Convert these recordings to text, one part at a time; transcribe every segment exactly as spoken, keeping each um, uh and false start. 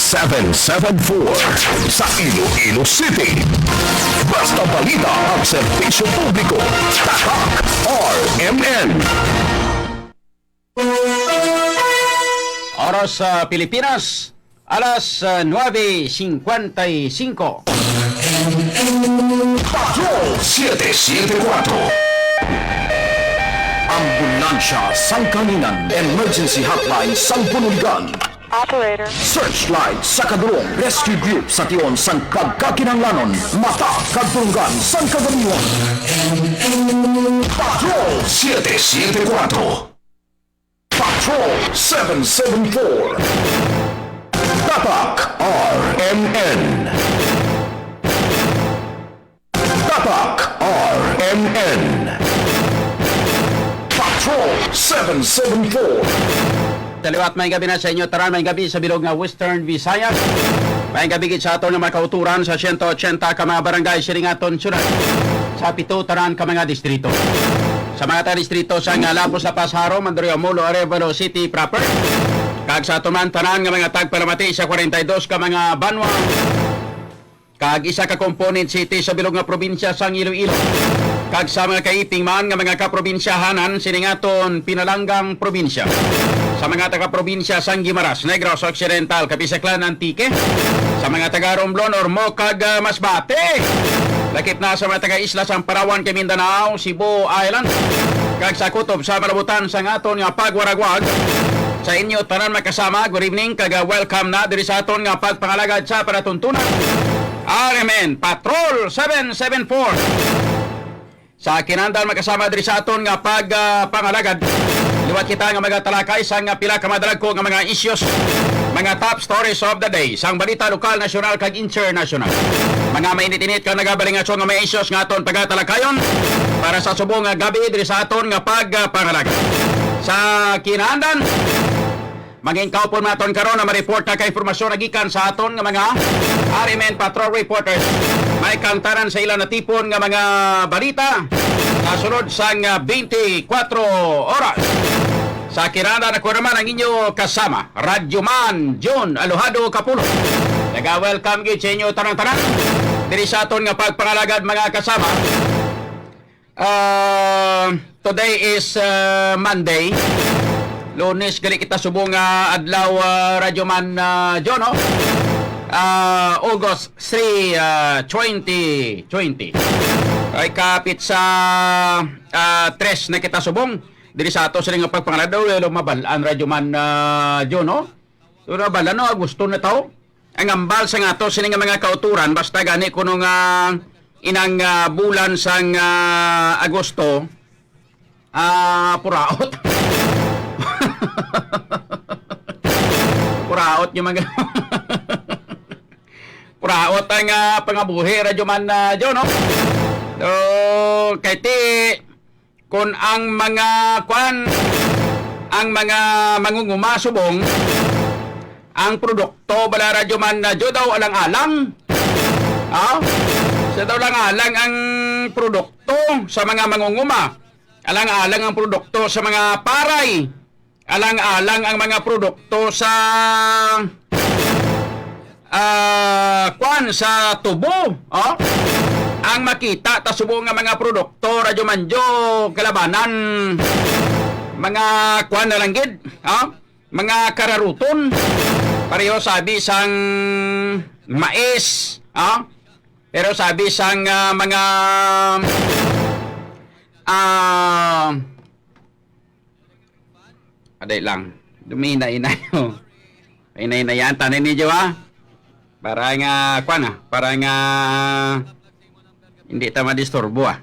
seven seven four sa Iloilo City. Basta balita at serbisyo publiko, Tatak R M N. Oras sa Pilipinas, alas, ah, nuebe cincuenta y cinco. Patrol siete siete kuwatro. Ambulansya sang Kahanginan, Emergency Hotline sang Bunuligan. Operator. Searchlight sa Kadulong, Rescue Group sa tion sang pagkakinahanglanon, mata kag dulonggan sang kagamion. Patrol siete siete kuwatro. Patrol seven seven four. Tatak R M N. Tatak R M N. Patrol seven seven four. Sa liwat, may gabi na sa inyo tanan, may gabi sa bilog nga Western Visayas. May gabi gid sa aton nga mga kauturan sa siyento otsenta ka mga barangay sining aton syudad, sa pito tanan ka mga distrito. Sa mga taga-distrito sa nga Lapos, La Paz, Jaro, Mandaluyong, Jumolo, Arevalo City proper, kag sa aton man tanan nga mga tagpalamati sa kwarenta y dos ka mga banwa, kag isa ka component city sa bilog nga probinsya sang Iloilo, kag sa mga kaiping man nga mga kaprobinsyahanan sining aton pinalanggang probinsya, sa mga taga-probinsya sang Guimaras, Negros Occidental, Capiz Aklan, Antique, sa mga taga-Romblon, Ormoc, kag, ah, Masbate, lakip na sa mga taga-isla sang Palawan kag Mindanao, Cebu Island, kag sa kutob sa malabutan sang aton nga pagwaragwag. Sa inyo tanan, makasama, good evening, kag, ah, welcome na diri sa aton nga pagpangalagad sa palatuntunan. R M N Patrol seven seven four. Sa kinahanglan, makasama diri sa aton nga pag, ah, pangalagad, liwat kita nga magatalakay sang, ah, pila ka madalagko nga mga issues, mga top stories of the day, sang balita lokal, nasyonal, kag internasyonal. Mga mainit-init kag nagabalingaso nga mga issues nga aton pagatalakayon para sa subong nga gabi diri sa aton nga pag, ah, pangalagad. Sa kinahanglan, mangin kaupon naton karon na ma-report na ka impormasyon na gikan sa aton nga mga R M N Patrol reporters. May kang tanan sa ila natipon nga mga balita sa sulod sang, ah, twenty-four oras. Sa kinahanglan, ako naman ang inyo kasama, Radyo Man John Alojado Kapulot. Naga-welcome gid sa inyo tanan-tanan diri sa aton nga pagpangalagad, mga kasama. Ah, today is, ah, Monday. Lunes gali kita subong nga adlaw, ah, Radyo Man, ah, John, no? Ah, August three, ah, twenty twenty. Ay kapit sa, ah, tres na kita subong. Diri sa ato sila nga pagpangalagad, wala mabal-an, Radyo Man, ah, John, no? So, nabal-an, no? Agosto na taw. Ang ambal sa nga ato sini nga mga kauturan, basta gani kuno nga inang, ah, bulan sang, ah, Agosto, ah, puraot. Puraot yung mga puraot ang, ah, pangabuhi, Radyo Man, ah, Joe, no? So, kay ti, kun ang mga, kwan, ang mga mangunguma subong, ang produkto bala, Radyo Man, ah, Joe, daw alang-alang. Ah? Sa daw alang-alang ang produkto sa mga mangunguma. Alang-alang ang produkto sa mga paray. Alang-alang ang mga produkto sa, ah, kwan, sa tubo, oh? Ang makita ta subong nga mga produkto, Radyo Man Joe, kalabanan, mga kwan na lang gid, oh? Mga kararuton, pareho sabi sang mais, oh? Pero sabi sang, ah, mga, ah, Aday lang. Duminay-inay, oh. Inay-inayan, tanan ni Jowa. Para nga, kwan, ah, para nga hindi ta madisturbo, ah.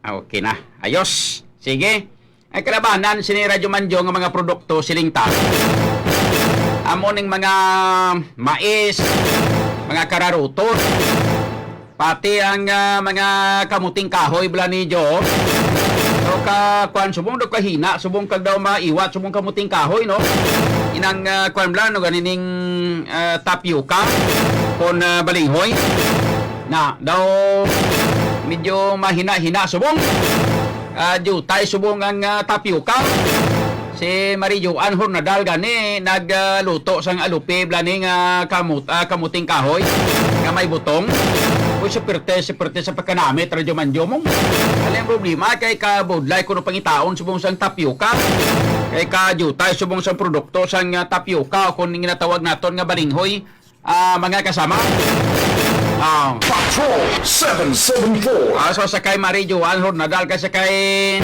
Ah, okay na. Ayos. Sige. Ay, kalabanan, sini Radyo Man Joe nga mga produkto, siling ta. Amo ning mga mais, mga kararuton. Pati ang, ah, mga kamuting kahoy, bala ni Jo. So, ka, kwan, subong daw kahina, subong kag daw maiwat, subong kamuting kahoy, no? Inang, ah, kwan, bala, no, ganining, ah, tapioca, kon, ah, balinghoy. Na, daw, medyo mahina-hina, subong. Ah, jutay, subong ang, ah, tapioca. Si Marie Joan Hornadal gani nagluto sang alupi bala ni nga kamut-, ah, kamuting kahoy nga may butong. Uy, si Perte, si Perte sa pagkanamit, Radyo Manjomong. Ano yung problema? Kay kabudlay kuno pangitaon subong sang tapioca. Kay kadiutay subong sang produkto sang, ah, tapioca o kung ginatawag naton nga balinghoy. Ah, mga kasama. Ah. Patrol seven seven four. Ah, so sa kay Marie Joan Hornadal, kay sa kay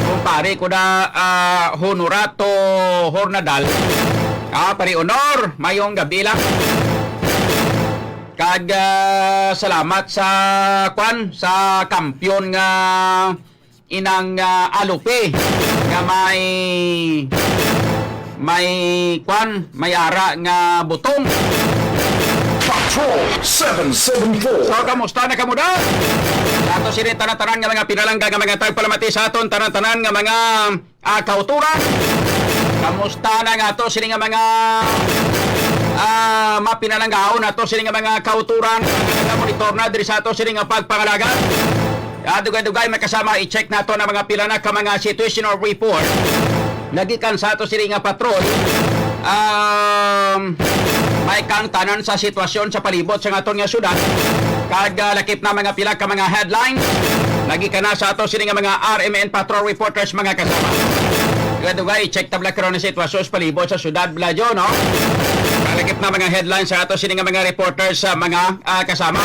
kumpare ko na, ah, Honorato Hornadal. Ah, pare Honor, mayong gabi lang. Kag, ah, salamat sa, kwan, sa kampiyon nga inang, ah, alupi nga may, may, kwan, may ara nga butong. Patrol seven seven four. So, kamusta na kamo da? Sa ato sini tanan-tanan nga mga pinalangga nga mga tagpalamati sa aton tanan-tanan nga mga, ah, kauturan. Kamusta na nga ato sini nga mga, ah, mapinalanggaon ato sini nga mga kauturan nga monitor na diri sa ato sini nga pagpangalaga? Ah, dugay-dugay, may kasama, i-check nato na mga pila na ka mga situational report nagikan sa ato sini nga patrol. Um, may kaangtanan sa sitwasyon sa palibot sa aton nga syudad. Kag, ah, lakip na mga pila ka mga headlines nagikan na sa ato sini nga mga R M N patrol reporters, mga kasama. Dugay-dugay, i-check tabla karon ang sitwasyon sa palibot sa syudad, Bladyo, no? Kalakip na mga headlines sa ato sini nga mga reporters, sa mga, ah, kasama.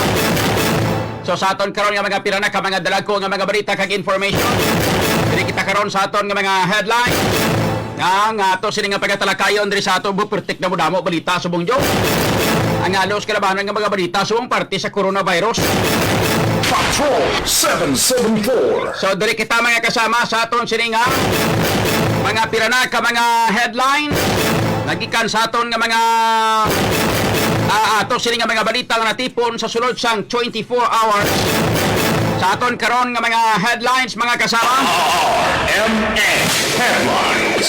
So, sa aton karon nga mga pila na ka mga dalagko nga mga balita kag information, diri kita karon sa aton nga mga headlines. Nga, nga ato sini nga pagatalakayon diri sa ato, bupertik na mo damo balita subong Diyo. Ang halos kalabanan nga mga balita subong parte sa coronavirus. Patrol seven seven four. So, diri kita mga kasama sa aton sini nga mga pila na ka mga headlines nagikan sa aton nga mga, ah, ato sini nga mga balita nga natipon sa sulod sang twenty-four hours. Sa aton karon nga mga headlines, mga kasama. R M N Headlines.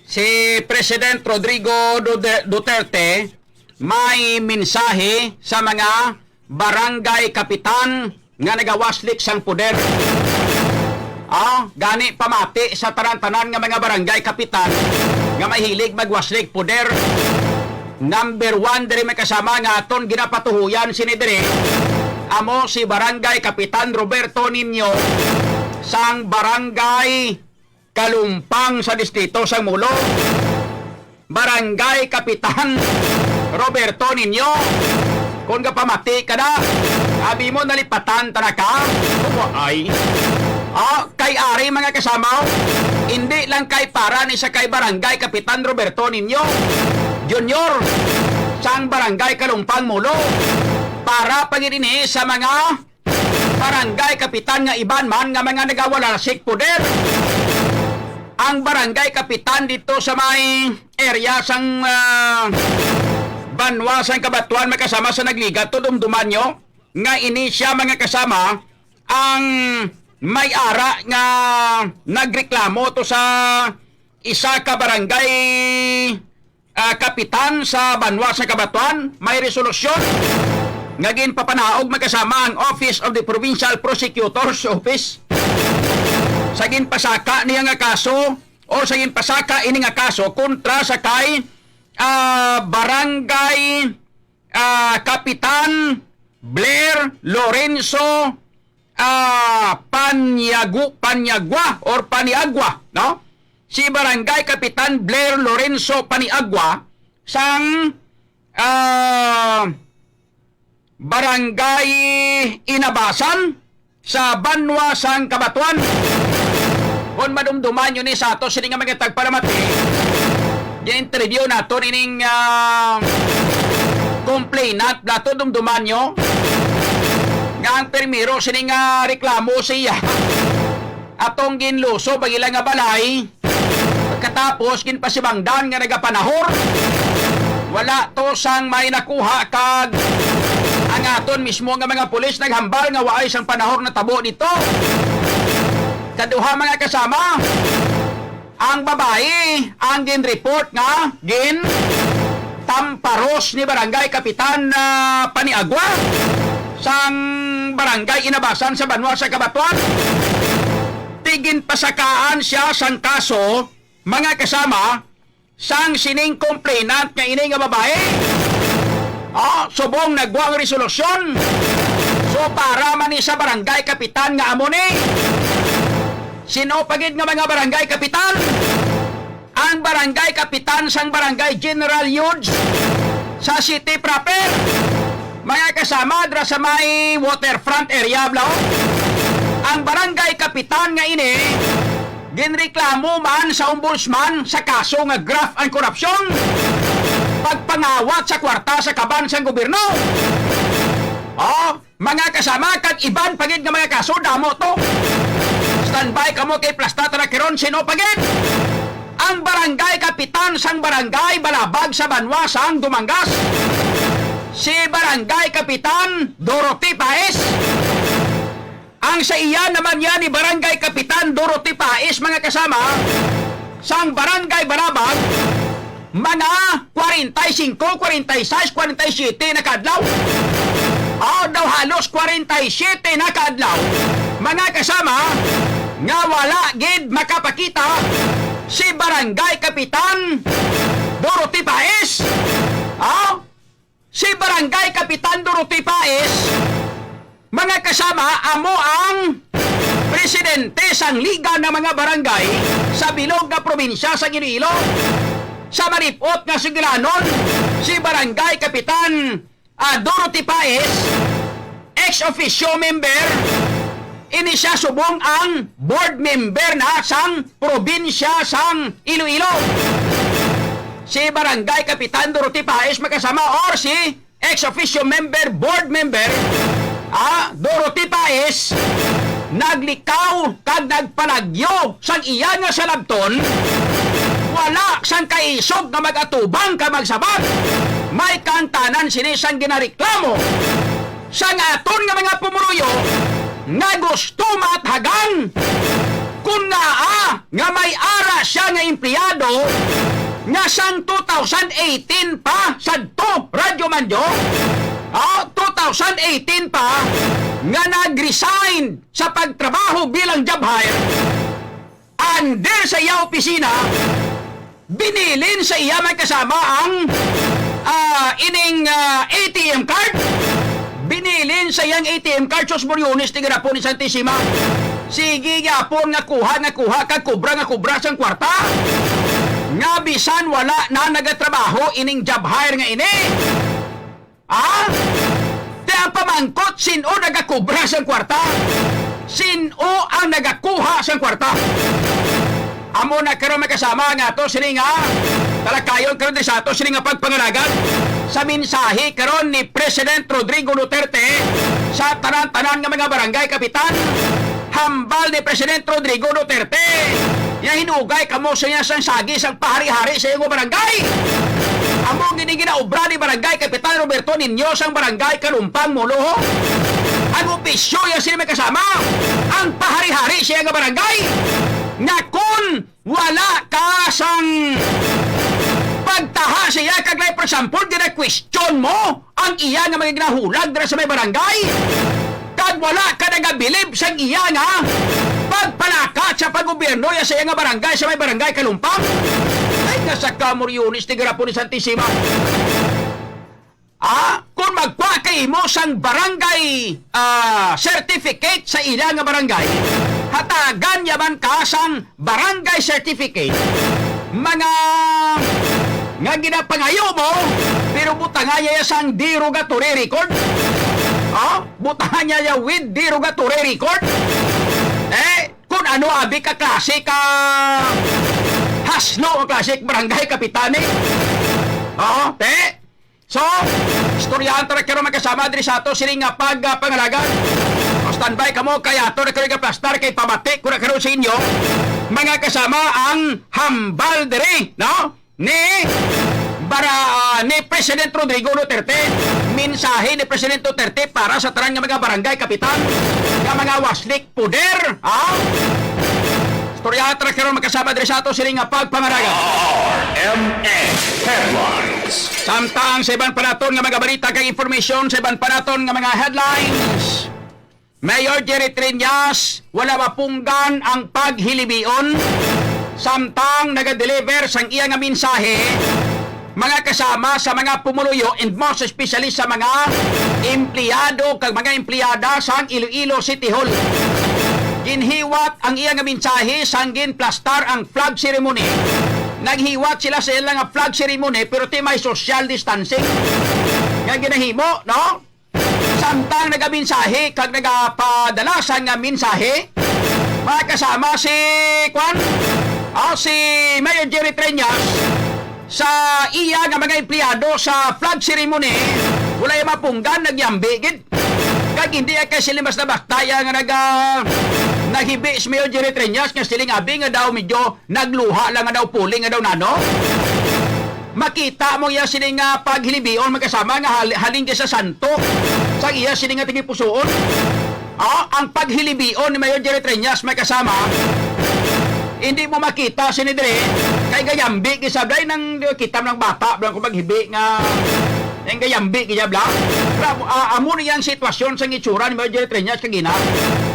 Si President Rodrigo Dude-, Duterte may mensahe sa mga barangay kapitan nga nagawaslik sang poder. Ah, gani pamati sa tanan-tanan nga mga barangay kapitan nga mahilig magwaslik poder. Number one diri may kasama nga aton ginapatuhuyan sini diri, amo si Barangay Kapitan Roberto Niño sang Barangay Kalumpang sa distrito sang Molo. Barangay Kapitan Roberto Niño, kung gapamati ka na, abi mo nalipatan ta na ka? Ay. Ah, kay ari, mga kasama, hindi lang kay para ni sa kay Barangay Kapitan Roberto Niño Junior sang Barangay Kalumpang Molo, para pa gid ini sa mga barangay kapitan nga iban man nga mga nagawaslik poder. Ang barangay kapitan dito sa may area sang, ah, Banwa sang Kabatuan, mga kasama, sa nagligat to, dumduman nyo nga ini siya, mga kasama, ang may ara nga nagreklamo to sa isa ka barangay, ah, kapitan sa Banwa sa Kabatuan. May resolusyon nga ginpapanaog, mga kasama, ang Office of the Provincial Prosecutor's Office sa ginpasaka niya nga kaso o sa ginpasaka ini nga kaso kontra sa kay, ah, Barangay, ah, Kapitan Blair Lorenzo, ah, Panyagu-, Panyagua or Paniagua, no? Si Barangay Kapitan Blair Lorenzo Paniagua sang, ah, Barangay Inabasan sa Banwa sang Kabatuan. Kon madumduman nyo ni sa ato sini nga mga tagpalamati, gi-interview nato nining, ah, complainant nato, dumduman nyo nga ang primero sini nga reklamo siya atong ginlusob ang ila nga balay. Pagkatapos, ginpasibangdan nga nagapanahor. Wala to sang may nakuha, kag ang aton mismo nga mga pulis naghambal nga waay sang panahor natabo dito. Kaduha, mga kasama, ang babayi ang gin-report nga gintamparos ni Barangay Kapitan, ah, Paniagua sang Barangay Inabasan sa Banwa sa Kabatuan. Ti ginpasakaan siya sang kaso mga kasama, sang sining complainant nga ini nga babae. Oh, subong nagwa ang resolusyon. So, para man ni sa barangay kapitan nga amo ni. Sino pa gid nga mga barangay kapitan? Ang barangay kapitan sang barangay General Yudes sa city proper. Mga kasama, dira sa may waterfront area, bla. Ang barangay kapitan nga ini, ginreklamo man sa ombudsman sa kaso nga graft and corruption, pagpangawat sa kwarta sa kaban sang gobyerno. Oh, mga kasama, kag iban pa gid nga mga kaso, damo to. Standby kamo kay plasta ta na karon, sino pa gid? Ang barangay kapitan sang barangay Balabag sa banwa sang Dumangas, si Barangay Kapitan Dorothy Paes. Ang sa iya naman yan ni Barangay Kapitan Dorothy Paes, mga kasama, sang Barangay Balabag, mga kwarenta y singko, kwarenta y sais, kwarenta y siyete na ka adlaw. Aw, daw halos kwarenta y siyete na ka adlaw, mga kasama, nga wala gid makapakita si Barangay Kapitan Dorothy Paes. Aw, si Barangay Kapitan Dorothy Paes, mga kasama, amo ang presidente sang Liga ng mga Barangay sa bilog nga probinsya sa Iloilo. Sa malipot nga sugilanon, si Barangay Kapitan, ah, Dorothy Paes, ex officio member, ini siya subong ang board member na sang probinsya sang Iloilo. Si Barangay Kapitan Dorothy Paes, mga kasama, or si ex officio member, board member, ah, Dorothy Paes, naglikaw kag nagpalagyo sang iya nga salabton, wala sang kaisog nga mag-atubang kag magsabat. May kaangtanan sini sang ginareklamo sang aton nga mga pumuluyo nga gusto maathagan kon ngaa nga may ara siya nga empleyado nga sang two thousand eighteen pa sadto Radyo Manjo, ah, two thousand eighteen pa nga nag-resign sa pagtrabaho bilang job hire under sa iya opisina, binilin sa iya may kasama ang, ah, ining, ah, A T M card. Binilin sa iyang A T M card, sus, Moriones, tigarapo ni Santisima. Sige gyapon nga kuha, nga kuha, kag kubra, nga kubra sang kwarta. Nga bisan wala na nagatrabaho ining job hire nga ini. Ah? Ti ang pamangkot, sin-o nagakubra sang kwarta? Sin-o ang nagakuha sang kwarta? Amo na karon, mga kasama, nga ato sini nga talakayon karon di sa ato sini nga pagpangalagan sa mensahe karon ni President Rodrigo Duterte sa tanan-tanan nga mga barangay kapitan. Hambal ni President Rodrigo Duterte nga hinugay kamo sa iya sang sagi sang pahari-hari sa iyang barangay. Amo gini ginaobra ni Barangay Kapitan Roberto Niño sang Barangay Kalumpang, Moloho. Ang opisyo niya sila may kasama, ang pahari-hari siya nga barangay. Nga kun wala ka sang pagtaha siya, kag like, for example, gina-question mo ang iya nga mga ginahulag dira sa may barangay, kag wala ka nagabilib sang iya nga pagpalakat sa pag-gobyerno ya sa iya nga barangay, sa may Barangay Kalumpang. Ay, nga sa Camoriones, tigarapo ni Santisima. Ah, kung magkuha kay imo sang barangay, ah, certificate sa ila nga barangay, hatagan yaman ka sang barangay certificate, mga nga ginapangayo mo, pero butangan niya sang derogatory record. Oh, butangan niya ya with derogatory record. Eh, kung ano abi ka klase ka hasno, ang klase barangay kapitani. Oh, te. So, istoryahan ta na karon, mga kasama, diri sa ato sini nga pag, ah, pangalagan. O, standby kamo, kay ato na karon gaplastar, kay pamati ko na karon sa inyo, mga kasama, ang hambal diri, no? Ni bara, ah, ni President Rodrigo Duterte. Mensahe ni President Duterte para sa tanan nga mga barangay kapitan, nga mga waslik poder, ha? Istoryahan ta na karon, mga kasama, diri sa ato sini nga pagpangalagan. R M X Headlines. Samtang sa iban pa naton nga mga balita kag informasyon, sa iban pa naton nga mga headlines, Mayor Jerry Triñas, wala mapunggan ang paghilibion Samtang nagadeliver sang iya nga mensahe, mga kasama, sa mga pumuluyo, and most especially sa mga empleyado kag mga empleyada sang Iloilo City Hall, ginhiwat ang iya nga mensahe sang ginplastar ang flag ceremony. Naghiwat sila sa ila nga flag ceremony, pero ti may social distancing nga ginahimo, no? Samtang nagamensahe kag nagapadala sang nga mensahe, mga kasama, si, kwan, ah, si Mayor Jerry Treñas, sa iya nga mga empleyado sa flag ceremony, wala yung mapunggan, nagyambi gid. Kag hindi ay kay sila mas nabakta iya nga naga-, naghibi si Mayor Jerry Treñas nga siling abi nga daw medyo nagluha lang nga daw puli nga daw nano. Makita mo iya sini nga paghilibion, mga kasama, nga hal-, halin kay sa santo sa iya sini nga tagipusoon. Ah, ang paghilibion ni Mayor Jerry Treñas, mga kasama, hindi mo makita sini diri kay gayambi gisabay nang kita ng bata blang kung maghibi nga ang gayambi giyabla. Pero, ah, amo ni ang sitwasyon sa itsura ni Mayor Jerry Treñas kagina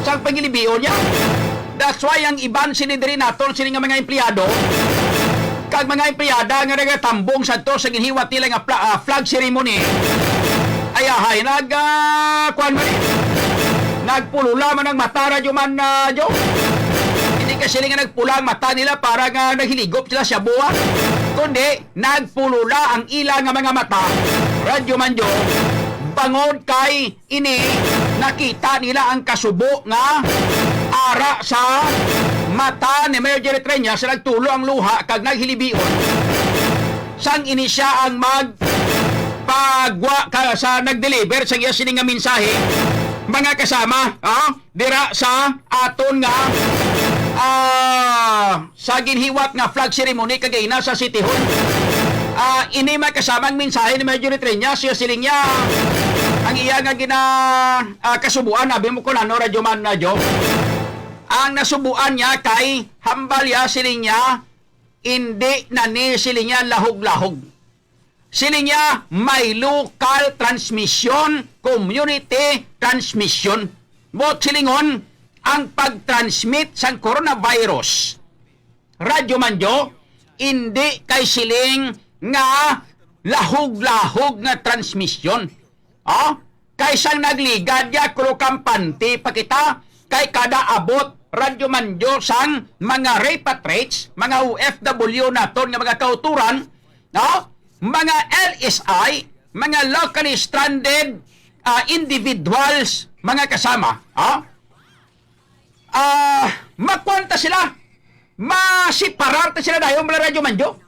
sa paghilibion niya. That's why ang iban sini diri naton, sini nga mga empleyado kag mga empleyada nga nagatambong sadto sa ginhiwat nila nga pla-, ah, flag ceremony, ay ahay, nag, ah, kuwan man eh. Nagpulula man ang mata, Radyo Man, ah, Jo. Hindi kasi nga nagpula ang mata nila para nga naghiligop sila sa buwan. Kundi, nagpulula ang ila nga mga mata, Radyo Man, Jo, bangod kay ini, nakita nila ang kasubo nga ara sa mata ni Mayor Jerry Treñas sa nagtulo ang luha kag naghilibion. Sang ini siya ang magpagwa ka sa nag-deliver sa iya sini nga mensahe, mga kasama, ah, dira sa aton nga, ah, sa ginhiwat nga flag ceremony kagina sa City Hall. Ah, ini may kasamang mensahe ni Mayor Treñas, siya siling niya, ang iya nga gina, ah, kasubuan, abi mo kung ano, Radyo Man, Radyo. Ang nasubuan niya kay hambal ya, siling niya, hindi na ni, siling niya, lahog-lahog. Siling niya, may local transmission, community transmission. Buot silingon, ang pag-transmit sang coronavirus, Radyo Manjo, indi kay siling nga lahog-lahog nga transmission. Oh? Kay sang nagligad ya, kulo kampante pa kita, kay kada abot, Radyo Manjo, sang mga repatriates, mga O F W naton nga mga kauturan, no? Mga L S I, mga locally stranded, ah, individuals, mga kasama, ah, ah, makuan ta sila, masiparar ta sila dayon, mga Radyo Manjo.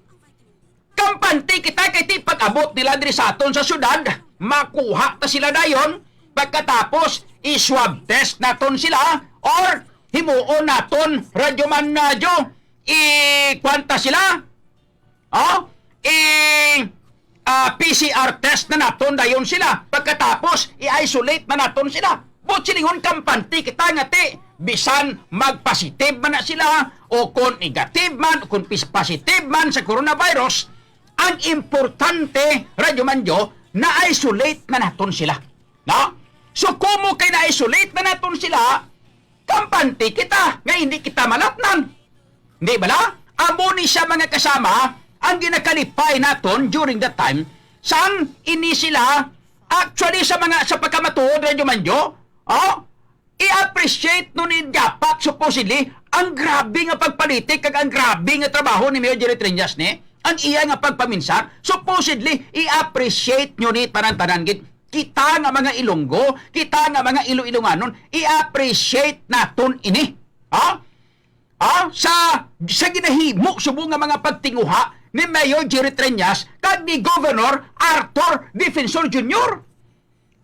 Kampante kita kay ti pag-abot nila diri sa aton sa syudad, makuha ta sila dayon, pagkatapos i-swab test naton sila, or himuon naton, Radyo Man, ah, Jo, i-kuan ta sila, oh, i, ah, P C R test na naton dayon sila. Pagkatapos, i-isolate na naton sila. Buot silingon, kampante kita nga ti, bisan magpositive man na sila, o kon negative man, o kon pis-, positive man sa coronavirus, ang importante, Radyo Manjo, na-isolate na naton sila. No? So, kumo kay na-isolate na naton sila, kampante kita nga hindi kita malatnan. Di bala? Amo ni siya, mga kasama, ang ginakalipay naton during that time, sang ini sila, actually, sa mga, sa pagkamatuod, Radyo Manjo, oh, i-appreciate no ni dapat, supposedly, ang grabe nga pagpalitik kag ang grabe nga trabaho ni Mayor Jerry Treñas ni, ang iya nga pagpaminsar, supposedly, i-appreciate nyo ni tanan-tanan gid. Kita nga mga Ilonggo, kita nga mga Ilo-Ilonganon, i-appreciate naton ini. Ha? Ah, sa, sa ginahimo subong nga mga pagtinguha ni Mayor Jerry Treñas kag ni Governor Arthur Defensor Junior.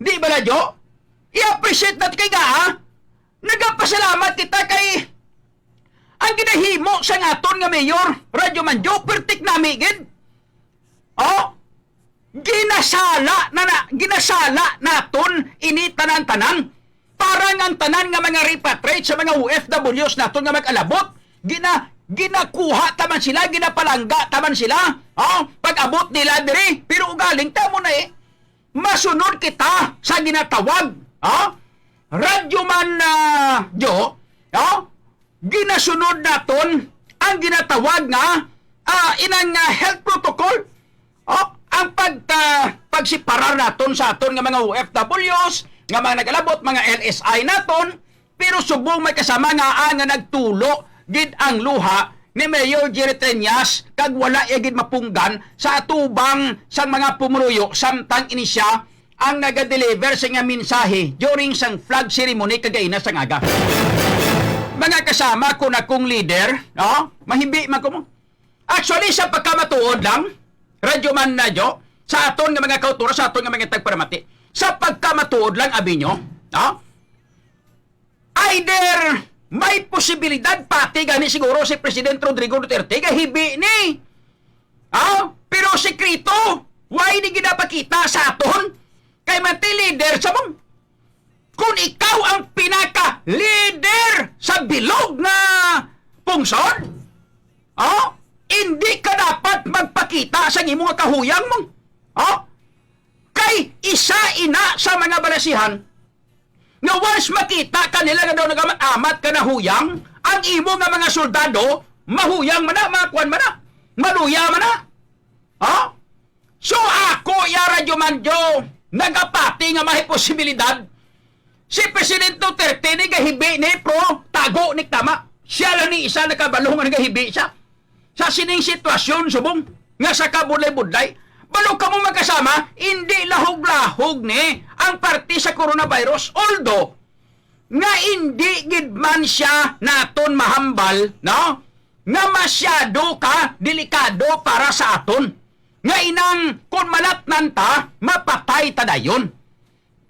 Di bala, Jo? I-appreciate natin kay nga, ah, nagapasalamat kita kay ang ginahimo sa aton nga mayor, Radyo Manjo, pertik nami gid. Oh, ginasala na, na, ginasala naton ini tanan-tanan. Para nga ang tanan nga mga repatriate sa mga O F Ws naton nga mag-alabot, gina-, ginakuha ta man sila, ginapalangga ta man sila, oh, pag-abot nila diri. Pero ugaling ta mo na eh, masunod kita sa ginatawag, oh, Radyo Man, ah, Jo, oh, ginasunod naton ang ginatawag nga, ah, inang, ah, health protocol. Oh, ang pag, ah, pagseparar naton sa aton nga mga O F Ws, nga mga nagalabot, mga L S I naton, pero subong may kasama nga, ah, nga nagtulo gid ang luha ni Mayor Jerry Treñas, kag wala iya gid mapunggan sa atubang sang mga pumuluyo samtang ini sia ang naga-deliver sa iyang mensahe during sang flag ceremony kagaina sang aga. Mga kasama, kun akong leader, no? Mahibi man ko mo. Actually, sa pagkamatuod lang, Radyo Man Radyo, sa aton nga mga kauturan, sa aton nga mga tagparamati, sa pagkamatuod lang, abi nyo, no? Either may posibilidad pati gani siguro si President Rodrigo Duterte nga hibi ni. Ah, pero sikreto, why di ginapakita sa aton? Kay manti leader sa mong, kung ikaw ang pinaka-leader sa bilog nga pungsod, oh, hindi ka dapat magpakita sa imo nga kahuyang mo. Oh, kay isa ina sa mga balasihan nga once makita kanila nga daw nagamat-amat ka na huyang, ang imo nga mga soldado, mahuyang man na, mga kwan man na, maluya man na. Ha? So ako, ya Radyo Manjo, nagapati nga may posibilidad si President Duterte ni gahibi ni pro tago ni tama. Siya lang ni isa nakabalo nga nagahibi siya sa sining sitwasyon subong nga sa kabudlay-budlay. Balo kamo magkasama, hindi lahog-lahog ni ang parte sa coronavirus. Although, nga hindi gid man siya naton mahambal, no? Nga masyado ka delikado para sa aton. Nga inang kun malatnan ta, mapatay ta dayon.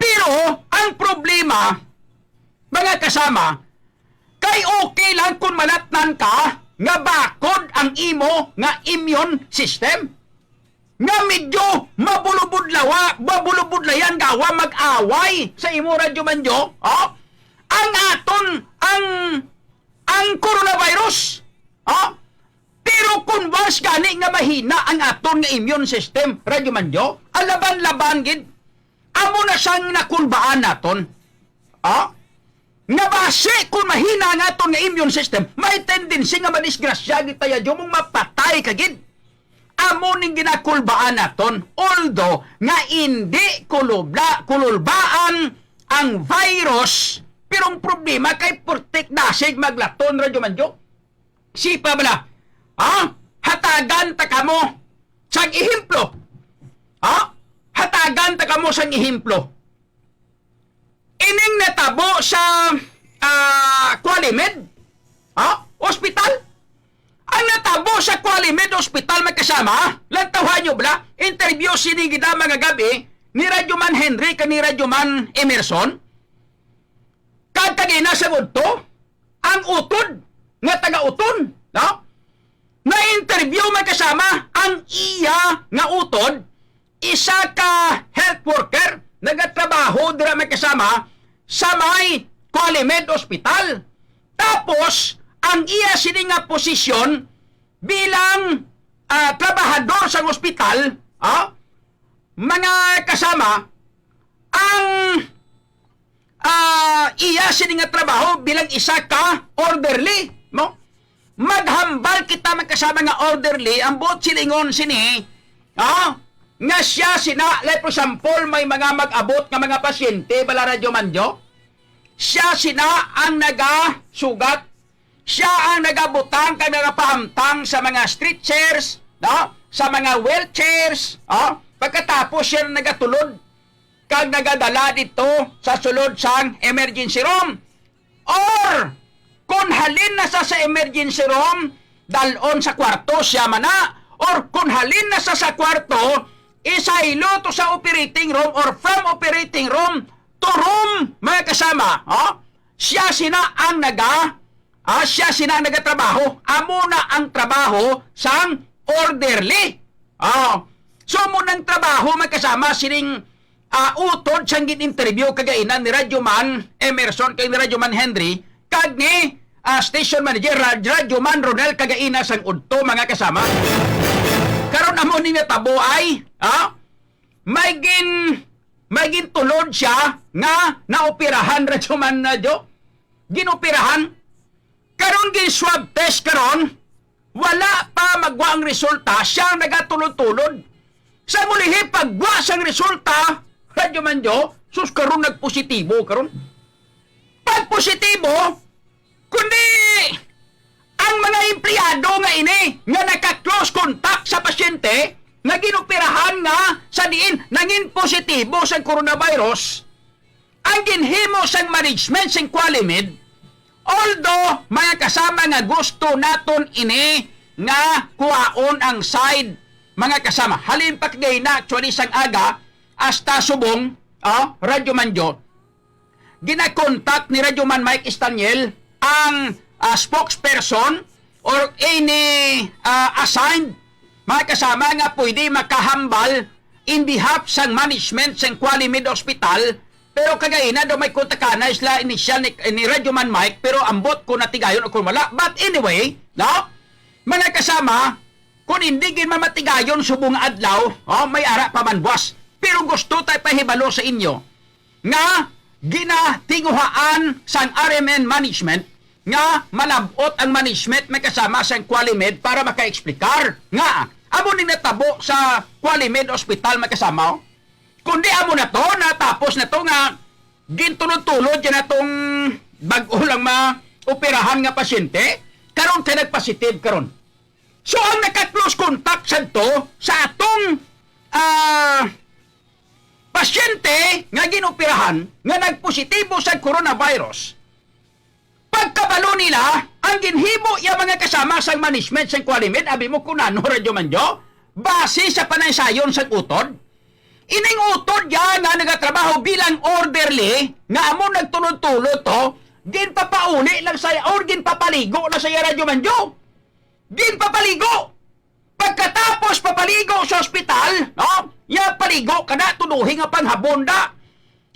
Pero ang problema, mga kasama, kay okay lang kun malatnan ka nga bakod ang imo nga immune system. Nga medyo mabulubudlawa, mabulubudlayan gawa mag-away sa imo Radyo Manjo, oh? Ang aton, ang, ang coronavirus, oh? Pero kung once gani nga mahina ang aton nga immune system, Radyo Manjo, alaban-laban gid. Amo na siyang nakulbaan naton. Ah? Nga basi kung mahina ang aton nga immune system, may tendency nga madisgrasya gid tayo, mong mapatay ka gid. Amo ning ginakulbaan naton. Although nga indi kulubla, kululbaan ang virus, pero ang problema kay purtik dasig maglaton, Radyo Manjo. Sipa bala, ha? Hatagan ta kamo sang ehemplo. Ha? Hatagan ta kamo sang ehemplo. Ining natabo sa, ah, Qualimed, ha? Ospital. Ang natabo sa Qualimed Ospital, magkasama, lantawhan nyo bala, interview sini gid mga gabi ni Radyo Man Henry kag ni Radyo Man Emerson. Kag kagina sa udto, ang utod nga taga-uton, no? Na-interview, magkasama, ang iya nga utod, isa ka health worker, nagatrabaho dira, magkasama, sa may Qualimed Hospital. Tapos, ang iya sini nga posisyon bilang, ah, trabahador sa ospital, ah, mga kasama, ang, ah, iya sini nga trabaho bilang isa ka orderly, no? Maghambal kita, magkasama, nga orderly, ang buot silingon sini, ah, nga siya sina, like, for example, may mga mag-abot nga mga pasyente, bala, Radyo Manjo, siya sina ang nagasugat, siya ang nagabutang kag nagapahamtang sa mga stretchers, no? Sa mga wheelchairs, oh? Pagkatapos siya na nagatulod kag nagadala dito sa sulod sang emergency room. Or, kung halin na sa, sa emergency room, dalon sa kwarto siya man na. Or, kung halin na sa, sa kwarto, isaylo to sa operating room or from operating room to room, mga kasama. Oh? Siya sina ang naga, ah, siya sina ang nagatrabaho. Amo na ang trabaho sang orderly. Oh. So, mo nang trabaho, mga kasama, sining, ah, utod sang gin-interview kagaina ni Radyo Man Emerson kag ni Radyo Man Henry kag ni, ah, station manager Rad-, Radyo Man Ronel kagaina sang udto, mga kasama. Karon amo ni natabo ay, ah, may gin-, may gintulod siya nga naoperahan, Radyo Man, Radyo. Ginoperahan. Karon gin-swab test karon Wala pa magwa ang resulta, siya ang nagatulod-tulod. Sa mulihi, pagwa sang resulta, Radyo Manjo, sus, karon nagpositibo karon. Pagpositibo, kundi ang mga empleyado nga ini nga naka-close contact sa pasyente nga ginoperahan nga sa diin nangin positibo sa coronavirus, ang ginhimo sang management sing Qualimed, although, mga kasama, nga gusto naton ini nga kuhaon ang side, mga kasama. Halin pa kagina, actually, sang aga, hasta subong, oh, Radyo Manjo, ginakontak ni Radyo Man Mike Estaniel ang, ah, spokesperson or any, ah, assigned, mga kasama, nga pwede makahambal in behalf sang management sang Qualimed Hospital, pero kagaina daw may kontakana sila initial ni, ni Radyo Man Mike, pero ambot ko natigayon o kung wala. But anyway, no? Mga kasama, kung hindi gid mamatigayon subong nga adlaw, oh, may ara pa man buwas. Pero gusto tayo pahibalo sa inyo nga ginatinguhaan sang R M N management nga malab-ot ang management, mga kasama, sang Qualimed para maka-explicar nga amo ning natabo sa Qualimed Hospital, mga kasama. Kundi amo na to, natapos na to nga gintulod-tulod yan atong bag-o lang maoperahan nga pasyente, karon kay nagpositive karon. So, ang naka-close contact sadto sa atong, ah, pasyente nga ginoperahan nga nagpositibo sa coronavirus, pagkabalo nila, ang ginhimo iya, mga kasama, sang management sang Qualimed, abi mo kung ano, Radyo Manjo, base sa panaysayon sang utod. Ining utod ya nga nagatrabaho bilang orderly, nga amo nagtulod-tulod to, ginpapauli lang sa iya or ginpapaligo lang sa iya, Radyo Manjo. Ginpapaligo. Pagkatapos papaligo sa ospital, no? Ya paligo ka na, tuduhi nga panghabon da.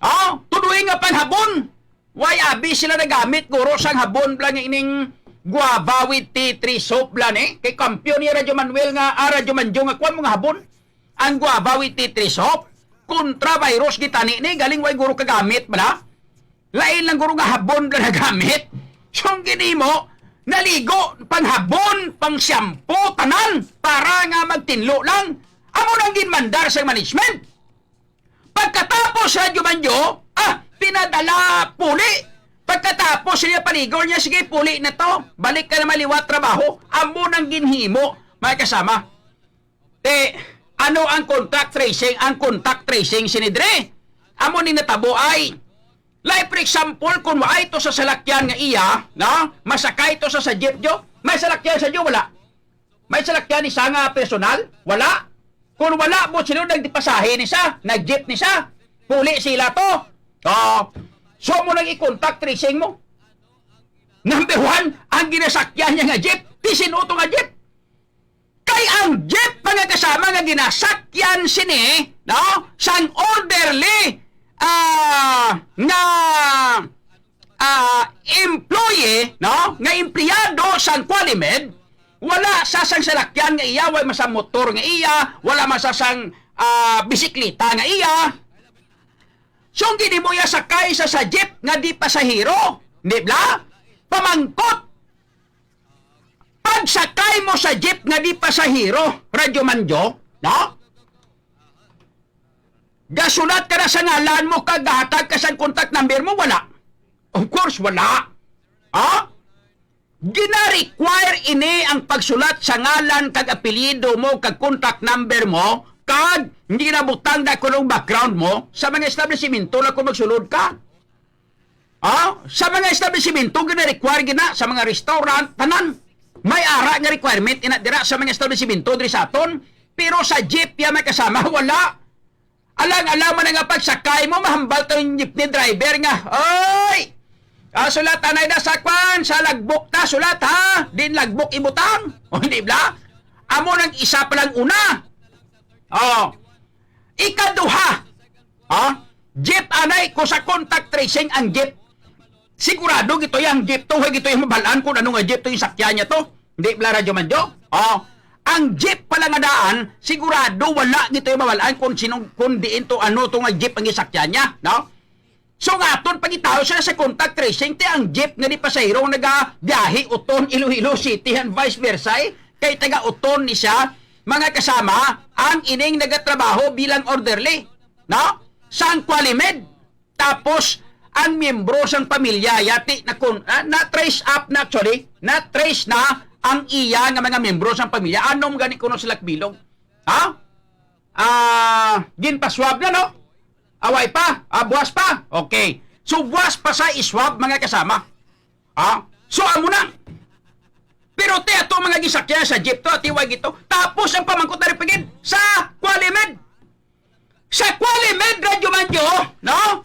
Oh, tuduhi nga panghabon. Why abi sila nagamit, guro, sang habon bala nga ining guava with tea tree soap bala ni? Kay kampiyon ni Radyo Manuel nga, ah, Radyo Manjo nga kuwan mo nga habon. Ang guava with tea tree soap, kontra virus gitani ni, galing way guro kagamit bala. Lain lang guro nga habon bala nagamit. So ang ginimo, naligo, panghabon, pang shampoo, tanan, para nga magtinlo lang. Amo nang ginmandar sa management. Pagkatapos, Radyo Manjo, ah, pinadala puli. Pagkatapos niya paligo niya, sige, puli na to. Balik ka naman liwat trabaho. Amo nang ginhimo, mga kasama. Te, ano ang contact tracing? Ang contact tracing sini dre, amo ni natabo ay, like, for example, kung waay to sa salakyan nga iya, no? Masakay to sa, sa jeep, jo? May salakyan sa, jo? Wala. May salakyan ni sa nga personal? Wala. Kung wala mo, sino nagdipasahe ni sa? Nag-jeep ni sa? Puli sila to. Oh. So, mo nang i-contact tracing mo. Number one, ang ginasakyan niya nga jeep. Ti sino to nga jeep? Kay ang jeep, mga kasama, nga ginasakyan sini, no? Sang orderly, ah, nga, ah, employee, no? Nga empleyado sang Qualimed, wala sa sang salakyan nga iya, wala man sa motor nga iya, wala man sa sang, ah, bisikleta nga iya. So, ang ginhimo iya sakay sa, sa jeep nga di pasahero, di ba? Pamangkot, pagsakay mo sa jeep nga di pasahero, Radyo Manjo, no? Gasulat ka na sa ngalan mo kag gahatag ka sang contact number mo, wala. Of course, wala. Ha? Gina-require ini ang pagsulat sa ngalan kag apelyido mo kag contact number mo kag ginabutang na kuno ang background mo sa mga establisimento na kung magsulod ka. Ah, sa mga establisimento, gina-require gina sa mga restaurant, tanan. May ara nga requirement ina dira sa mga establisimento diri sa aton, pero sa jeep ya may kasama, wala. Alang-alang man nga pagsakay mo, mahambal to yung jeepney driver nga, "Oy! Ah, sulat anay na sa kwan, sa logbook ta, sulat ha, din logbook ibutang." O, di ba? Amo nang isa pa lang una. Oh. Ikaduha, ha? Jeep anay ko sa contact tracing ang jeep. Sigurado gito yung jeep to, way gito yung mabalaan kung ano nga jeep to yung sakyan niya to. Di bala, Radyo Manjo? Oh, ang jeep pala nga daan, sigurado wala gito yung mabalaan kung sinong, kung diin to, ano to nga jeep ang isakyan niya, no? So, nga aton pangitaw sila sa contact tracing, ti ang jeep nga di pasahero nga nagabiyahe uton Iloilo City and vice versa, eh, Kay taga-uton ni siya, mga kasama, ang ining nagatrabaho bilang orderly, no? Sang Qualimed. Tapos, ang miyembro sang pamilya, yati na kun-, ah, na-trace up na, actually, na-trace na ang iya nga mga miyembro sang pamilya. Anom gani kuno sila kabilog? Ha? Ah, ginpaswab na, no? Away pa? Ah, buwas pa? Okay. So, buwas pa sa iswab, mga kasama. Ha? So, amo na. Pero ti ato mga gisakyan sa jeep to, ti way gito. Tapos ang pamangkot na rin pagid sa Qualimed. Sa Qualimed, Radyo Manjo, no?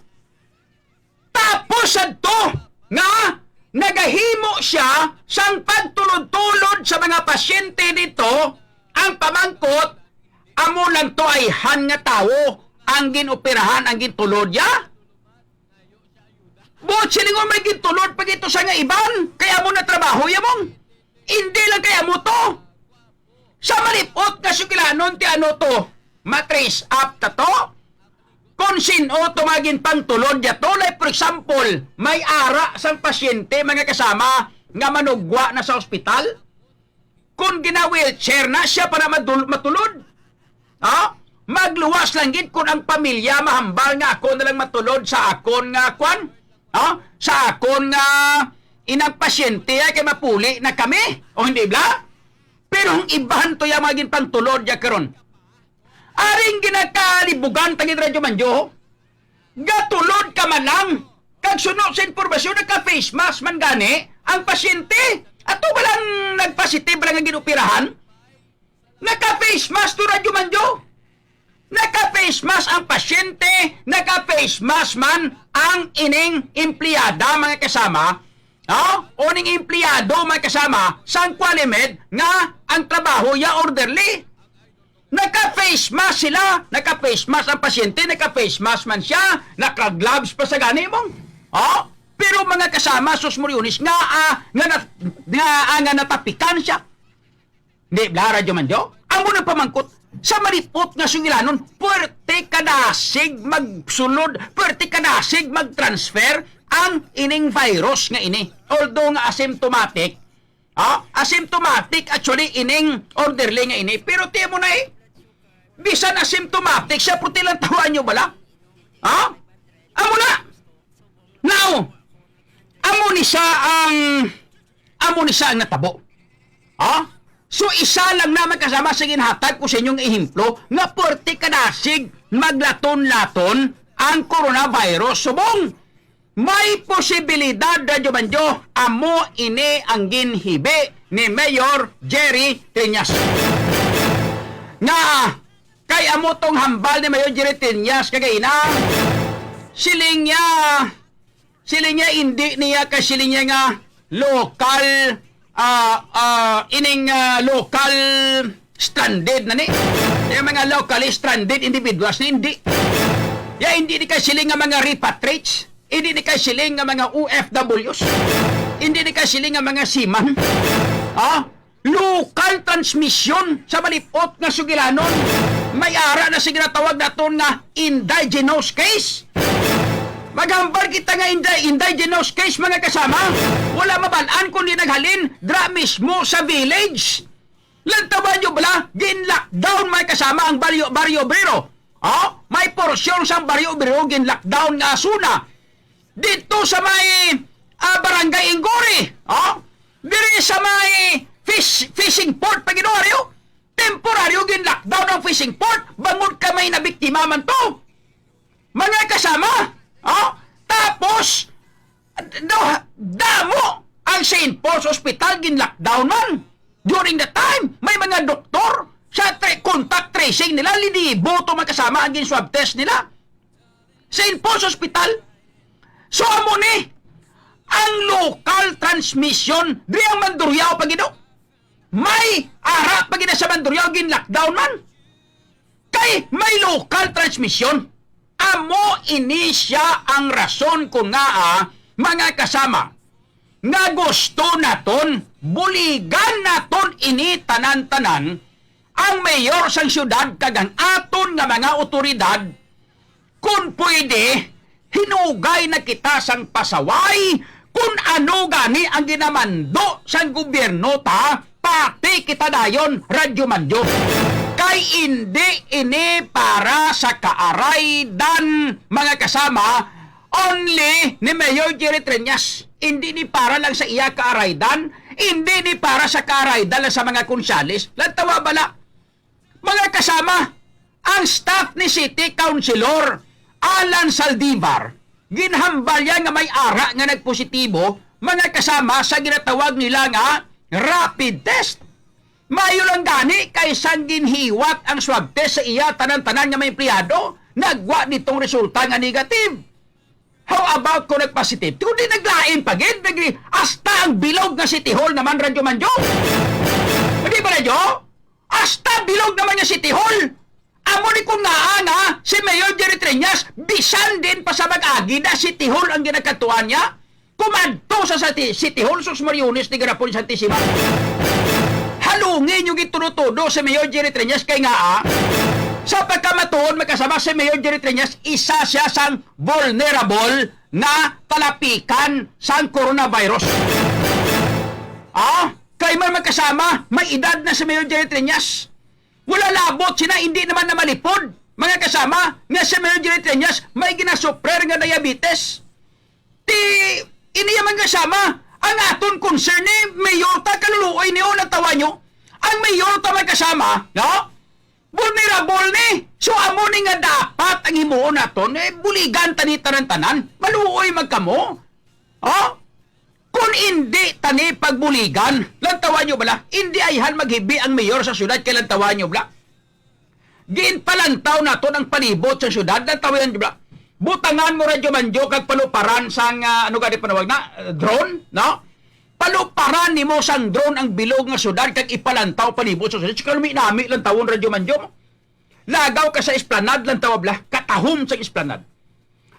Tapos adto nga nagahimo siya sang pagtulod-tulod sa mga pasyente dito, ang pamangkot, amo lang to ay han nga tawo ang ginoperahan, ang gintulod ya? Buot silingon may gintulod pa gito sa nga iban, kay amo na trabaho ya mong. Hindi lang kay amo to. Sa malipot nga sugilanon ti ano to, ma-trace up ta to? Kung sin-o to nga ginpangtulod ya to, like, for example, may ara sang pasyente, mga kasama, nga manugwa na sa ospital, kung gina-wheelchair na, siya pa na madul-, matulod. Ha? Magluwas lang gid kung ang pamilya mahambal nga ako na lang matulod sa akon nga kwan. Ha? Sa akon nga inang pasyente ay kay mapuli na kami. O hindi bala? Pero ang iban to yung mga ginpangtulod ya karon. Aring ginakalibugan tagid Radyo Manjo, gatulod ka man lang, kag suno sa impormasyon, naka-face mask man gani ang pasyente. Ato ba lang nagpositive lang ang ginoperahan? Naka-face mask to, Radyo Manjo. Naka-face mask ang pasyente, naka-face mask man ang ining empleyada, mga kasama. Ha? O ning empleyado, mga kasama, sang Qualimed nga ang trabaho ya orderly. Naka-face mask sila, naka-face mask ang pasyente, naka-face mask man siya, naka-gloves pa sa gani mong. Oh, pero mga kasama, sus moriones, nga, ah, nga, nat-, nga, ah, nga natapikan siya. Di ba, Radyo Manjo? Amo nang pamangkot, sa malipot nga sugilanon, pwerte kadasig magsulod, pwerte kadasig mag-transfer ang ining virus nga ini. Although nga asymptomatic, ah, asymptomatic actually ining orderly nga ini. Pero ti amo na eh, bisan asymptomatic siya, puti lang tawa nyo bala? Ha? Amo na! Now, amo ni siya ang, amo ni siya ang natabo. Ha? So, isa lang na, mga kasama, sa ginhatag ko sa inyong ehemplo nga pwerte kadasig maglaton-laton ang coronavirus. Subong, may posibilidad, Radyo Manjo, amo ini ang ginhibi ni Mayor Jerry Triñas. Nga, kay amo tong hambal ni Mayor Jerry Triñas kagaina, siling niya, siling niya, hindi niya, kay siling niya nga local, ah, ah, ining, ah, local stranded na ni. Yung mga locally stranded individuals na hindi. Ya, hindi ni kay siling nga mga repatriates. Hindi ni kay siling nga mga O F Ws. Hindi ni kay siling nga mga seaman. Ah, local transmission sa malipot nga sugilanon. May ara na sa ginatawag naton nga indigenous case. Maghambal kita nga indi-, indigenous case, mga kasama. Wala mabalaan kung di naghalin dra mismo sa village. Lantaban nyo bala, gin-lockdown, mga kasama, ang baryo, baryo obrero. Oh, may porsyon sang baryo obrero gin-lockdown nga zona. Dito sa may, ah, Barangay Inggori, oh, diri sa may fish, fishing port, Panginoon, temporaryo gin-lockdown ang fishing port, bangod ka may nabiktima man to. Mga kasama, oh, tapos, do, damo ang Saint Paul's Hospital gin-lockdown man. During the time, may mga doktor sa tra-, contact tracing nila, linibo to, mga kasama, ang gin-swab test nila. Saint Paul's Hospital. So, amo ni ang local transmission. Diri ang Mandurriao pa gid, oh. May ara pa gid sa Mandurriao, gin-lockdown man. Kay may local transmission. Amo ini sia ang rason kon ngaa, mga kasama, nga gusto naton buligan naton ini tanan-tanan, ang mayor sang siyudad kag ang aton nga mga awtoridad, kon pwede, hinugay na kita sang pasaway, Kun ano gani ang ginamando sang gobyerno ta, pati kita dayon, Radyo Manjo. Kay indi ini para sa kaaraydan, mga kasama, only ni Mayor Jerry Treñas. Indi ni para lang sa iya kaaraydan, indi ni para sa kaaraydan lang sa mga konsyales. Lantawa bala, mga kasama, ang staff ni City Councilor Alan Saldivar, ginhambal niya nga may ara nga nagpositibo, mga kasama, sa ginatawag nila nga rapid test. Maayo lang gani kay sang ginhiwat ang swab test sa iya, tanan-tanan nga may empleyado, nagwa nitong resulta nga negative. How about kung nagpositive? Kung di naglain pa gid, nagri-, hasta ang bilog nga City Hall naman, Radyo Manjo. Di ba, Radyo? Hasta bilog naman nga City Hall. Amo ni kung ngaa nga si Mayor Jerry Treñas, bisan din pa sa mag-agi na City Hall ang ginakatuan niya. Kumadto sa, sa ti-, City Hall, sus Mariones, ni garapon Santisima. Halungi niyo gitudo-tudo si Mayor Jerry Treñas kay ngaa, sa pagkamatuod, magkasama si Mayor Jerry Treñas, isa siya sang vulnerable nga talapikan sang coronavirus. Ah, kay man magkasama, may edad na si Mayor Jerry Treñas. Wala labot sina, hindi naman na malipod, mga kasama, nga si Mayor Jerry Treñas may ginasuprer nga diabetes. Ti, ini man kasama, ang aton concern ni Mayor ta, kaluluoy niyo, natawa niyo. Ang Mayor ta, mga kasama, no? Vulnerable ni. So, amo ni nga dapat ang himuon naton, eh, buligan ta ni tanan-tanan. Maluoy magkamo. Ha? Kung indi ta ni pagbuligan, lantawan nyo bala, indi ayhan maghibi ang mayor sa syudad kay lantawan nyo bala. Ginpalantaw naton ang palibot sa syudad, lantawan nyo bala. Butangan mo Radyo Manjo kag paluparan sang, ah, ano gani panawag na, ah, drone, no? Paluparan nimo sang drone ang bilog nga syudad kag ipalantaw palibot sa syudad. Sa kalami-nami lang tawon, Radyo Manjo. Lagaw ka sa Esplanade, lantawa bala, katahom sang Esplanade.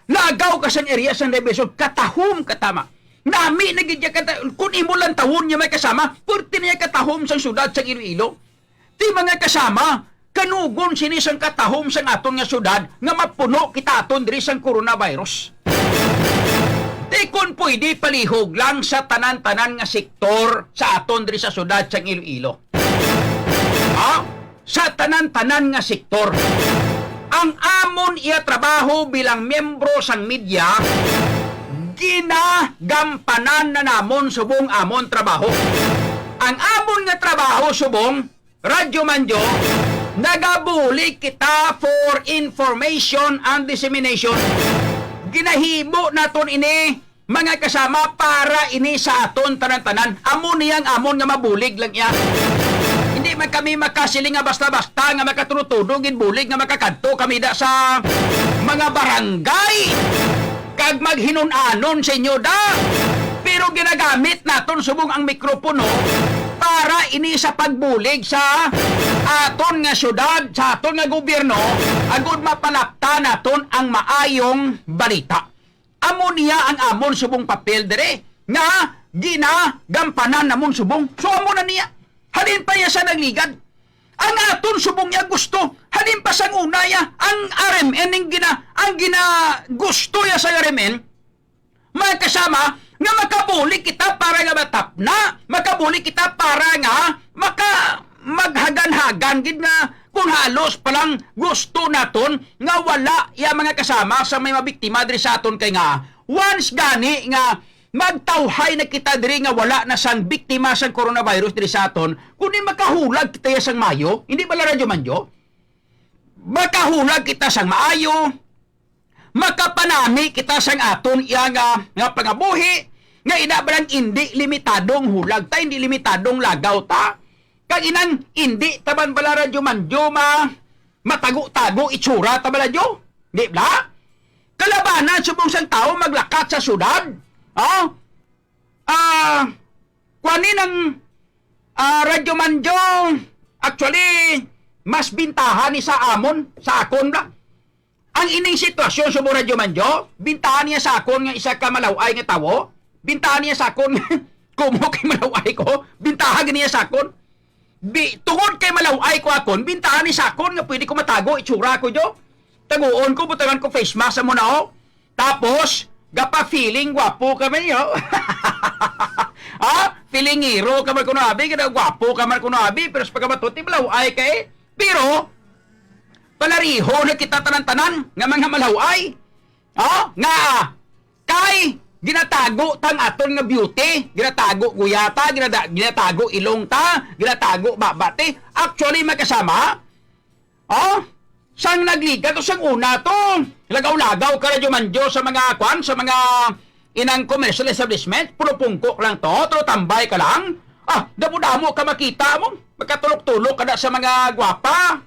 Lagaw ka sang area sang Nueva Ecija, katahom katama. Nami na gid ya kata-, kun imo lantawon niya may kasama, pwerte niya katahom sang syudad sang Iloilo. Ti mga kasama, kanugon sini sang katahom sang aton nga syudad nga mapuno kita aton diri sang coronavirus. Ti kon pwede, palihog lang sa tanan-tanan nga sektor sa aton diri sa syudad sang Iloilo. Ha? Sa tanan-tanan nga sektor. Ang amon iya trabaho bilang miyembro sang media, ginagampanan na namon subong amon trabaho. Ang amon nga trabaho subong Radyo Manjo, nagabulig kita for information and dissemination. Ginahimo naton ini, mga kasama, para ini sa aton tanan-tanan. Amo ni ang amon nga mabulig lang iya. Hindi man kami makasiling nga basta-basta nga makatudo-tudo gid bulig nga makakadto kami da sa mga barangay kag maghinun-anon sa inyo da. Pero ginagamit naton subong ang mikropono para ini sa pagbulig sa aton nga syudad, sa aton nga gobyerno, agud mapalapta naton ang maayong balita. Amo niya ang amon subong papel diri nga ginagampanan namon subong. So, amo na niya. Halin pa iya sa nagligad. Ang aton subong niya gusto. Halin pa sang una niya, ang R M N ning gina-, ang gina-, gusto niya sa R M N, mga kasama, nga makabulig kita para nga matapna, makabulig kita para nga maka-, maghagan-hagan gid nga kung halos pa lang gusto naton nga wala ya mga kasama sa may mabiktima diri sa aton kay nga once gani nga magtawhay na kita diri nga wala na sang biktima sang coronavirus diri sa aton, kundi makahulag kita ya sang maayo, hindi bala Radyo Manjo? Makahulag kita sang maayo, makapanami kita sang aton iya nga, nga pangabuhi, nga ina ba lang indi limitadong hulag ta, indi limitadong lagaw ta. Kag inang indi taman bala Radyo Manjo ma-, matago-tago itsura ta bala, Jo? Di bala? Kalabanan subong sang tawo maglakat sa syudad. Ah, ah, kuan ni nang, ah, Radyo Manjo, actually, mas bintahan ni sa amon, sa akon bala. Ang ining sitwasyon subong Radyo Manjo, bintahan niya sa akon nga isa ka malaw-ay nga tawo, bintahan niya sa akon, kumo kay malaw-ay ko, bintahan niya sa akon. Bi-, tungod kay malaw-ay ko akon, bintahan ni sa akon nga pwede ko matago itsura ko, Jo. Taguon ko, butangan ko face mask amo na, oh. Tapos, Gapa-feeling gwapo ka man, yo. Ha? Feelingero ka man kuno, abi, kada gwapo ka man kuno, abi, pero sa pagkamatud, ti malaw-ay ka, eh. Pero, palariho na kita tanan-tanan nga mga malaw-ay. Ha? Nga, kay ginatago tang aton nga beauty, ginatago guyata, ginada-, ginatago ilong ta, ginatago baba ti. Actually, magkasama, oh, sang nagligad o sang una to, lagaw-lagaw ka, Radyo Manjo, sa mga, kwan, sa mga inang commercial establishment, puro pungko lang to, to tambay ka lang. Ah, damo-damo ka makita mo, makatulok-tulok ka na sa mga gwapa.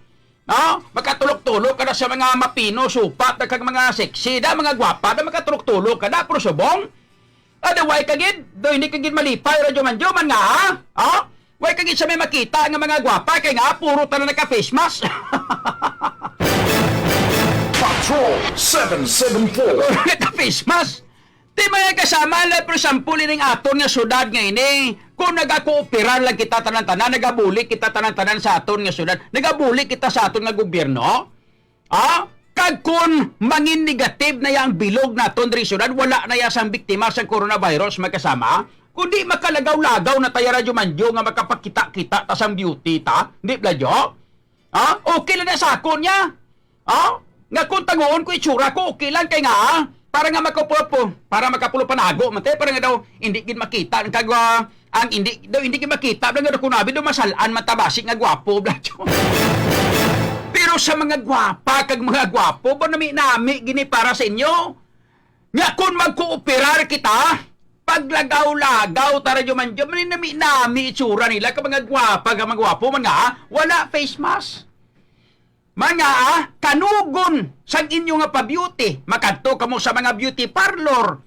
No? Makatulok-tulok ka na sa mga mapino, supat, kag mga sexy, da, mga gwapa, da, makatulok-tulok ka na, puro subong. Ada, way ka gid, do hindi ka gid malipay, Radyo Manjo, man nga, ha? Ha? Way ka gid sa may makita nga mga gwapa, kay nga, puro tanan naka-face mask. Patrol seven seven four. Puro naka-face mask. Ti, mga kasama, like, for example, ining aton nga syudad nga ini, kung nagakooperar lang kita tanan-tanan, nagabuli kita tanan-tanan sa aton nga syudad, nagabuli kita sa aton nga gobyerno, ah, kag kung mangin negative na ya ang bilog naton diri sa syudad, wala na ya sang biktima sang coronavirus, mga kasama, kundi makalagaw-lagaw na ta ya, Radyo Manjo, nga makapakita-kita ta sang beauty ta, di ba, Jo? Ha? Okay lang na sa akon niya. Ha? Nga kung tangoon ko itsura ko, okay lang kay nga, ha? Para nga makapulo, para makapulo panago, man, te, para nga daw hindi gid makita ang kagwa, ang hindi, daw hindi gid makita, daw nga daw kunabi, daw masalan, matabasi nga gwapo, bla. Pero sa mga gwapa kag mga gwapo, ba nami-nami gini para sa inyo? Nga kung magkooperar kita, paglagaw-lagaw ta, Radyo Manjo, maninami-nami itsura nila, ka mga gwapa, ka mga gwapo man nga, wala face mask. Man nga, ah, kanugon sang inyo nga pa-beauty, makadto kamo sa mga beauty parlor,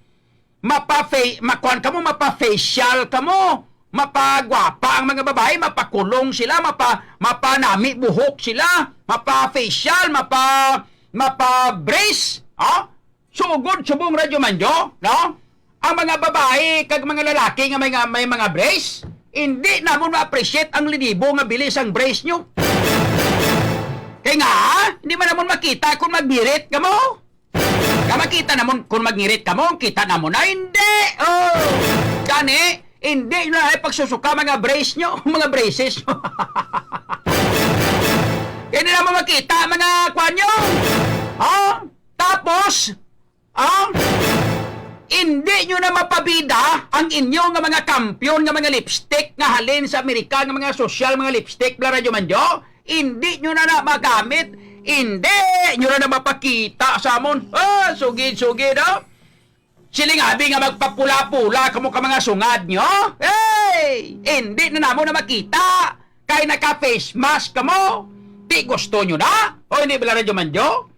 mapa-fa-, makuan kamo, mapa-facial kamo, mapagwapa ang mga babae, mapakulong sila, mapa-, mapanami buhok sila, mapa-facial, mapa-, mapa-brace, ah? Sugod subong, Radyo Manjo, no? Ang mga babae kag mga lalaki nga may, nga may mga brace, hindi namon ma-appreciate ang linibo nga bili sang brace nyo. Kay nga, hindi man namon makita kung magbirit kamo. Nga makita namon kung magbirit kamo, kita namon na hindi. Oh, gani, hindi na ay pagsusuka mga brace nyo, mga braces nyo. Hindi namon makita mga kwan nyo. Oh, tapos, ang hindi nyo na mapabida ang inyo nga mga kampiyon nga mga lipstick nga halin sa Amerika nga mga sosyal mga lipstick, bla, Radyo Manjo, hindi nyo na na magamit, hindi nyo na na mapakita sa amon. Ah, sugid-sugid, ah. Siling abi nga magpapula-pula kamo ka mga sungad nyo. Hey! Hindi na namo na makita. Kay naka-face mask kamo. Ti gusto nyo na? O hindi, bla, Radyo Manjo?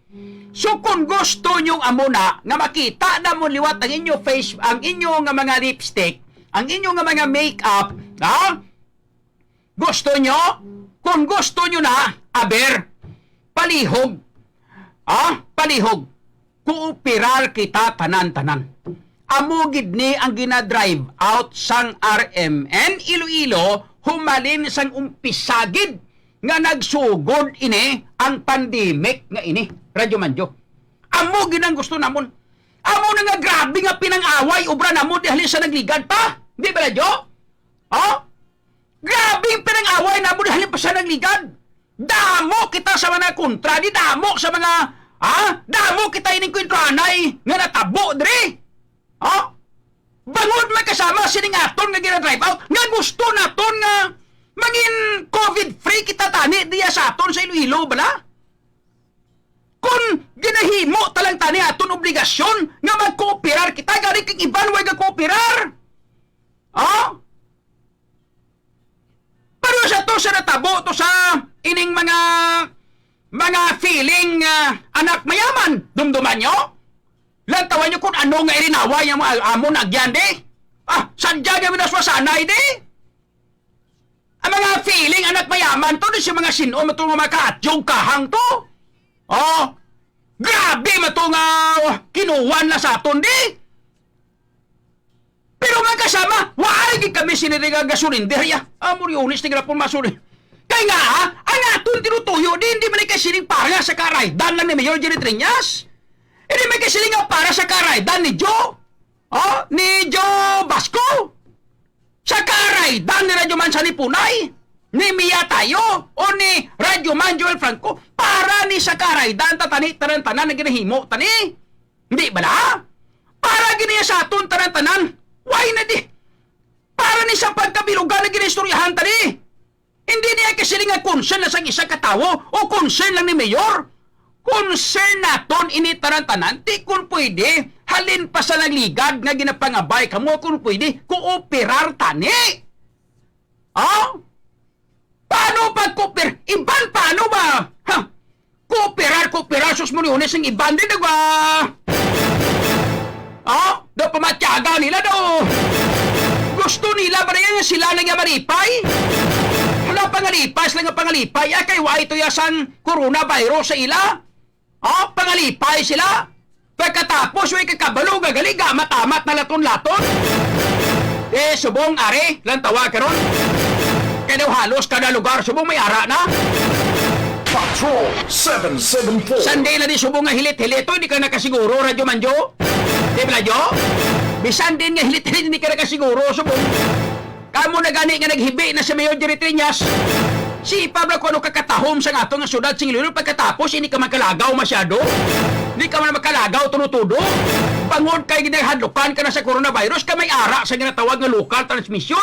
So, kung gusto nyo amo na nga makita na mo liwat ang inyo face, ang inyo nga mga lipstick, ang inyo nga mga makeup, ha? Gusto nyo? Kung gusto nyo na, aber, palihog. Ha? Palihog. Kooperar kita tanan-tanan. Amo gid ni ang gina-drive out sang R M N Iloilo, humalin sang umpisa gid nga nagsugod ini ang pandemic nga ini, Radyo Manjo. Amo gid ang gusto namon. Amo na nga grabe nga pinang-away obra namo di halin sa nagligad pa. Di ba, Radyo? Ha? Grabe ang pinang-away namo di halin pa sa nagligad. Damo kita sa mga kontra, di damo sa mga, ha? Damo kita ining kwentranay nga natabo diri. Ha? Bangod man kasama sining aton nga gina-drive out, nga gusto naton nga mangin covid free kita tani diya sa aton sa Iloilo, bala? Kung ginahimo ta lang tani aton obligasyon nga magkooperar kita, gani kang iban way gakooperar. Ha? Pero sa to sa natabo to sa ining mga, mga feeling, ah, anak mayaman, dumduman nyo? Lantawan nyo kung ano nga irinaway ang mga amon agyan di. Ah, sadya nga minaswasanay di. Ang mga feeling anak mayaman to, di siya mga sin-o, matong mga kaatyog kahang to. Oh, grabe mato nga kinuwan na sa aton di. Pero mga kasama, waay gid kami sini nga gasolindero ya. Amo ri unis ni grapon masuli. Kay nga, ha, ang aton tinutuyo, di, hindi man kay sining para sa karaydan lang ni Mayor Jerry Treñas. Hindi may kasiling nga para sa karaydan ni Joe. Oh, ni Joe Basco. Sa karaydan ni Radyo Man Sanlipunay, ni Mia Tayo, o ni Radyo Man Joel Franco, para ni sa karaydan ta tani, tanan-tanan ang ginahimo tani. Hindi bala? Para gini sa aton tanan-tanan. Why na di? Para ni sa pagkabilugan na ginaistoryahan tani. Hindi niya kasiling nga concern na sang isa ka tawo o concern lang ni Mayor. Concern naton ini tanan-tanan, ti kun pwede, halin pa sa nagligad nga ginapangabay kamo, kun pwede, kooperar tani. Ha? Paano pag kooper-, iban paano ba? Ha? Kooperar, kooperar, sus, Moriones, ang iban din, diba? Oh, daw pamatyaga nila daw. Gusto nila ba na yan sila nagamalipay? Hala, pangalipay sila nga pangalipay. Ah, kay wa ito yasang coronavirus sa ila. Oh, pangalipay sila. Pagkatapos, way kakabalo nga gali, gamat-amat na laton-laton. Eh, subong, ari, lang tawa karon. Kaya daw halos kada lugar, subong may ara na. Patrol seven seven four. Sandi na di subong nga hilit-hilit, oh, di ka nakasiguro, Radyo Manjo. Di ba, Radyo? Bisan din nga hilit-hilit, di ka nakasiguro, subong. Kamo na gani nga naghibi na si Mayor Jerry Triñas. Sipa bala kung ano kakatahom sa ato nga syudad sing Iloilo, pagkatapos hindi ka makalagaw masyado. Hindi ka man makalagaw tudo-tudo. Bangod kay ginahadlukan ka na sa coronavirus, ka may ara sa ginatawag nga local transmission.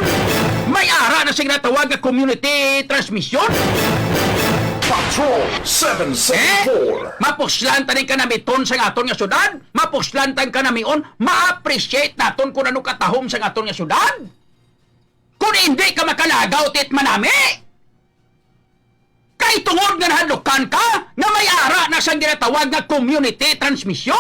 May ara na sa ginatawag nga community transmission. Patrol seven seven four. Eh? Mapuslan taning kanamiton sa aton nga syudad. Mapuslan tang kanamion. Ma-appreciate naton kung ano katahom sa aton nga syudad. Kung hindi ka makalagaw, tit manami. Kay tungod nga nahadlukan ka nga may ara na sang ginatawag nga community transmission.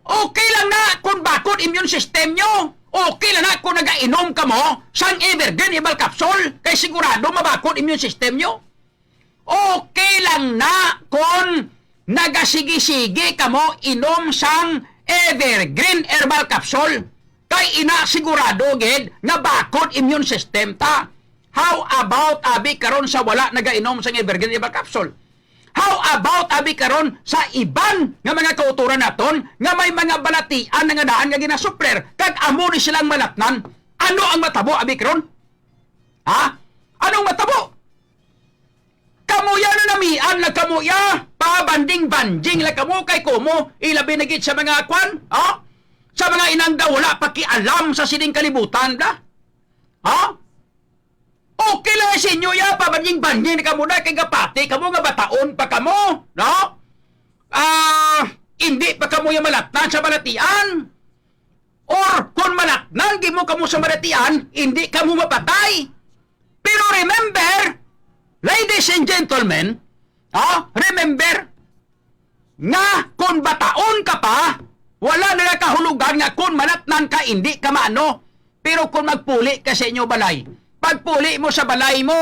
Okay lang na kung bakod immune system nyo. Okay lang na kung nagainom ka mo sang Evergreen Herbal Capsule, kay sigurado mabakod immune system nyo. Okay lang na kung nagasigi-sigi kamo inom sang Evergreen Herbal Capsule, kay ina sigurado gid nga bakod immune system ta. How about abi karon sa wala nagainom sang Evergreen Herbal Capsule? How about abi karon sa iban nga mga kautoran naton nga may mga balatian na nga daan nga ginasupler, kag amo ni silang malatnan? Ano ang matabo abi karon? Ha? Anong matabo? Kamo ya na namian lang kamo ya, pabanding-banding lang kamo kay kumo, ilabi na gid sa mga kwan, ha? Sa mga inang daw wala pakialam sa sining kalibutan, bla? Ha? Okay lang sa inyo ya, pabanding-banding na kamo na, kay gapati kamo nga bataon pa kamo, no? Ah, hindi pa kamo ya malatnan sa balatian. Or kung malatnan gid mo kamo sa balatian, hindi kamo mapatay. Pero remember, ladies and gentlemen, oh, remember nga kung bataon ka pa, wala na nakahulugan nga kung malatnan ka, hindi ka maano. Pero kung magpuli ka sa inyo balay, pagpuli mo sa balay mo,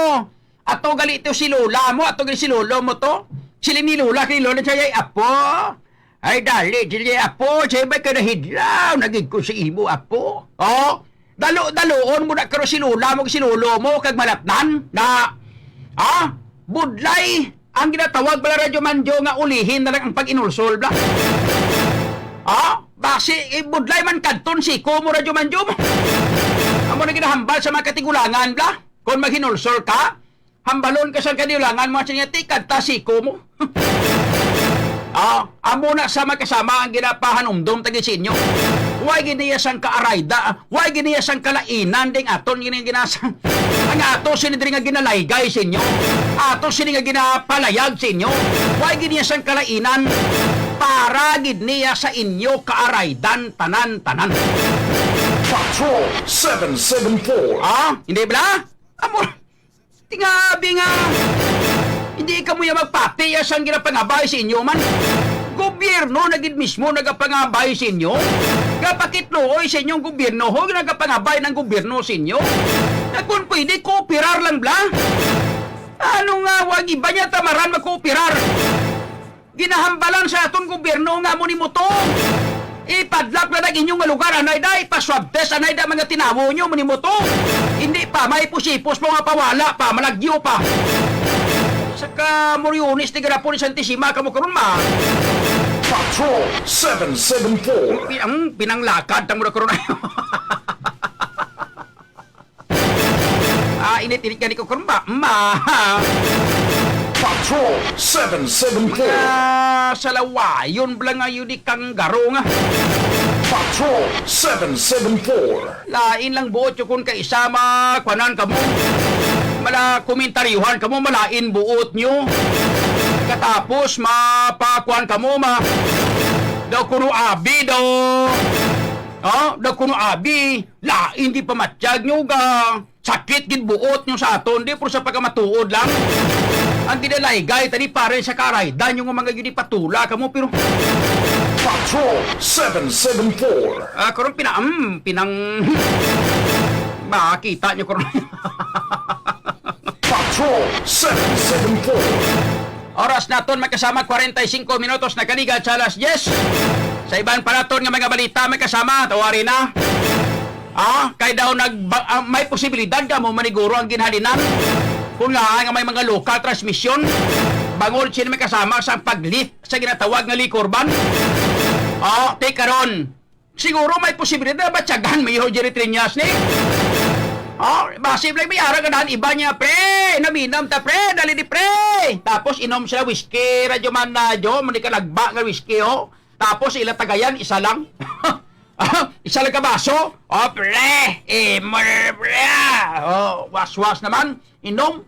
ato gali to si lola mo, ato gali si lolo mo to. Sila ni lola, kay lola siya, "Ay, apo, ay, dali, dili, apo, sa iba'y ka nahidlaw, nagid ko sa imo, apo." Oh, dalo-daloon mo na karon si lola mo, si lolo mo, kag malatnan, na, ah, budlay, ang ginatawag bala, Radyo Manjo, nga ulihin na lang ang pag-inulsol, bla. Ah, basi, eh, budlay man kadton, siko mo, Radyo Manjo, mo. Amo na ginahambal sa mga katigulangan, bla. Kung maghinulsol ka, hambalon ka sa kaniulangan mo, siya, "Tikad ta, siko mo." Ah, amo na sa magkasama ang ginapahanumdom tagi sa inyo. Wa gid niya sang kaarayda, wa gid niya sang kalainan ding aton gini ginasa. Ang ato sini diri nga ginalaygay sa inyo. Ato sini nga ginapalayag sa inyo. Wa gid niya sang kalainan para gid niya sa inyo kaaraydan tanan-tanan. Patrol seven seven four. Ah, hindi bala? Amo, tingabi nga, hindi kamo ya magpati ya sang ginapangabay sa inyo man. Gobyerno na gid mismo nagapangabay sa inyo. Gapakitluoy sa inyong gobyerno, ho, nagapangabay ng gobyerno sa inyo. Na kung pwede, kooperar lang bla. Ano nga, wag iba niya tamaran magkooperar. Ginahambalan sa aton gobyerno nga amo ni mo to. Ipadlak na nag inyong nga lugar, anay da, ipaswab test, anay da, mga tinawo nyo, amo ni mo to. Hindi pa, may pusipos pa, mga pawala pa, malagyo pa. Sa ka Moriones, ni garapon ni Santissima, kamo karon ma. Patrol seven seven four. Pi-, ang pinanglakad tang mura karon. Ah, init-init gani ko karon ba? Ma. Patrol seven seven four. Ah, salawayon bala nga yun di kanggaro nga. Patrol seven seven four. Lain lang buot nyo kung kaisa makuanan kamo. Mala komentaryuhan kamo, malain buot nyo. Katapos, mapakuan kamo, ma-, daw kuno abi, daw. Oh, daw kuno abi, lain di pamatyag nyo ga. Sakit gid buot nyo sa aton, di, pero sa pagkamatuod lang. Ang gidalaygay, tani, pare, sa karaydan nyo nga mga yun, ipatula kamo, pero Patrol seven seven four. Ah, karon pina-, mm, pinang-, makita nyo karon. Patrol seven seven four. Oras naton, mga kasama, kwarenta y singko minutos na kaligat sa alas diyes. Sa iban pa naton nga mga balita, mga kasama, tawari na. Ah, kay daw nag-, ba-, ah, may posibilidad ka mo maniguro ang ginhalinan. Kung nga, nga may mga local transmission, bangod sila may kasama sa pag-lift sa ginatawag nga liquor ban. Oh, te karon, siguro may posibilidad na batyagan, Mayor Jerry Triñas, ni? Oh, basi lang may ara ganahan iba niya, "Pre, naminam ta, pre, dali di, pre." Tapos inom sila whisky, Radyo Man, Radyo, mani ka nagba nga whisky, oh. Tapos ila tagayan, isa lang. Isa lang ka baso. "Oh, pre, eh, murder, pre, ah." Oh, waswas naman, inom.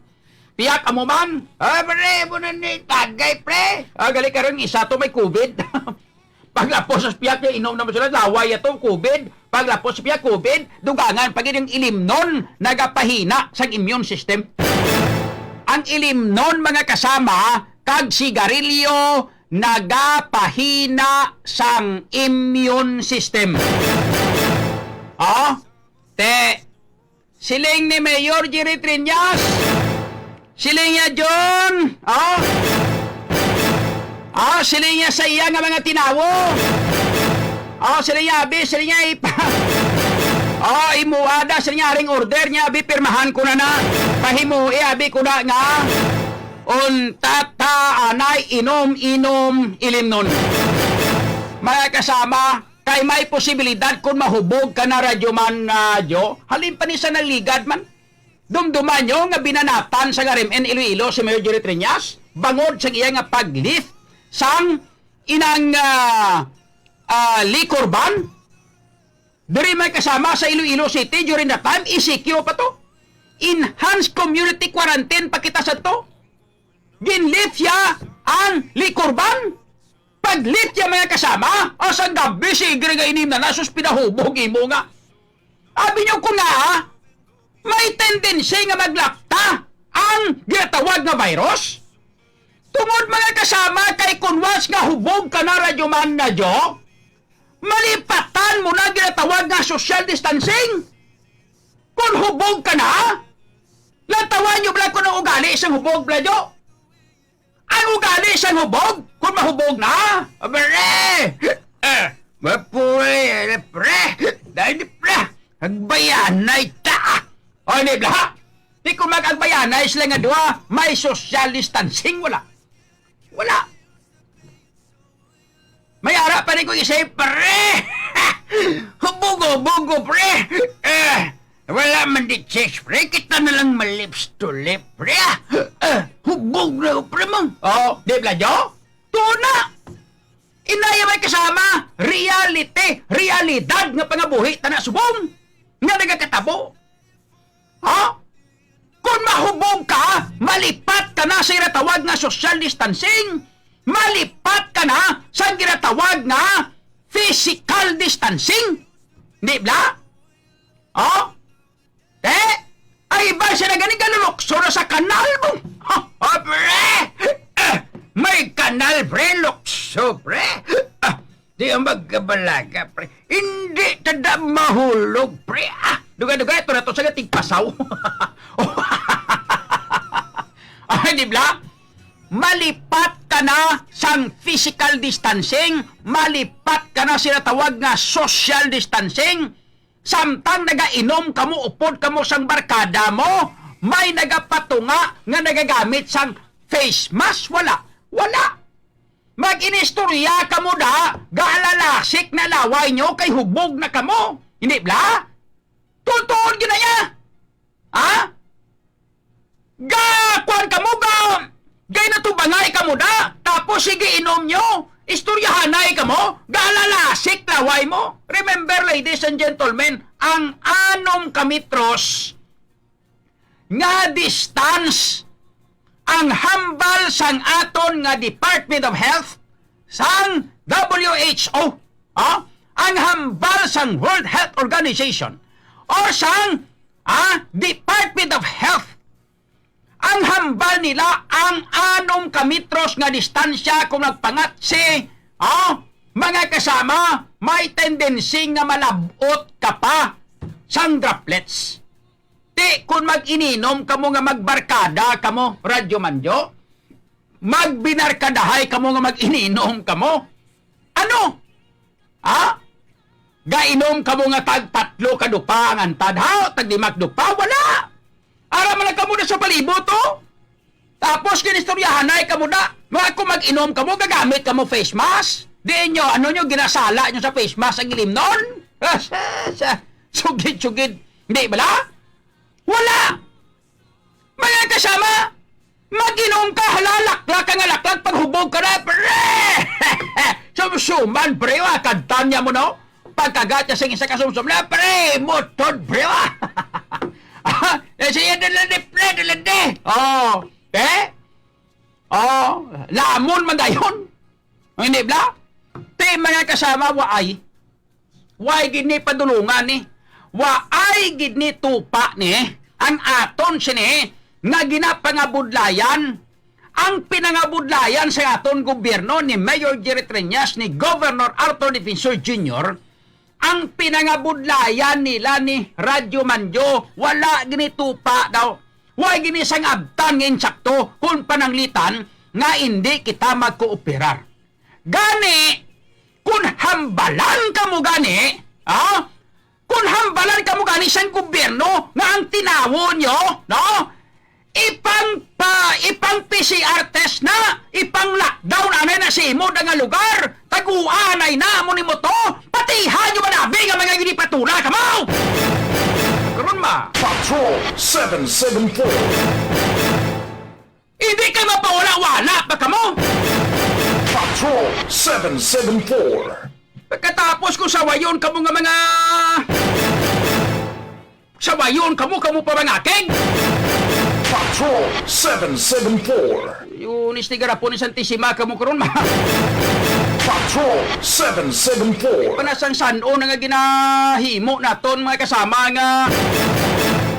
Piyak amo man. "Ah, pre, mo na ni tagay, pre." Ah, gali karon, isa to may covid. Paglapos sa piyak niya, inom naman sila, laway ato, covid. Paglapos sa piyak, covid, dugangan pa gid ang ilimnon, nagapahina sang immune system. Ang ilimnon, mga kasama, kag sigarilyo, nagapahina sang immune system. Oh, te, siling ni Mayor Jerry Triñas, siling niya, John, oh, oh, siling niya sa iya nga mga tinawo, oh, siling niya, abi, siling niya, ipa-, oh, imuada, siling niya, aring order niya, abi, pirmahan ko na na, pahimui, abi, ko na nga, untat ta anay inom-inom ilimnon. Mga kasama, kay may posibilidad kung mahubog ka na, Radyo Man, ah, Jo, halin pa ni sa nagligad man. Dumduman nyo nga binanatan sa R M N Iloilo si Mayor Jerry Triñas bangod sa iya nga pag-lift sang inang, ah, ah, liquor ban. Diri may kasama sa Iloilo City during that time, E C Q pa to. Enhanced community quarantine pa kita sa to. Ginlift siya ang liquor ban. Pag-lift siya, mga kasama, asa gabi, sige nga inim na na, sus, pinahubog imo nga. Abi nyo ko nga, ha? May tendency nga maglapta ang ginatawag nga virus. Tungod, mga kasama, kay kung once nga hubog ka na, Radyo Man, Radyo, malipatan mo na ginatawag nga social distancing. Kung hubog ka na, lantawan nyo bala kung ang ugali sang hubog, bala nyo. Ang ugali sang hubog, kung mahubog na, "Pre! Eh, mapuwi, eh, pre! Dahil ni pre! Agbayanay ta! O, di bala? Di ko mag-agbayanay sila nga duha, may social distancing, wala. Wala." May ara pa rin ko isay, pre. Hubugo-bugo, pre. Eh, wala man di chicks, pre. Kita na lang ma-lips to lip, pre, ah. Eh, hubog na, pre, mang. Oh, di bala, Jo? Tuna. Inaya may kasama, reality, realidad nga pangabuhi, tana subong, nga nagakatabo. Ha? Kung mahubog ka, malipat ka na sa ginatawag nga social distancing, malipat ka na sa ginatawag nga physical distancing. Di bala? Oh? Te? Ay, ba siya na gani galulukso na sa kanal mo? Ha? Ha, pre? Eh, may kanal, pre, lukso, pre. Ah, di ang magkabalaga, pre. Hindi tada mahulog, pre. Ah, dugay-dugay, ito na to sa gating pasaw. Ay, di bala? Malipat ka na sang physical distancing, malipat ka na sila tawag nga social distancing, samtang nagainom kamo, upod kamo sang barkada mo, may nagapatunga nga nagagamit sang face mask? Wala. Wala. Mag-inistorya kamo da, gaalalasik na laway nyo kay hubog na kamo. Hindi bala? Tutuon gina ya. Ha? Ga, kuwan kamo, ga, gay natubangay kamo da, tapos sige inom nyo, istoryahanay kamo, gaalalasik laway mo. Remember, ladies and gentlemen, ang anom ka metros nga distance ang hambal sang aton nga Department of Health, sang W H O, ah, ang hambal sang World Health Organization, or sang, ah, Department of Health. Ang hambal nila, ang anom ka metros nga distansya kung nagpangatsi, ah, mga kasama, may tendency nga malab-ot ka pa sang droplets. Ti, kun mag-ininom kamo nga magbarkada kamo, Radyo Manjo, magbinarkadahay kamo nga mag-ininom kamo. Ano? Ha? Gainom kamo nga tag patlo ka dupa ang antad, ha? Tag lima ka dupa? Wala! Ara man lang kamo na sa palibot, oh. Tapos ginistoryahanay kamo na, nga kung mag-inom kamo, gagamit kamo face mask. Di nyo, ano nyo, ginasala nyo sa face mask ang ilimnon? Sugid-sugid. Hindi bala? Wala! Mga kasama, mag-inom ka, hala, laklak ka nga laklak, paghubog ka na, pre! Sumsuman, pre, ah, kanta niya mo, no? Pagkagat niya sing isa ka sumsum na, pre, mutod, pre, ah! Eh, siya, dala di, pre, dala di. Oh, eh? Oh, lamon man dayon. Hindi bala? Ti, mga kasama, waay. Way gid ni padulungan ni. Waay gid ni tupa ni. Ang aton sini nga ginapangabudlayan, ang pinangabudlayan sa aton gobyerno ni Mayor Jerry Treñas, ni Governor Arthur Defensor Junior, ang pinangabudlayan nila ni Radyo Manjo, wala gid ni tupa daw. Way gid ni sang abtan nga insakto kung pananglitan nga indi kita magkooperar. Gani, kun hambalan kamo gani, ah, kun hambalan kamo gani sang gobyerno nga ang tinawo nyo, no? Ipang pa, ipang P C R test na, ipang lockdown anay na sa imo da nga lugar, taguanay na mo nimo to, patihan nyo manabi nga mga ginipatula kamo! Karon ma. Patrol seven seven four. Hindi ka mapawala-wala pa kamo! Patrol seven seven four. Pagkatapos ko sawayon kamo nga mga sawayon kamo, kamo pa mangakig! Patrol seven seven four. Yun, istigarapon ni Santisima kamo karon, ma. Patrol seven seven four. Panasang sanon nga ginahimo naton, mga kasama, nga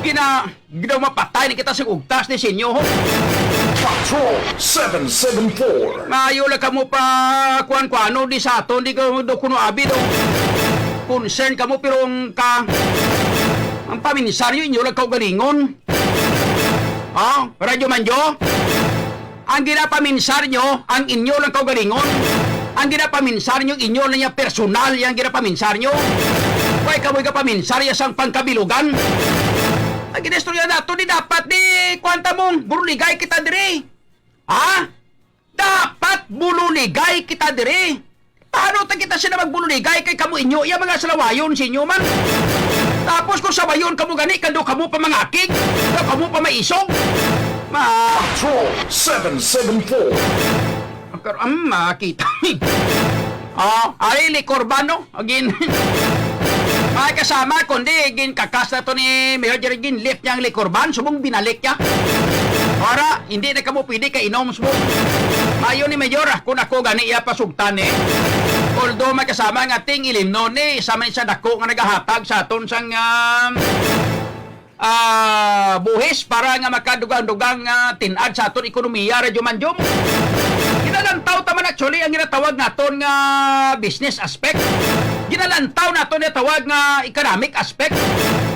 gina-, Daw mapatay na kita sa ugtas ni Senyo, ho. Patrol seven seven four. Maayo lang kamo pa kuan-kuano di sa aton, di ko do kuno abi do. Concern kamo, pero ang ka, ang paminsar nyo, inyo lang kaugalingon. Ha? Radyo Manjo? Ang ginapaminsar nyo, ang inyo lang kaugalingon. Ang ginapaminsar nyo, inyo lang niya personal, yang ginapaminsar nyo. Way kamoy gapaminsar ya sang pangkabilugan. Ang ginistorya nato, di dapat di kwanta mong buruligay kita diri. Ha? Dapat bululigay kita diri. Paano ta kita sila magbululigay kay kamo inyo, iya mga salawayon sa inyo man? Tapos kung sawayon kamo gani, kando kamo pa mangakig, kando kamo pa maisog. Ma- Patrol seven seven four. Ang kar-, ang makita. Oh, ari likorban, no? Again. Mga kasama, kundi ginkakas na to ni Mayor Jerry, ginlift niya ang likorban, subong binalik niya. Para, hindi na kamo pwede kainom, subong. Mayo ni Mayor, ah, kung ako gani iya pasugtan, eh. Although, mga kasama, nga ting ilimnon, eh, isa man sa dako nga nagahatag sa aton sang, ah, ah, buhis para nga makadugang-dugang, ah, tin-ad sa aton ekonomiya, Radyo Manjom. Ginalantaw ta man actually ang ginatawag naton nga business aspect. Ginalantaw naton nga tawag nga economic aspect.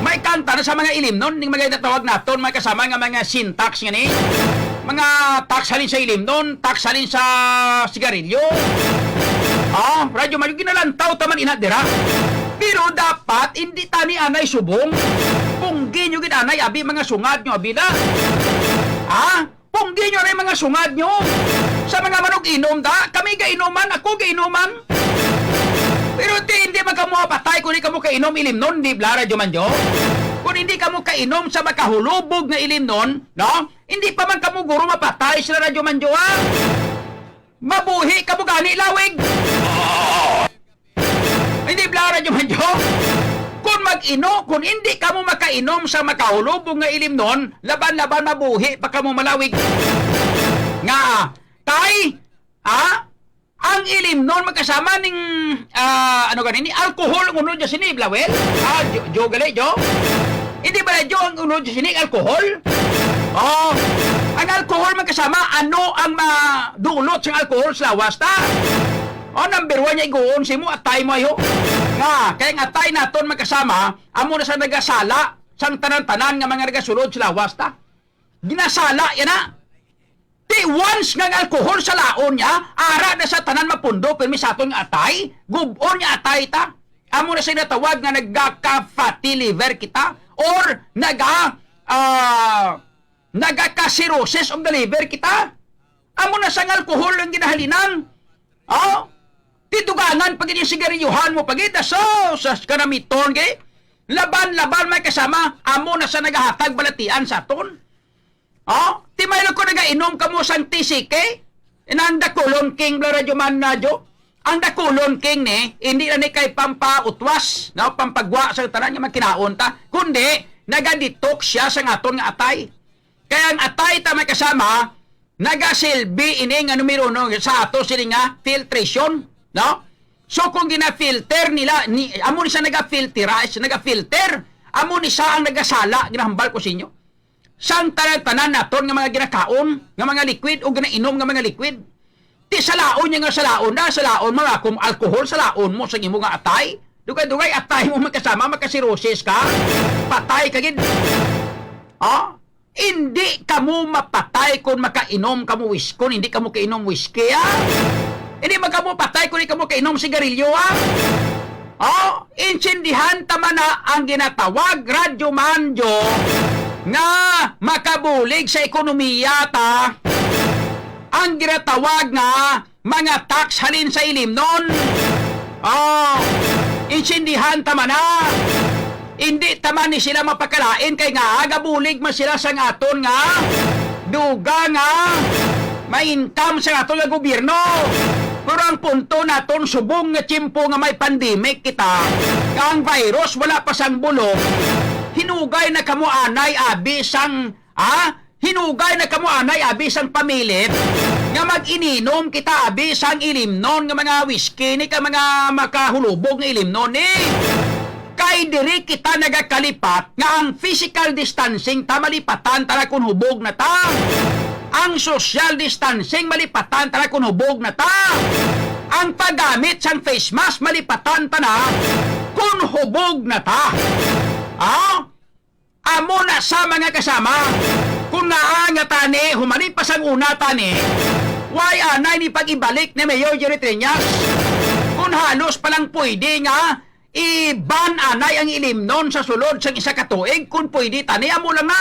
May kanta na sa mga ilimnon, ning mga ginatawag naton, mga kasama, nga mga sin tax nga ni. Mga tax halin sa ilimnon, tax halin sa sigarilyo. Ah, Radyo Manjom, ginalantaw ta man ina dira. Pero dapat, hindi tani anay subong. Punggi nyo gid anay, abi mga sungad nyo, abi na. Ha? Punggi nyo anay mga sungad nyo. Ta mga manug-inom ta, kami gainuman, ako gainuman. Pero ti, hindi man kamo mapatay kung di kamo kainom ilimnon, di bla, Radyo Manjo? Kung hindi kamo kainom sa makahulubog nga ilimnon, no? Hindi pa man kamo guro mapatay sila, Radyo Manjo, ha? Mabuhi kamo gani, lawig! Hindi bla, Radyo Manjo? Kung mag-ino, kung hindi kamo makainom sa makahulubog nga ilimnon, laban-laban mabuhi pa kamo, malawig. Nga, tay, ha? Ang ilimnon magkasama ning, ah, ano gani ni, alcohol ang unod niya sini, Blawel? Ah, Jo, Jo gali, Jo? Hindi ba, Jo, ang unod niya sini, alcohol? Oh, ang alcohol magkasama, ano ang madulot sa alcohol sa lawas ta? Oh, number one niya iguon sa imo, atay mo ayo. Nga, kay ang atay naton magkasama, amo na sa nagasala sang tanan-tanan nga mga nagasulod sa lawas ta. Ginasala yan na. Ti once nga ang alcohol sa laon niya, ara na sa tanan mapundo, pirmi sa aton nga atay, gub-on nga atay ta. Amo na sa natawag nga nagaka-fatty liver kita, or naga, ah, nagaka-cirrhosis of the liver kita. Amo na sa nga alcohol ang ginahalinan. Oh? Ti dugangan pa gid yung sigarilyohan mo pa gid, aso, sa kanamiton, kay laban-laban may kasama, amo na sa nagahatag balatian sa aton. Oh, ti may lang ko nagainom kamo sang T C K, inang Dakulon King, bla, Radyo Man, Radyo. Ang Dakulon King ni, hindi na ni kay pampautwas, no, pampagwa sa tanan nga magkinaon ta, kundi naga-detox siya sa aton nga atay. Kaya ang atay ta may kasama, nagasilbi ini nga numero uno sa ato sini nga filtration, no? So kung gina-filter nila, ni, amo ni siya naga-filterize, naga-filter, amo ni siya ang nagasala, ginahambal ko sa inyo. Sang tanan-tanan naton nga mga ginakaon, nga mga liquid o ginainom nga mga liquid. Ti salaon niya nga salaon na, salaon mo nga kung alcohol, salaon mo sa imo nga atay. Dugay-dugay atay mo magkasama, magkasirosis ka. Patay ka gid. Ah? Hindi kamo mapatay kung makainom kamo whis-, kung hindi kamo kainom whiskey, ah? Hindi man kamo patay kung hindi kamo kainom sigarilyo, ah? Oh, intindihan ta man na ang ginatawag, Radyo Manjo, nga makabulig sa ekonomiya ta, ang ginatawag nga mga tax halin sa ilimnon. Oh, intindihan ta man na. Hindi ta man ni sila mapakalain kay nga agabulig man sila sa aton nga duga nga may income sa aton nga gobyerno. Pero ang punto naton, subong nga tiyempo nga may pandemic kita, nga ang virus wala pa sang bulong, hinugay na kamo anay abi sang, ha? Hinugay na kamo anay abi sang pamilit nga mag-ininom kita abi sang ilimnon nga mga whiskey ni ka mga makahulubog nga ilimnon ni. Kay diri kita nagakalipat nga ang physical distancing ta malipatan ta na kun hubog na ta. Ang social distancing malipatan ta na kun hubog na ta. Ang paggamit sang face mask malipatan ta na kun hubog na ta. Ah? Amo na sa mga kasama, kung naa nga tani, humanin pa sang una tani, why anay ni pag-ibalik ni Mayor Jerry Treñas? Kung halos pa lang pwede nga i-ban anay ang ilimnon sa sulod sang isa ka tuig, kung pwede tani, amo lang na.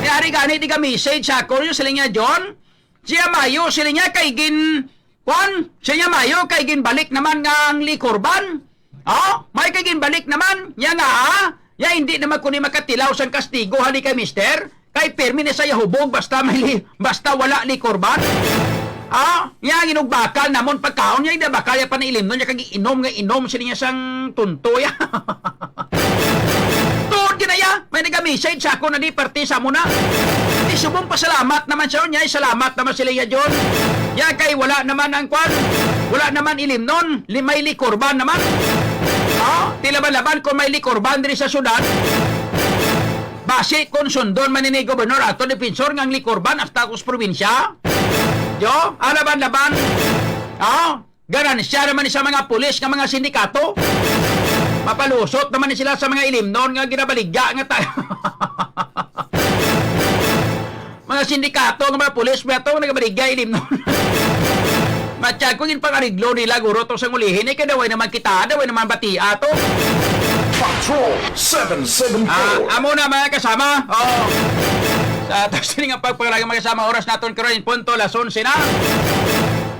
Kaya ari gani, di ka message sa ako, yung sila niya, John, siya Mayo, sila niya kay gin Kwan, siya niya Mayo kay ginbalik naman nga ang liquor ban. Oh, may kay ginbalik naman. Niya nga, ah, ya hindi naman kuno makatilaw sang kastigo hali kay mister. Kay pirmi na siya hubog basta may li-, basta wala liquor ban. Ah, niya ang inugbakal namon pagkaon niya, hindi bakal ya pa na ilimnon niya kag inom nga inom sila niya sang tunto ya. Tuod ginaya, may naga-message sa ako na di parte sa amo na. Di subong pasalamat naman siya, niya, salamat naman sila ya John. Ya kay wala naman ang kwan, wala naman ilimnon, li-, may liquor ban naman. Oh, ti laban-laban kung may liquor ban diri sa syudad. Basi kung sundon man ni Gobernador ato defensor nga ang liquor ban hasta kus probinsya. Yo, alaban-laban. Oh, Ganansya naman ni sa mga pulis nga mga sindikato. Mapalusot naman ni sila sa mga ilimnon nga ginabaligya nga ta-, mga sindikato nga mga pulis, mga to, nagabaligya ilimnon. Matyag ko, ginpangariglo nila, guro, to sa ngulihin. Eh, kay daway naman kita, daway naman batia to. Patrol seven seven four. Ah, amo na, mga kasama. Oh. Sa ato sini nga pagpangalaga, mga kasama, oras naton karon in punto las onse na.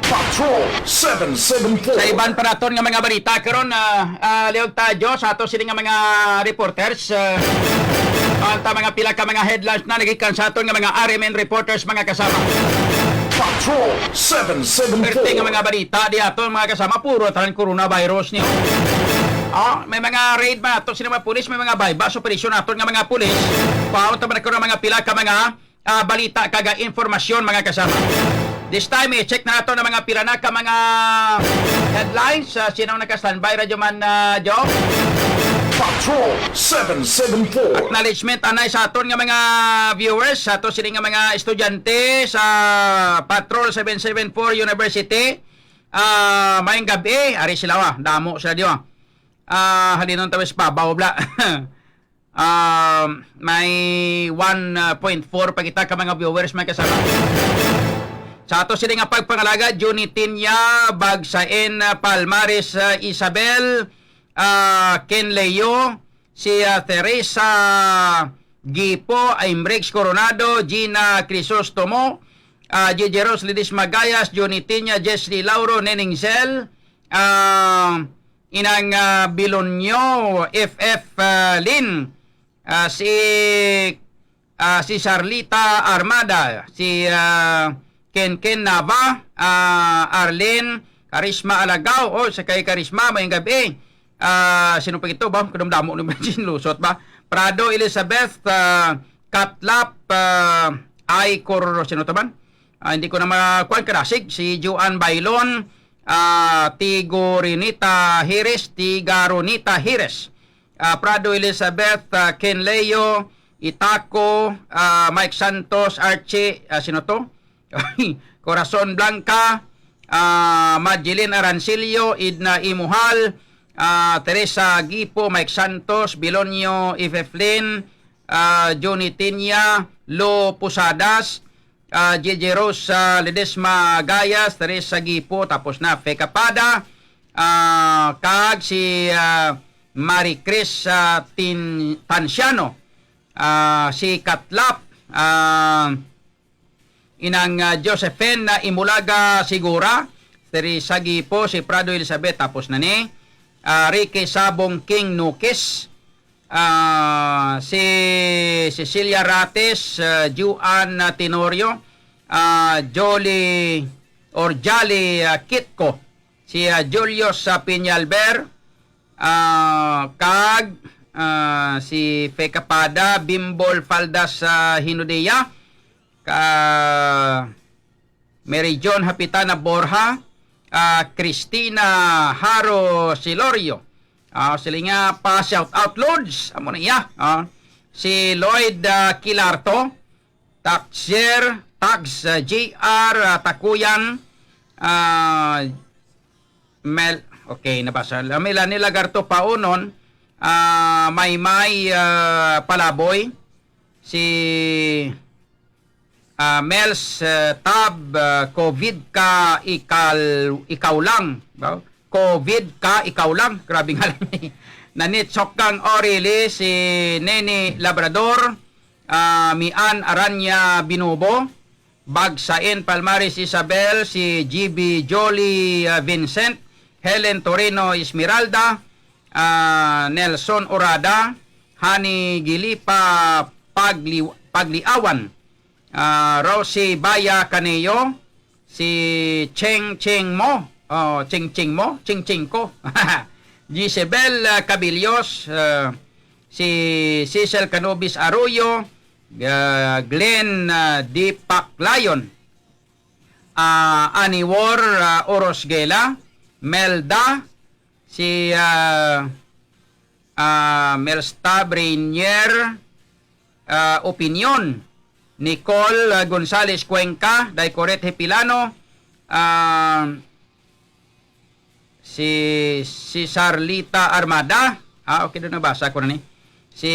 Patrol seven seven four. Sa iban pa naton nga mga balita karon, ah, ah, liog tayo sa ato sini nga mga reporters, ah, ang ta mga pila ka mga headlines na nagikan sa aton nga mga R M N reporters, mga kasama. Patrol seven seven four. Perti nga mga balita di aton, mga kasama, puro tanan coronavirus niyo. Ah, may mga raid ba ato sini mga pulis, may mga buy-bust operation aton nga mga pulis. Paon ta man karon mga pila ka mga, ah, balita kag, ah, informasyon, mga kasama. This time, i-check na nato ang mga pila na ka mga headlines. Ah, sino ang naka-standby, Radyo Man, ah, Joe? Patrol seven seven four. Acknowledgement anay sa aton nga mga viewers, sa ato sini nga mga estudyante sa Patrol seven seven four University. Ah, maayong gabi. Ari sila, wa. Damo sila, di ba? Ah, halinon tamis babaw, bla. Ah, may one point four pa kita ka mga viewers, mga kasama. Sa ato sila nga pagpangalaga, Junitinia Bagsain, ah, Palmares, ah, Isabel, ah, Ken Leo, si, ah, Teresa Gipo, Imrex Coronado, Gina Crisostomo, ah, J J Rose Lidis Magayas, Junitinia Jesly Lauro, Neneng Zel, ah, Inang, ah, Bilonyo, F F, ah, Lin, ah, si, ah, si Sarlita Armada, si, ah, Ken Ken Nava, ah, Arlene Karisma Alagaw, o sa kay Karisma, maayong gabi. Ah, sino pa ito ba? Kadamdamo ni Benjin Lusot ba? Prado Elizabeth, ah, Katlap, ah, ay Kor-, sino to man? Ah, hindi ko na makuan, Karasig, si Joan Bailon, ah, Tigo Renita Hires, Tiga Ronita Hires, ah, Prado Elizabeth, ah, Ken Leo, Itaco, ah, Mike Santos, Archie, ah, sino to? Corazon Blanca, ah, Madeline Arancillo, Edna Imuhal, ah, Teresa Gipo, Mike Santos, Bilonyo Ifeflin, ah, Johnny Tinya, Lo Posadas, ah, J J Rose, ah, Ledesma Gayas, Teresa Gipo, tapos na, Fe Capada, ah, kag si, ah, Marie Chris, ah, Tin-, Tanciano, ah, si Katlap, ah, Inang, ah, Josephine na Imulaga Sigura, Teresa Gipo, si Prado Elizabeth, tapos na ni, ah, Ricky Sabong King Nukis, ah, si Cecilia Rates, ah, Juan, ah, Tenorio, ah, Jolly or Jolly, ah, Kitco, si, ah, Julius, ah, Peñalver, ah, kag, ah, si Fe Capada, Bimbol Faldas, ah, Hinudia, ka Mary John Hapitana Borja, ah, Christina Haro Silorio. Ah, sila nga pa shout out, Lods. Amo na iya. Ah, si Lloyd, ah, Kilarto, Taxer, Tax, ah, J R, ah, Takuyan, ah, Mel, okay, nabasa. Melanie Lagarto Paunon, ah, Maymay, ah, Palaboy, si ah, Mels, ah, Tab, ah, COVID ka ikal-, ikaw lang, no? COVID ka ikaw lang. Grabe nga lang. Nanitsok kang Orili, si Nene Labrador, ah, Mian Aranya Binubo, Bagsain Palmares Isabel, si G B Jolly, ah, Vincent, Helen Torino Esmeralda, ah, Nelson Orada, Hani Gilipa Pagli-, Pagliawan, ah, Rosie Baya Caneo, si Cheng Cheng Mo, oh, Cheng Cheng Mo, Cheng Cheng Ko, Gisabel, ah, Cabillos, ah, si Cecil Canobis Arroyo, ah, Glenn, ah, Deepak Lion, ah, Aniwor, ah, Orosguela, Melda, si, ah, ah, Melsta Brainier, ah, Opinion, Nicole, ah, Gonzales Cuenca, Daicoret Hepilano, ah, si, si Sarlita Armada. Ah, okay, doon nabasa ko na ni. Si,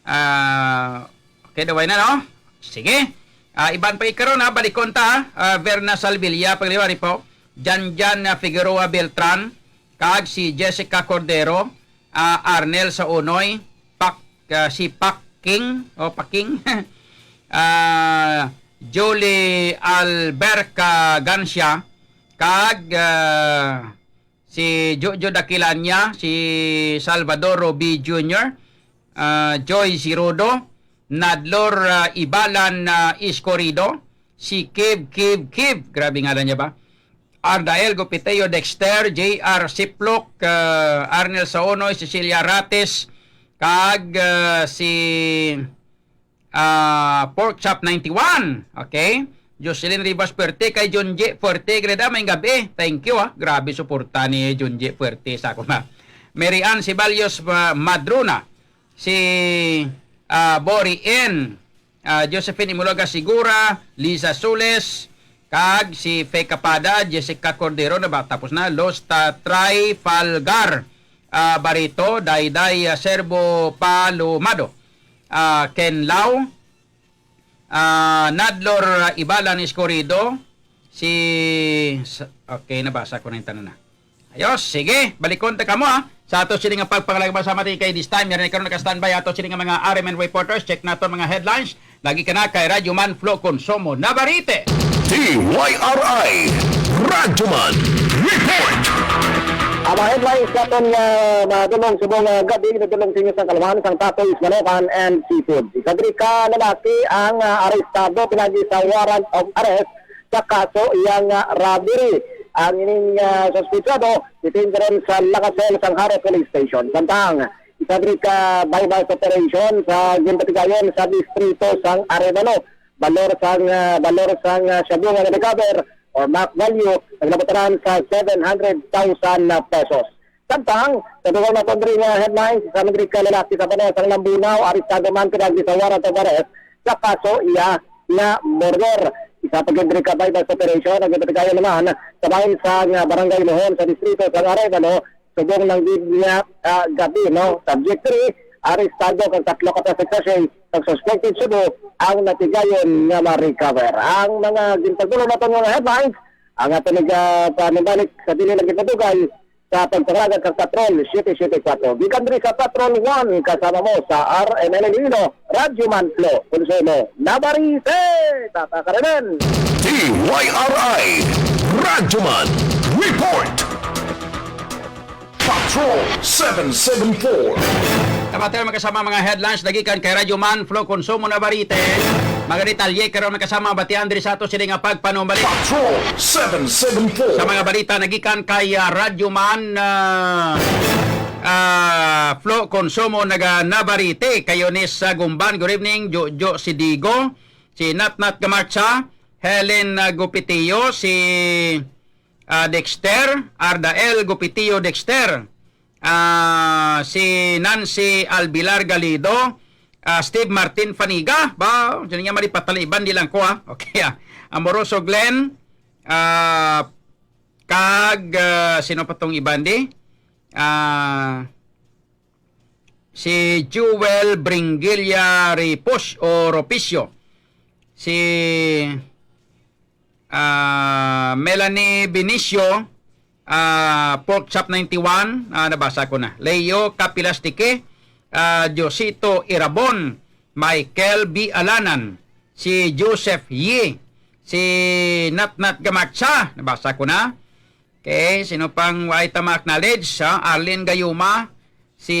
ah, okay, daway na, no? Sige. Ah, iban pa ikaron, ha, balikon ta, ha. Ah, Verna Salvilla, pagliwari po. Janjan, ah, Figueroa Beltran, kag si Jessica Cordero, ah, Arnel Saunoy, Pak, ah, si Pak King, o Paking, ah, Julie Alberca Gancia, kag, ah, si Jojo Daquilania, si Salvador Roby Junior, ah, Joy Sirodo, Nadlor, ah, Ibalan, ah, Escorido, si Kev, Kev, Kev, grabe ngalan niya ba? Ardael Gupiteo Dexter, J R Siplok, ah, Arnel Saonoy, Cecilia Rates, kag, ah, si, ah, Pork Chop ninety-one. Okay? Jocelyn Rivas Fuerte, kay Junji Fuerte, greda, may gabi. Thank you, ah. Grabe suporta ni Junji Fuerte sa ako, ha. Mary Ann Ceballos, ah, Madrona, si, ah, Bori N, ah, Josephine Imulaga Sigura, Liza Sules, kag si Fe Capada, Jessica Cordero, na ba? Tapos na, Los Ta-, Trifalgar, ah, Barito, Dayday, ah, Serbo Palumado, ah, Ken Lau, ah, Nadlor, ah, Ibalan Escorido, si, s-, okay, nabasa ko na yung tanan na. Ayos, sige, balikon ta kamo, ha. Sa ato sini nga pagpangalagba sa mati kay this time, yari na karon naka-standby ato sini nga mga R M N reporters, check nato mga headlines. Lagi ka na kay Radyo Man Flo Consumo Navarrete. D Y R I Radyo Man Report. Ang mga headlines naton nga madulong subong nga gabi, nadulong sa inyo sa kaluhan sang tatoy, manok, and seafood. Isa diri ka lalaki ang, ah, arestado pinagi sa warrant of arrest sa kaso iya nga robbery. Ang ining, ah, suspetsado detained karon sa La Caselle sang Jaro Police Station. Samtang isa diri ka buy-bust operation sa ginpatigayon sa distrito sang Arevalo. Balor sang, ah, balor sang, ah, shabu nga na-recover or mark value naglabot tanan sa seven hundred thousand pesos. Samtang sa dugang naton diri nga headlines, isa man diri ka lalaki sa Banas ang Lambunao, arestado man pinagi sa warrant of arrest sa kaso iya nga murder. Isa pa gid diri ka buy-bust operation ang ginpatigayon naman sa bahin sang, ah, Barangay Mohon sa distrito sang Arevalo, subong lang gid nga, ah, gabi, no? Subject three, arestado kag tatlo ka plastic sachet kag suspected shabu ang natigayon nga ma-recover. Ang mga ginpagdulong naton nga headlines, ang aton nag, ah, panimbalik sa dili lang gid madugay sa pagpangalagad sa Patrol siyete siyete kwatro. Gikan diri sa Patrol one, kasama mo sa R M N Iloilo, Radyo Man Flo Consumo Navarrete, Tata Karanan. D Y R I Radyo Man Report. Patrol seven seven four. Tamatay, magkasama, mga headlines nagikan kay Radyo Man Flo Consumo Navarrete. Mga detalye karon, magkasama, batian diri sa ato sini nga pagpanumbalik. Patrol seven seven four. Sa mga balita nagikan kay, ah, Radyo Man, ah, ah, Flo Consumo naga Navarrete, kay Eunice, ah, Gumban, good evening, Jojo Sidigo, si Natnat Gamarcha, Helen, ah, Gupitio, si, ah, Dexter, Ardael Gupitio Dexter, ah, si Nancy Albilar Galido, ah, Steve Martin Faniga, ba, sino nga mali pataliban, di lang ko, ah. Okay, ah. Amoroso Glenn, ah, kag, ah, sino pa tong iban di? Ah, si Jewel Bringilla Ripos o Ropicio, si, ah, Melanie Benicio, ah, Pork Chop ninety-one, ah, nabasa ko na. Leo Capilastique, ah, Josito Irabon, Michael B. Alanan, si Joseph Yi, si Natnat Gamatsa, nabasa ko na. Okay, sino pang wa ta ma-acknowledge, ha? Arlene Gayuma, si,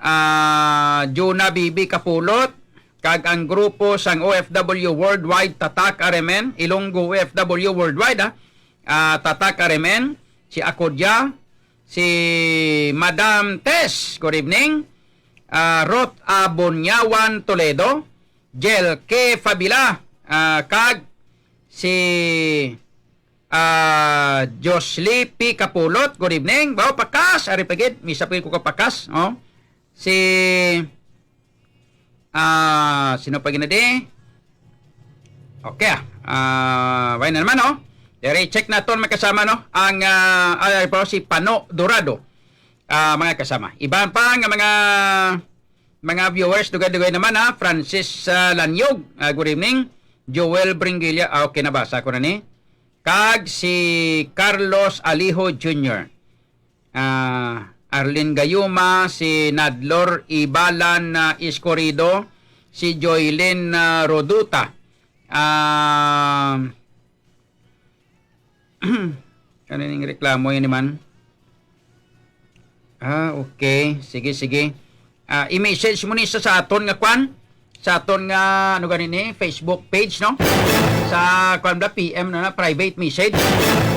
ah, Juna Bibi Kapulot, kag ang grupo sang O F W Worldwide, Tatak R M N, Ilonggo O F W Worldwide, ha? Ah, Tatak R M N, si Akodya, si Madam Tess, good evening, ah, Ruth Abonyawan Toledo, Jel K Fabila, ah, kag si Ah, Josly P Kapulot, good evening. Wow, pakas, ari pa gid, misa pa gid ko kapakas, oh. Si, ah, sino pa gina di? Okay, ah. Ah, wala na naman, oh. Dere, check naton, magkasama, no? Ang, ah, ay, pa si Pano Dorado. Ah, mga kasama. Iban pa nga mga, mga viewers, dugay-dugay naman, ha. Francis, ah, Lanyog, ah, good evening. Joel Bringilla, ah, okay, nabasa ko na ni. Kag si Carlos Alijo Junior, ah, Arlene Gayuma, si Nadlor Ibalan, ah, Escorido, si Joylene, ah, Roduta. Ah, ano ning reklamo yan, man? Ah, okay. Sige, sige. Ah, i-message mo ni sa, sa aton nga kwan, sa aton nga, ano gani ni, Facebook page, no? Sa kwan ba, P M na, na private message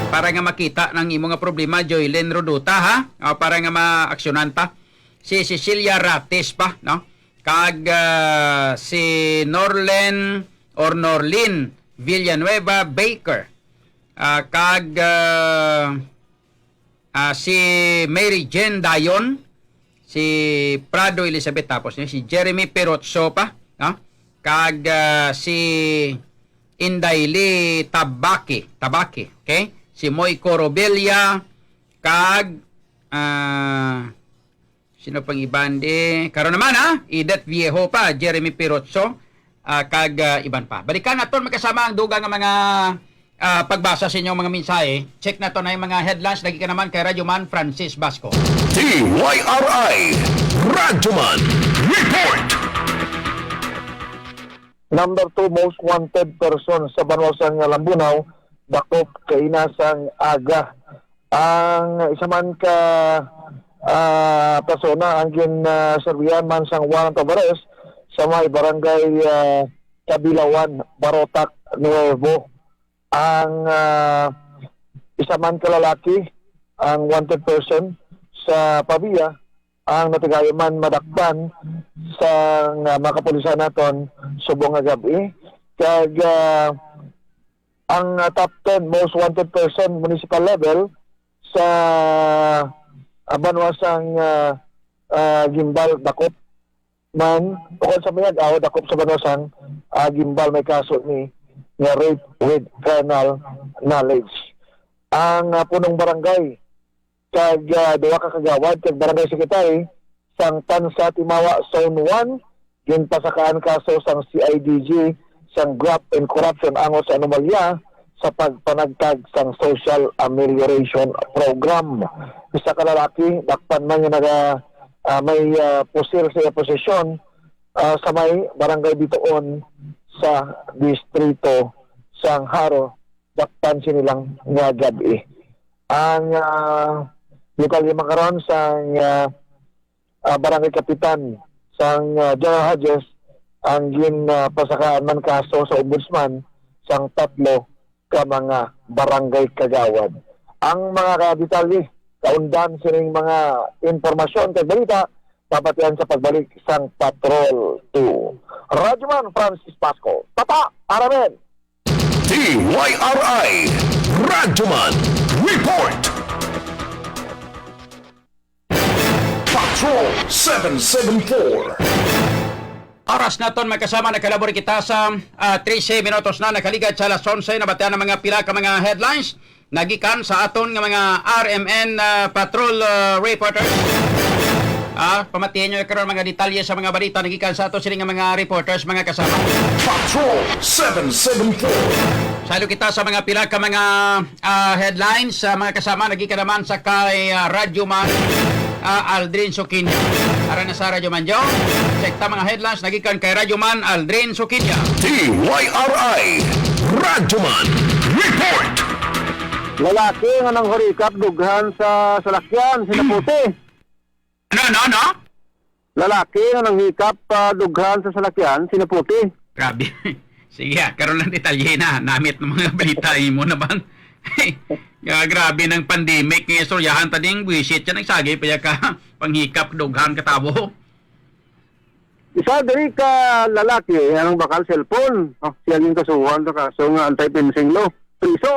para nga makita nang imo nga problema, Joylene Roduta, ha? Ah, para nga maaksyonan ta. Si Cecilia Rates pa, no? Kag, ah, si Norlen or Norlin Villanueva Baker. Ah, kag, ah, ah, si Mary Jane Dayon, si Prado Elizabeth, tapos niya si Jeremy Perotso pa, no? Kag, ah, si Indayli Tabaki, Tabaki, okay? Si Moy Corobella, kag, ah, sino pang iban di? Karon naman, ha? Edith Viejo pa, Jeremy Perotso, ah, kag, ah, iban pa. Balikan naton, magkasama, ang dugang nga mga, ah, pagbasa sa inyong mga mensahe. Check naton na yung mga headlines. Lagi ka naman kay Radyo Man Francis Basco. D Y R I Radyo Man Report. Number two most wanted person sa banwa sang Lambunao, dakop kaina sang aga. Ang isa man ka, ah, persona ang gin, ah, serbihan man sang warrant of arrest sa may barangay, ah, Kabilawan, Barotac Nuevo. Ang, ah, isa man ka lalaki ang wanted person sa Pavia, ang natigayon man madakpan sang, ah, mga kapulisan naton subong nga gab-i. Kag, ah, ang, ah, top ten most wanted person municipal level sa, ah, banwa sang, ah, ah, Guimbal, dakop man, bukod sa Mayag-aw, dakop sa banwa sang, ah, Guimbal, may kaso ni nga rape with carnal knowledge. Ang, ah, punong barangay kag, ah, duha ka kagawad kag barangay secretary sang Tansa Timawa Zone one ginpasakaan kaso sang C I D G sang Graft and Corruption angot sa anomalya sa pagpanagtag sang Social Amelioration Program. Isa ka lalaki dakpan man nga naga, ah, may, ah, pusil sa iya posisyon, ah, sa may barangay Bitoon sa distrito sang Jaro, dakpan sini lang nga gab-i. Ang, ah, detalye man karon sang, ah, ah, barangay kapitan sang, ah, General Hodges ang gin, ah, pasakaan man kaso sa ombudsman sang tatlo ka mga barangay kagawad. Ang mga detalye, kaundan sining mga impormasyon kag balita, mabatian sa pagbalik sang Patrol two. Radyoman Francis Pasco, Tata, R M N. D Y R I Radyoman Report. Patrol seven seven four. Oras naton, magkasama, nakalabor kita sa, ah, trese minutos na, nakaligad sa alas onse, nabatian ang mga pila ka mga headlines nagikan sa aton nga mga R M N, ah, patrol, ah, reporters. Ah, pamatihan nyo karon mga detalye sa mga balita nagikan sa ato sini nga mga reporters, mga kasama. Patrol seven seven four. Salo kita sa mga pila ka mga, ah, headlines, sa mga kasama, nagikan naman sa kay, ah, Radyo Man, ah, Aldrin Sukinya. Ara na sa Radyo Man, Joe. Check ta mga headlines nagikan kay Radyo Man Aldrin Sukinya. D Y R I Radyo Man Report. Lalaki nga nanghurikap dughan sa salakyan, sinaputi. Ano, ano, ano? Lalaki nga nanghikap, ah, dughan sa salakyan, sinaputi. Grabe. Sige, ah, karon lang detalye na. Namit ng mga balita mo na bang. Ah, grabe ng pandemic nga istoryahan ta ding buwisit siya nagsagi pa ya ka panghikap dughan ka tawo. Isa diri ka lalaki ang bakal cellphone. Oh, siya yung kasuhan sa kaso nga anti-fencing law. Priso.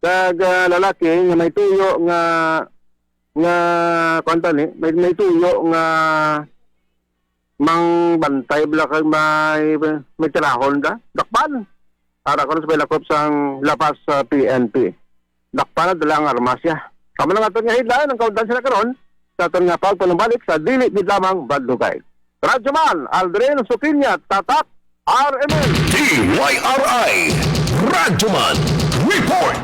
Kag, ah, lalaki nga may tuyo nga, nga, kuwan ta ni, may, may tuyo nga mangbantay bala kag may, may tirahon da. Dakpan. Ara karon sa may lakop sang La Paz sa P N P. Dakpan na dala ang armas niya. Kamo lang aton nga headline, ang kaundan sila karon sa aton nga pagpanumbalik sa dili gid lamang badlugay. Radyoman Aldrin Sukinya, Tatak, R M N. D Y R I Radyoman Report.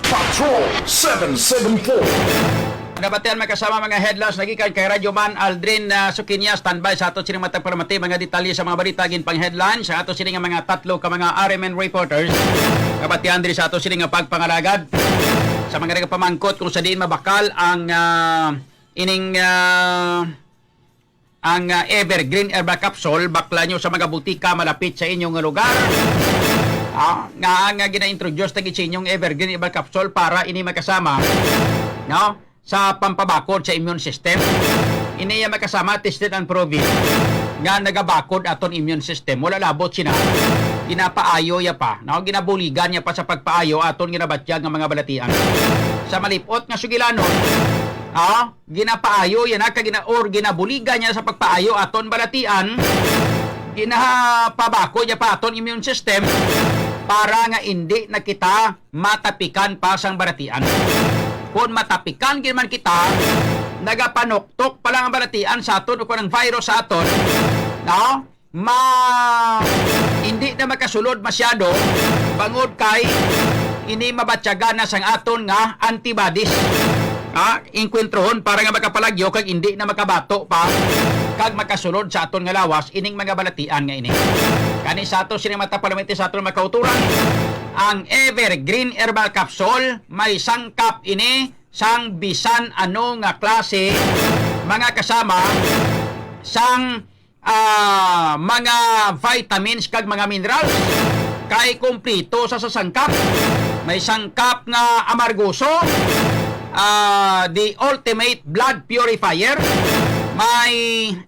Patrol seven seven four. Nabatian, mga kasama, mga headlines na gikan kay Radyo Man Aldrin, ah, Sukinya. Standby sa ato sining matag palamati, mga detalye sa mga balita, ginpang headlines sa ato sining nga mga tatlo ka mga R M N reporters. Nabatian diri sa ato sining nga pagpangalagad sa mga nagapamangkot kung sa diin mabakal ang, ah, ining, ah, ang, ah, Evergreen Herbal Capsule. Bakla nyo sa mga butika malapit sa inyong lugar. Ah, nga, nga gina-introduce na gid sa inyong Evergreen Herbal Capsule para ini, mga kasama, no, sa pampabakod sa immune system. Ini iya, mga kasama, tested and proven nga nagabakod aton immune system. Wala labot sina, ginapaayo ya pa, no? Ginabuligan niya pa sa pagpaayo aton ginabatyag nga mga balatian. Sa malipot nga sugilanon, ah, ginapaayo yan, ha, kag gina-, or ginabuligan niya sa pagpaayo aton balatian, ginapabakod niya pa aton immune system para nga indi na kita matapikan pa sang balatian. Kon matapikan gid man kita, nagapanuktok pa lang ang balatian sa aton o kon ang virus sa aton, no? Ma, hindi na makasulod masyado bangod kay ini mabatyagan na sang aton nga antibodies. Ha? Inkwentron para nga makapalagyo kag hindi na makabato pa kag makasulod sa aton nga lawas ining mga balatian nga ini. Kani sa ato sini mata palamiti sa aton makauturan, ang Evergreen Herbal Capsule may sangkap ini sang bisan ano nga klase, mga kasama, sang, ah, mga vitamins kag mga minerals. Kay kumplito sa, sa sangkap. May sangkap nga amargoso, ah, the ultimate blood purifier. May,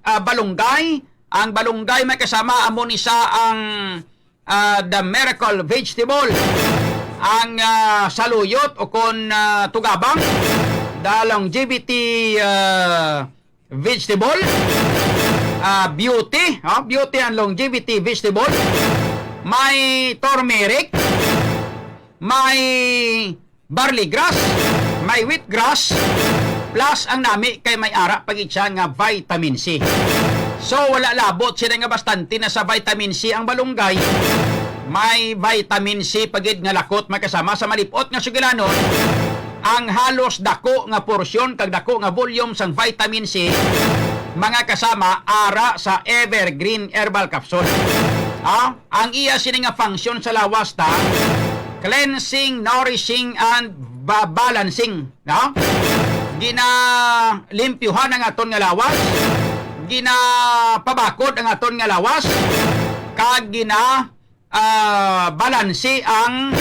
ah, balunggay. Ang balunggay, may kasama, amo ni sa ang, ah, the miracle vegetable. Ang, ah, saluyot o kon, ah, tugabang, the longevity, ah, vegetable, ah, beauty, oh, beauty and longevity vegetable. May turmeric, may barley grass, may wheat grass, plus ang nami kay may ara pa gid siya nga vitamin C. So, wala labot sila nga bastante na sa vitamin C ang balunggay. May vitamin C pa gid nga lakot, mga kasama, sa malipot nga sugilanon. Ang halos dako nga porsyon kag dako nga volume sang vitamin C, mga kasama, ara sa Evergreen Herbal Capsule. Ah, ang iya sini nga function sa lawas ta, cleansing, nourishing, and ba-, balancing, no? Ginalimpyuhan ang aton nga lawas, ginapabakod ang aton nga lawas, kag gina, ah, balanse ang,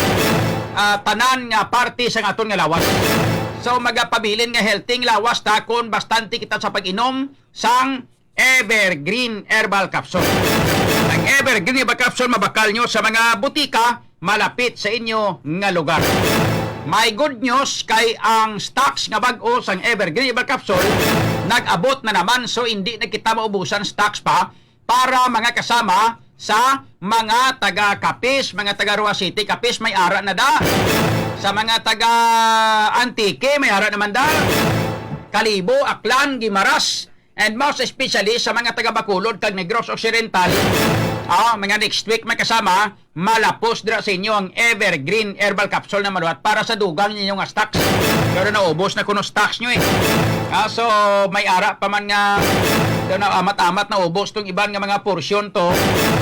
ah, tanan nga parte sa aton nga lawas. So, magapabilin nga healthy ang lawas ta kon bastante kita sa pag-inom sang Evergreen Herbal Capsule. Ang Evergreen Herbal Capsule mabakal nyo sa mga butika malapit sa inyo nga lugar. May good news kay ang stocks nga bag-o sang Evergreen Herbal Capsule nag-abot na naman, so hindi na kita maubusan stocks pa para mga kasama sa mga taga Capiz, mga taga Roxas City, Capiz, may ara na da. Sa mga taga Antique, may ara naman da. Kalibo, Aklan, Guimaras, and most especially sa mga taga Bacolod kag Negros Occidental, ah, mga next week, may kasama, malapos dira sa inyo ang Evergreen Herbal Capsule na maluwat para sa dugang ninyo nga stocks. Pero naubos na kuno stocks nyo eh. Ah, so, may ara pa man nga daw na amat-amat naubos tong iban nga mga porsyon to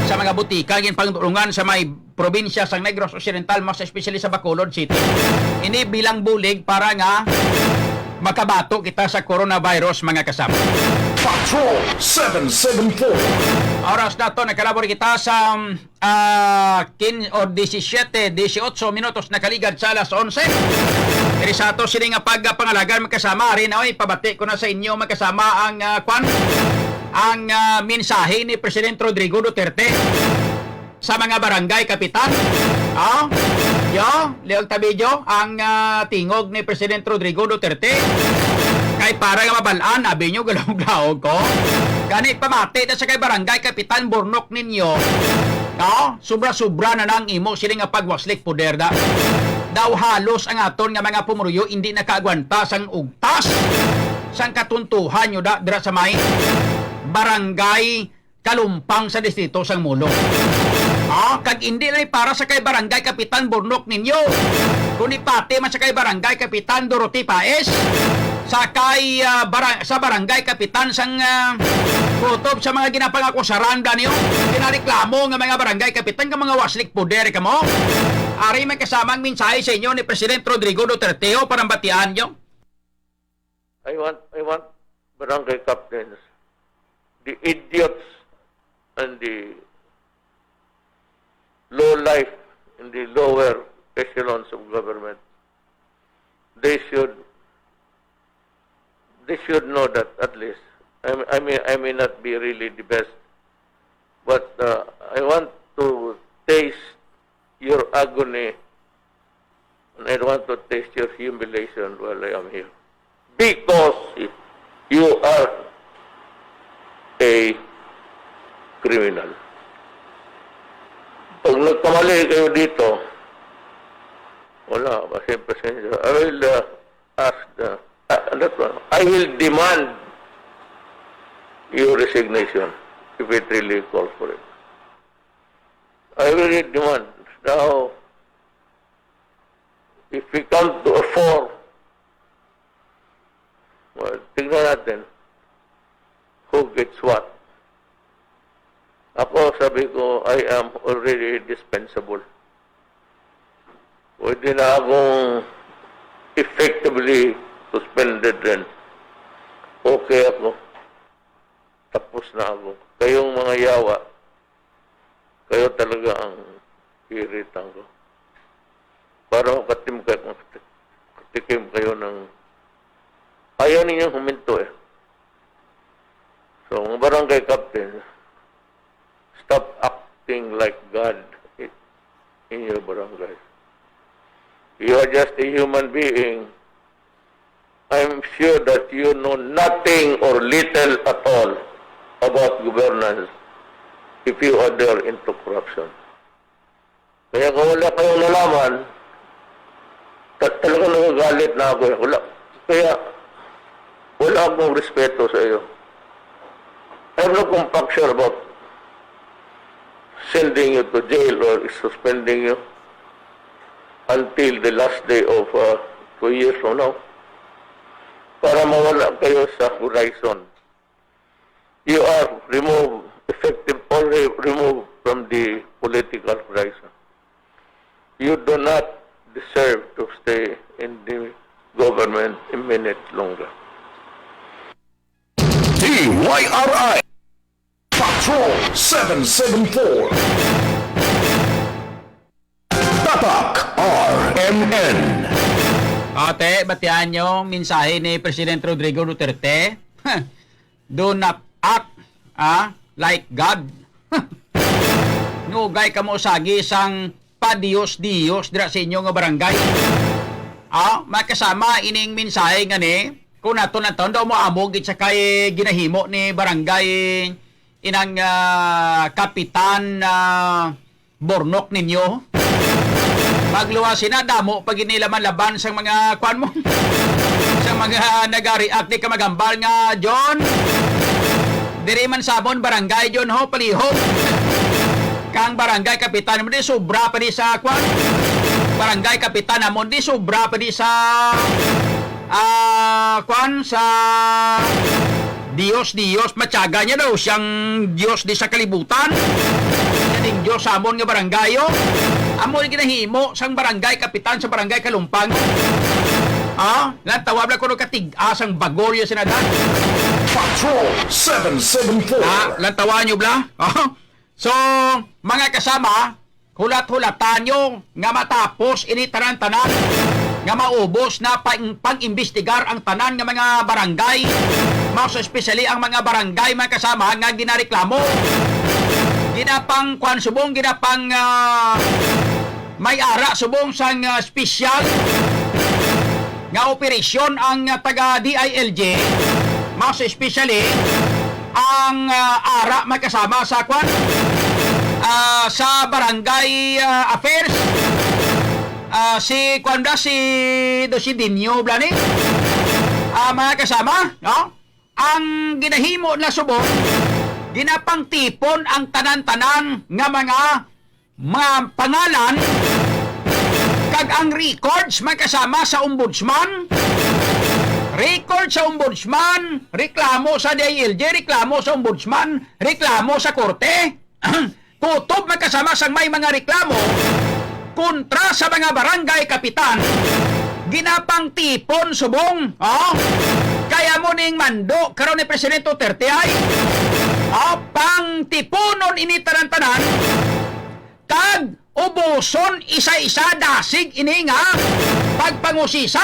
sa mga butika, ginpangdulungan sa may probinsya sang Negros Occidental, mas especially sa Bacolod City. Ini bilang bulig para nga makabato kita sa coronavirus, mga kasama. Patrol seven seven four. Oras na to, nakalabor kita sa, ah, quince o diecisiete, dieciocho minutos nakaligad sa alas onse. Diri sa ato sini nga pagpangalagan, mga kasama, ari na, oy, pabati ko na sa inyo, mga kasama, ang, ah, kwan, ang, ah, mensahe ni Presidente Rodrigo Duterte sa mga barangay kapitan. Oh, yo, Leong Tabijo, ang, ah, tingog ni Presidente Rodrigo Duterte. Kay para nga mabalaan, abi nyo, galawog-lawog ko. Gani, pamati na sa kay barangay kapitan Bornok ninyo. Oh, sobra-sobra na nang imo sila nga pagwaslik poder da. Daw halos ang aton nga mga pumuruyo hindi nakaagwanta sang ugtas sang katuntuhan nyo da, dira sa may barangay Kalumpang sa distrito sang Molo. Ah, kag indi na para sa kay Barangay Kapitan Bornok ninyo, kundi pati man sa kay Barangay Kapitan Dorothy Paes, sa kay, ah, barang-, sa barangay kapitan sang, ah, kutob sa mga ginapangakusaran, bla, niyo? Ginareklamo nga mga barangay kapitan nga mga waslik poder kamo. Ari may kasama ang mensahe sa inyo ni President Rodrigo Duterte, o, para mabatian niyo. I want, I want barangay captains, the idiots and the low life in the lower echelons of government, they should, they should know that at least. I, I may, I may not be really the best, but, uh, I want to taste your agony, and I want to taste your humiliation while I am here. Because you are a criminal. Pag nagkamali kayo dito, wala, kasi pasensya. I will, uh, ask the, uh, that one. I will demand your resignation if it really calls for it. I will demand. Now, if we come to a four, well, tingnan natin who gets what. Ako, sabi ko, I am already dispensable. Pwede na akong effectively suspended rin. Okay ako. Tapos na ako. Kayong mga yawa, kayo talaga ang iritang ko. Para makatim-, makatikim kayo ng, ayaw ninyong huminto eh. So, mga barangay captain, stop acting like God i-, in your barangay. You are just a human being. I'm sure that you know nothing or little at all about governance if you adhere into corruption. Kaya kung wala kayong nalaman, ta-, talagang nagagalit na ako eh. Wala, kaya wala akong respeto sa iyo. I have no compunction about sending you to jail or suspending you until the last day of, uh, two years from now para mawala kayo sa horizon. You are removed, effective, already removed from the political horizon. You do not deserve to stay in the government a minute longer. D Y R I Patrol seven seven four. Tatak R M N. Ate, batian niyo ang mensahe ni President Rodrigo Duterte. Do not act, ah, like God. Nugay kamo sagi sang padiyos-diyos dira sa inyo nga barangay. Ah, may kasama ining mensahe nga ni, kung nato na taon daw mo amo gid sa kay ginahimo ni barangay inang, ah, kapitan, ah, Bornok ninyo. Magluwas sina, damo pa gid nila man laban sang mga kuan mo. Sa mga nagareact, di ka magambal nga, John. Diri man sa amon barangay, John, ho, palihog. Kang barangay kapitan mo di sobra pa di sa kuan. Barangay kapitan namon di sobra pa di sa, ah, kuan, sa Dios, Dios, matyaga niya daw siyang Dios di sa kalibutan. Siya ding Dios sa amon nga barangayo. Amo ni ginahimo sang barangay kapitan sa barangay Kalumpang. Ah, natawa bala kuno katig-a sang bagol ya sinadan. Patrol seven seven four. Ah, natawa niyo bala? Ah. So, mga kasama, hulat-hulatan niyo nga matapos ini tanan-tanan, nga maubos na pang, pang-imbestigar ang tanan nga mga barangay, mas especially ang mga barangay, mga kasama, nga ginareklamo. Ginapang kuan subong, ginapang, ah, may ara subong sang, ah, special nga operasyon ang, ah, taga D I L G, mas especially ang, ah, ara may kasama sa kwan, ah, sa barangay, ah, affairs. Ah, si kwan da, si Dosidinho Blani. Ah, mga kasama, no? Ang ginahimo na subong, ginapangtipon ang tanan-tanan nga mga mga pangalan kag ang records may kasama sa ombudsman, Record sa ombudsman, reklamo sa D I L G, reklamo sa ombudsman, reklamo sa korte. Kutob magkasama sang may mga reklamo kontra sa mga barangay kapitan, ginapangtipon subong, oh, kaya mo ning mando karon ni Presidente Duterte ay, oh, pangtipunon ini tanan-tanan kag ubuson isa-isa dasig ini nga pagpangusisa.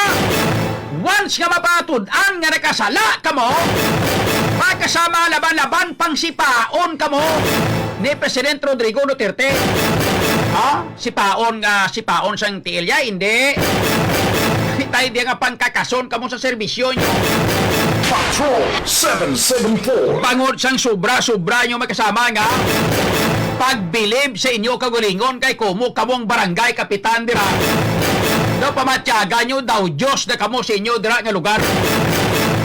Once nga mapatud-an nga nakasala kamo, magkasama laban-laban pang sipaon kamo ni Presidente Rodrigo Duterte. Ha? Sipaon nga sipaon sang T L ya, hindi. Itay di nga pangkakason kamo sa serbisyo nyo. Patrol seven seven four. Bangod sang sobra-sobra nyo magkasama nga pagbilib sa inyo kaugalingon kay kumo kamo ang barangay kapitan dira. Daw pamatyagan nyo, daw Diyos na kamo sa inyo dira nga lugar.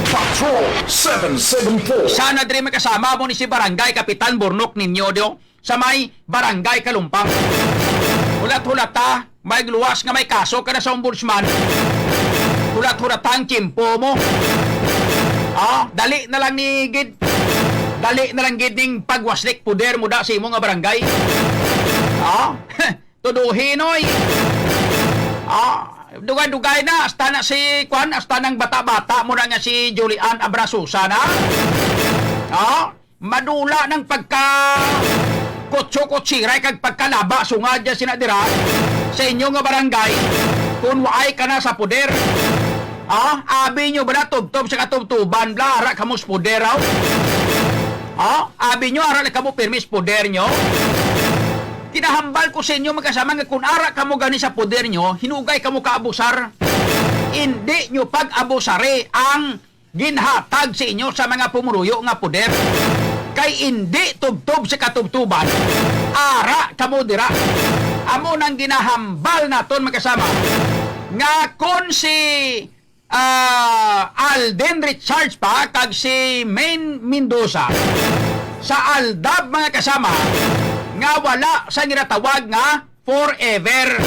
Patrol seven seven four. Sana diri magkasama mo ni si barangay kapitan Burnok ninyo do sa may barangay Kalumpang. Hulat-hulata, may luwas nga may kaso ka na sa ombudsman. Hulat-hulata ang tiyempo mo. Ah, dali na lang ni gid. Dali na lang gid ning pagwaslik poder mo da sa imo nga barangay. Ah, tuduhin, oy. Ah, dugay-dugay na, hasta na si, kwan, hasta nang bata-bata mo na nga si Julian Abrasusa na. Ah, madula nang pagka kutso-kutsiray kag pagkalaba sungad dyan sina dira sa inyo nga barangay kung waay ka na sa poder. Ah, abi nyo ba na tubtob sa katubtuban bla, ara kamo sa poder, aw? Ah, abi nyo, ara lang kamo pirmi sa poder nyo? Kinahambal ko sa inyo, magkasama, nga kung ara kamo gani sa poder nyo, hinugay kamo kaabusar. Hindi nyo pag-abusari ang ginhatag sa inyo sa mga pumuruyo nga poder. Kay indi tubtob sa katubtuban, ara kamo dira. Amo nang ginahambal naton, magkasama, nga kon si, ah, Alden Richards pa kag si Main Mendoza sa Aldab, mga kasama, nga wala sa ginatawag nga forever.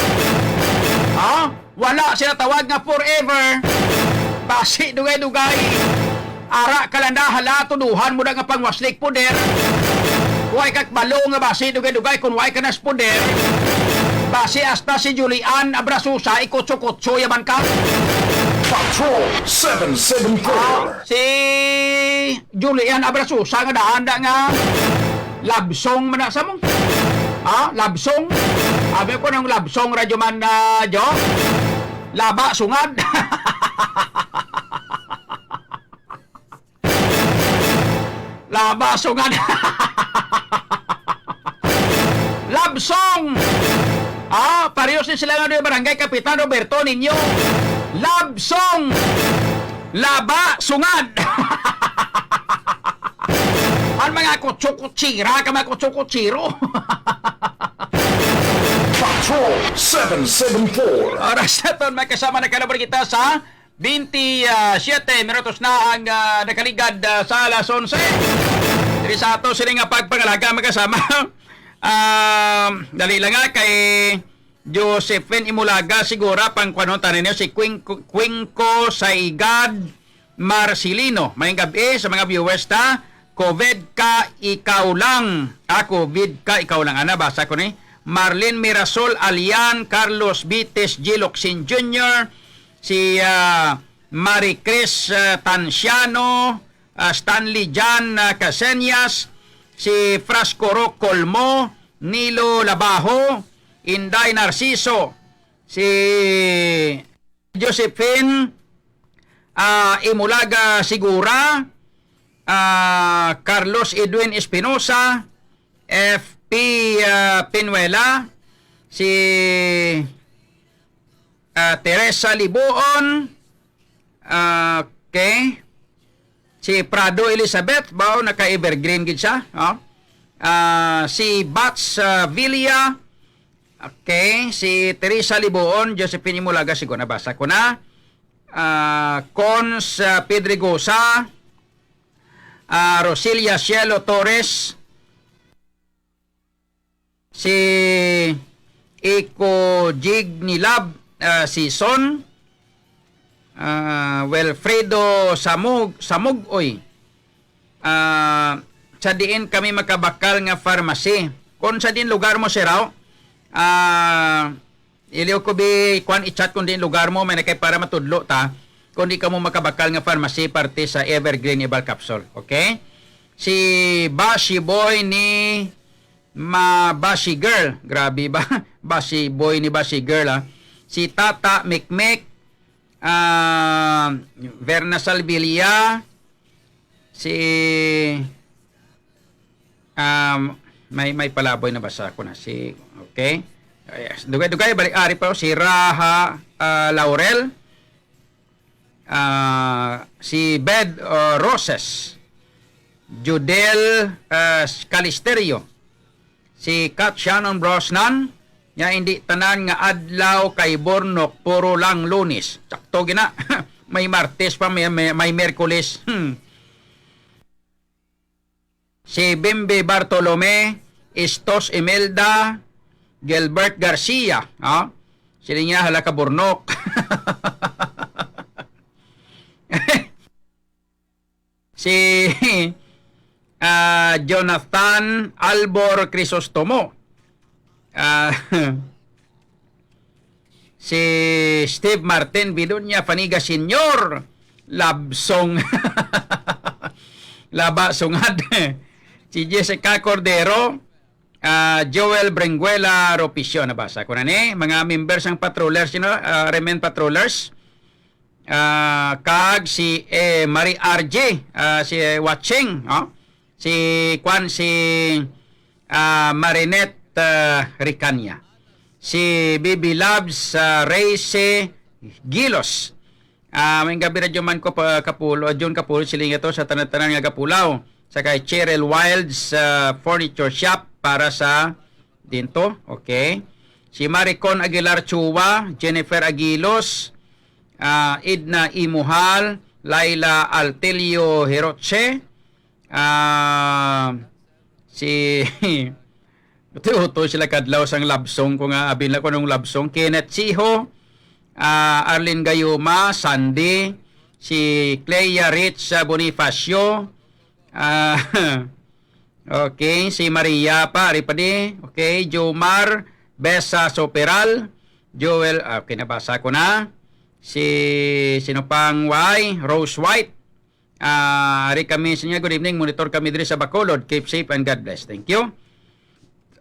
Ha? Wala sila tawag nga forever. Basi dugay-dugay. Ara ka lang na, hala, tuduhan mo na nga pangwaslik poder. Way ka kabalo nga basi dugay-dugay kung way ka nas poder. Basi hasta si Julian Abrasusa, ikutso-kutso yaman ka. Patrol seven seven four. Ah, si Julian Abrasusa nga daan da nga love song man na sa mo. Ha? Love song? Abi ko ng love song, Radyo Man, ah, Jo? Laba, sungad. Laba, sungad. Love song. Ah, pareho si sila nga ni Barangay Kapitan Roberto Ninyo. Love song. Laba, sungad. Ang mga kutso-kutsira, ka mga kutso-kutsiro. Patrol seven seven four. Oras na ton, may kasama na kalaban kita sa twenty-seven minutos na ang, ah, nakaligad, ah, sa alas onse. Diri sa ato sini nga pagpangalaga, magkasama. Ah, dali lang nga kay Josephine Imulaga, sigura, pang kuwanon tanan niyo, si Quinco, Quinco Saigad Marcelino. Mayong gabi sa mga viewers ta. COVID ka, ikaw lang. Ah, COVID ka, ikaw lang. Ana, basa ko ni. Marlene Mirasol Alian, Carlos Bites, G. Locsin Junior, si, ah, Marie Chris, ah, Tanciano, ah, Stanley John, ah, Caseñas, si Frasco Rock Colmo, Nilo Labajo, Inday Narciso, si Josephine, ah, Imulaga Sigura, ah, Carlos Edwin Espinosa, F P, ah, Pinuela, si, ah, Teresa Libuon, ah, okay. Si Prado Elizabeth, bao naka-evergreen gid siya, oh. Ah, si Bats, ah, Villa, okay. Si Teresa Libuon, Josephine Imulaga, siguro nabasa ko na. Ah, Cons, ah, Pedregosa, ah, Rosilia Cielo Torres, si Iko Jig Nilab, ah, si Son, Ah, Wilfredo Samog, Samogoy. Ah, sa diin kami makabakal nga pharmacy? Kung sa diin lugar mo, sir, aw? Ah, iliw ko bi, kwan, i-chat kung diin lugar mo, may na kay para matudlo ta kung di ka mo makabakal nga pharmacy parte sa Evergreen Herbal Capsule. Okay? Si Bashi Boy ni ma Bashi Girl. Grabe ba? Bashi Boy ni Bashi Girl, ah. Si Tata Mikmik, ah, Verna Salvilla, si, um, may, may palaboy na basa ko na. Si, okay. Yes. Dugay-dugay, balik ari pa, si Raha, ah, Laurel, ah, si Bed, ah, Roses, Judel, ah, Calisterio, si Kat Shannon Brosnan, nga hindi tanan nga adlaw kay Bornok, puro lang Lunes. Sakto gina. May Martes pa, may, may, may Miyerkules. Hmm. Si Bimbi Bartolome, Istos Imelda, Gilbert Garcia, ha? Sila niya, hala ka Bornok. Si, ah, Jonathan Albor Crisostomo. Ah, si Steve Martin Bidunya Faniga Senior. Labsong. Laba sungad. Si Jessica Cordero, ah, Joel Brenguela Ropicio, nabasa ko na ni. Mga members ng Patrollers, you know, ah, Remen Patrollers. Ah, kag si, eh, Marie R G, ah, si Watching, oh. Si, kwan, si, ah, Marinette, ah, Ricanya. Si Bibi Loves, ah, Reyce Gilos. Ah, may gabi, Radyo Man ko pa, Kapulo, June Kapulo, siling ito sa tanan-tanan nga Kapulaw. Sa kay Cheryl Wilds, ah, Furniture Shop para sa dinto. Okay. Si Maricon Aguilar Chua, Jennifer Aguilos, ah, Edna Imuhal, Laila Altelio Hiroche, ah, si utoy-utoy sila kadlaw sang love song ko nga abin la ko nung love song. Kenneth Siho, ah, Arlene Gayuma, Sandy, si Clea Rich, ah, Bonifacio, ah, okay, si Maria pa, ari pa di. Okay, Jomar, Besa Soperal, Joel, ah, okay, nabasa ko na. Si, sino pang Y? Rose White. Ah, ari kami sa inyo. Good evening. Monitor kami diri sa Bacolod. Keep safe and God bless. Thank you.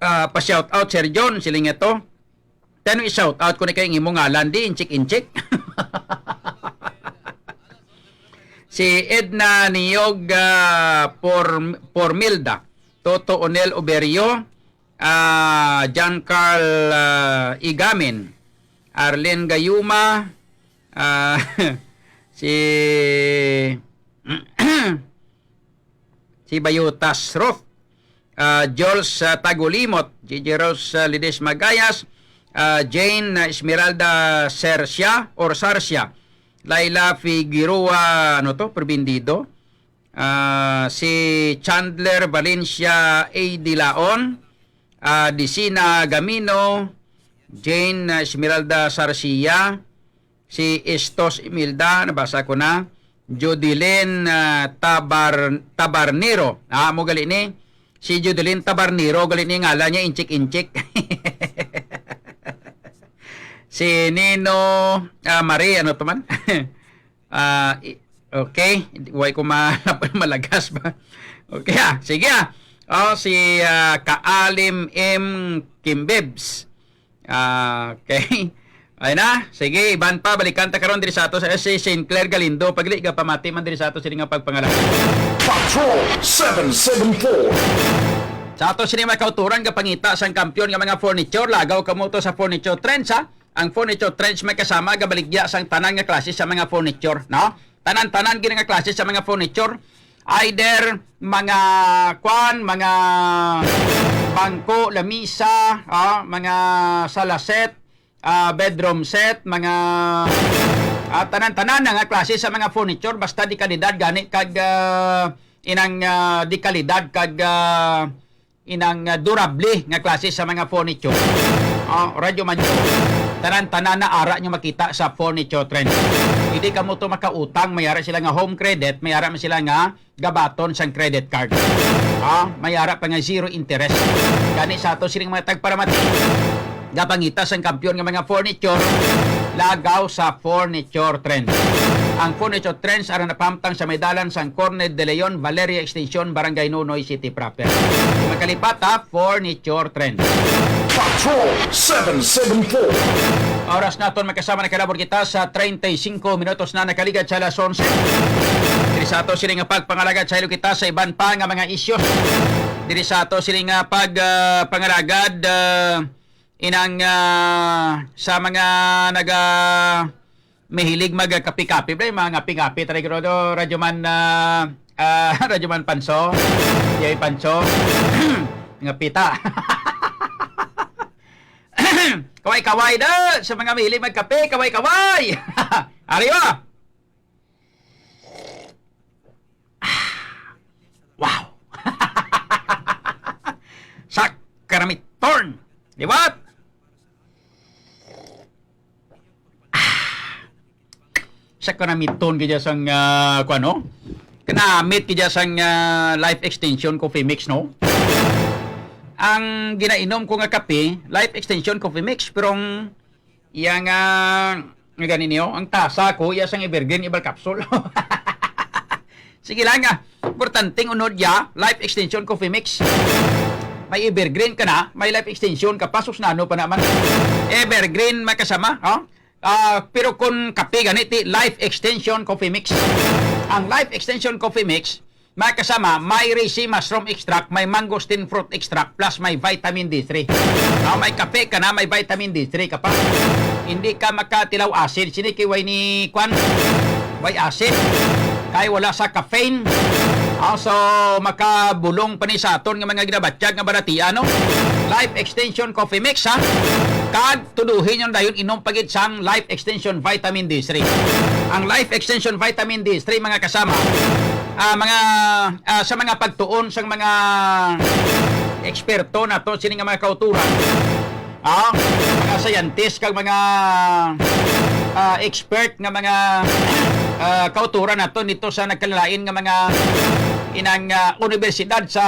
Ah, pa-shout out, Sir John, siling ito. Tano i-shout out ko ni kay imo ngalan, di inchik-inchik. Si Edna Niyog, ah, Por-, Pormilda, Toto Onel Oberio, ah, John Carl, ah, Igamin, Arlene Gayuma, ah, si si Bayutas Ruth, ah, Jules, ah, Tagulimot, J J Rose, ah, Lidis Magayas, ah, Jane, ah, Esmeralda Sercia or Sarcia, Laila Figueroa, ano to, Prebindido, ah, si Chandler Valencia A. Dilaon, ah, Dicina Gamino, Jane, ah, Esmeralda Sarcia, si Estos Imelda, nabasa ko na. Jodilyn, ah, Tabar-, Tabarnero. Ah, mo gali ni. Si Jodilyn Tabarnero, gali ni ngalan niya, inchik-inchik. Si Nino, ah, Marie, ano to man? Ah, i-, okay. Way ko ma-, malagas ba? Okay, ah. Sige, ah. Oh, si, ah, Kaalim M. Kimbibs. Ah, okay. Ay na. Sige, iban pa, balikan ta karon diri sa ato sa si Sinclair Galindo. Pagli, gapamati man diri sa ato sini nga pagpangalagad. Patrol seven seven four. Sa ato sini mga kauturan, gapangita sang kampiyon nga mga furniture, lagaw kamo to sa Furniture Trends, ha? Ang Furniture Trends may kasama gabaligya sang tanan nga klase sa mga furniture, no? Tanan-tanan gid nga klase sa mga furniture. Either mga, kwan, mga bangko, lamisa, ah, mga sala set, ah, bedroom set, mga, ah, tanan-tanan na nga klase sa mga furniture, basta de kalidad gani kag, ah, inang, ah, de kalidad kag, ah, inang, ah, durable nga klase sa mga furniture. Ah, Radyo Manyo. Tanan-tanan na ara nyo makita sa Furniture Trends. Hindi kamo to makautang, may ara sila nga home credit, may ara man sila nga gabaton sang credit card. Ha? May ara pa nga zero interest. Gani sa ato sining mga tagparamati, gapangita sang kampiyon nga mga furniture, lagaw sa Furniture Trends. Ang Furniture Trends ara napahamtang sa may dalan sang Cornel de Leon, Valeria Extension, Barangay Nonoy City Proper. Di magkalipat, ha, Furniture Trends. Patrol seven seven four. Oras naton, magkasama, nakalabot kita sa treinta y cinco minutos na nakaligad sa alas onse. Diri sa ato sini nga pagpangalagad, saylo kita sa iban pa nga mga issues. Diri sa ato sini nga pag, ah, pangalagad, ah, inang, ah, sa mga naga mahilig magkapi-kapi, pre, mga ngapi-ngapi, taray ko do, Radyoman, ah, ah, Radyoman Panso, Yay Panso, ngapita. Kaway-kaway da, sa mga mahilig magkape, kaway-kaway. Ariwa! Wow! Sa karamiton, di ba? Sa karamiton gid sang, ah, kuwan, no? Kanamit gid sang, ah, Life Extension Coffee Mix, no? Ang ginainom ko nga kape, Life Extension Coffee Mix, pero ang iya nga, nga gani niyo, ang tasa ko, iya sang Evergreen Herbal Capsule. Sige lang, ah. Importanteng unod ya, Life Extension Coffee Mix. May Evergreen ka na, may Life Extension ka pa, sus, nano pa naman. Evergreen, magkasama, oh? Ah, pero kung kape gani, ti Life Extension Coffee Mix. Ang Life Extension Coffee Mix, magkasama, may reishi mushroom extract, may mangosteen fruit extract, plus may vitamin D three. Ah, may kape ka na, may vitamin D three ka pa. Hindi ka makatilaw acid. Sini kay way ni kwan? Way acid. Kay wala sa caffeine. Ah, so, makabulong pa ni sa aton nga mga ginabatyag nga balatian, no? Life Extension Coffee Mix, ha? Kag tuduhin yung dayon, inom pa gid sang Life Extension Vitamin D three. Ang Life Extension Vitamin D three, mga kasama, ah, mga, ah, sa mga pagtuon sang mga eksperto nato, sini nga mga kauturan, ah, mga scientist kag mga, ah, expert nga mga, ah, kauturan nato dito sa nagkalain nga mga inang, ah, universidad sa,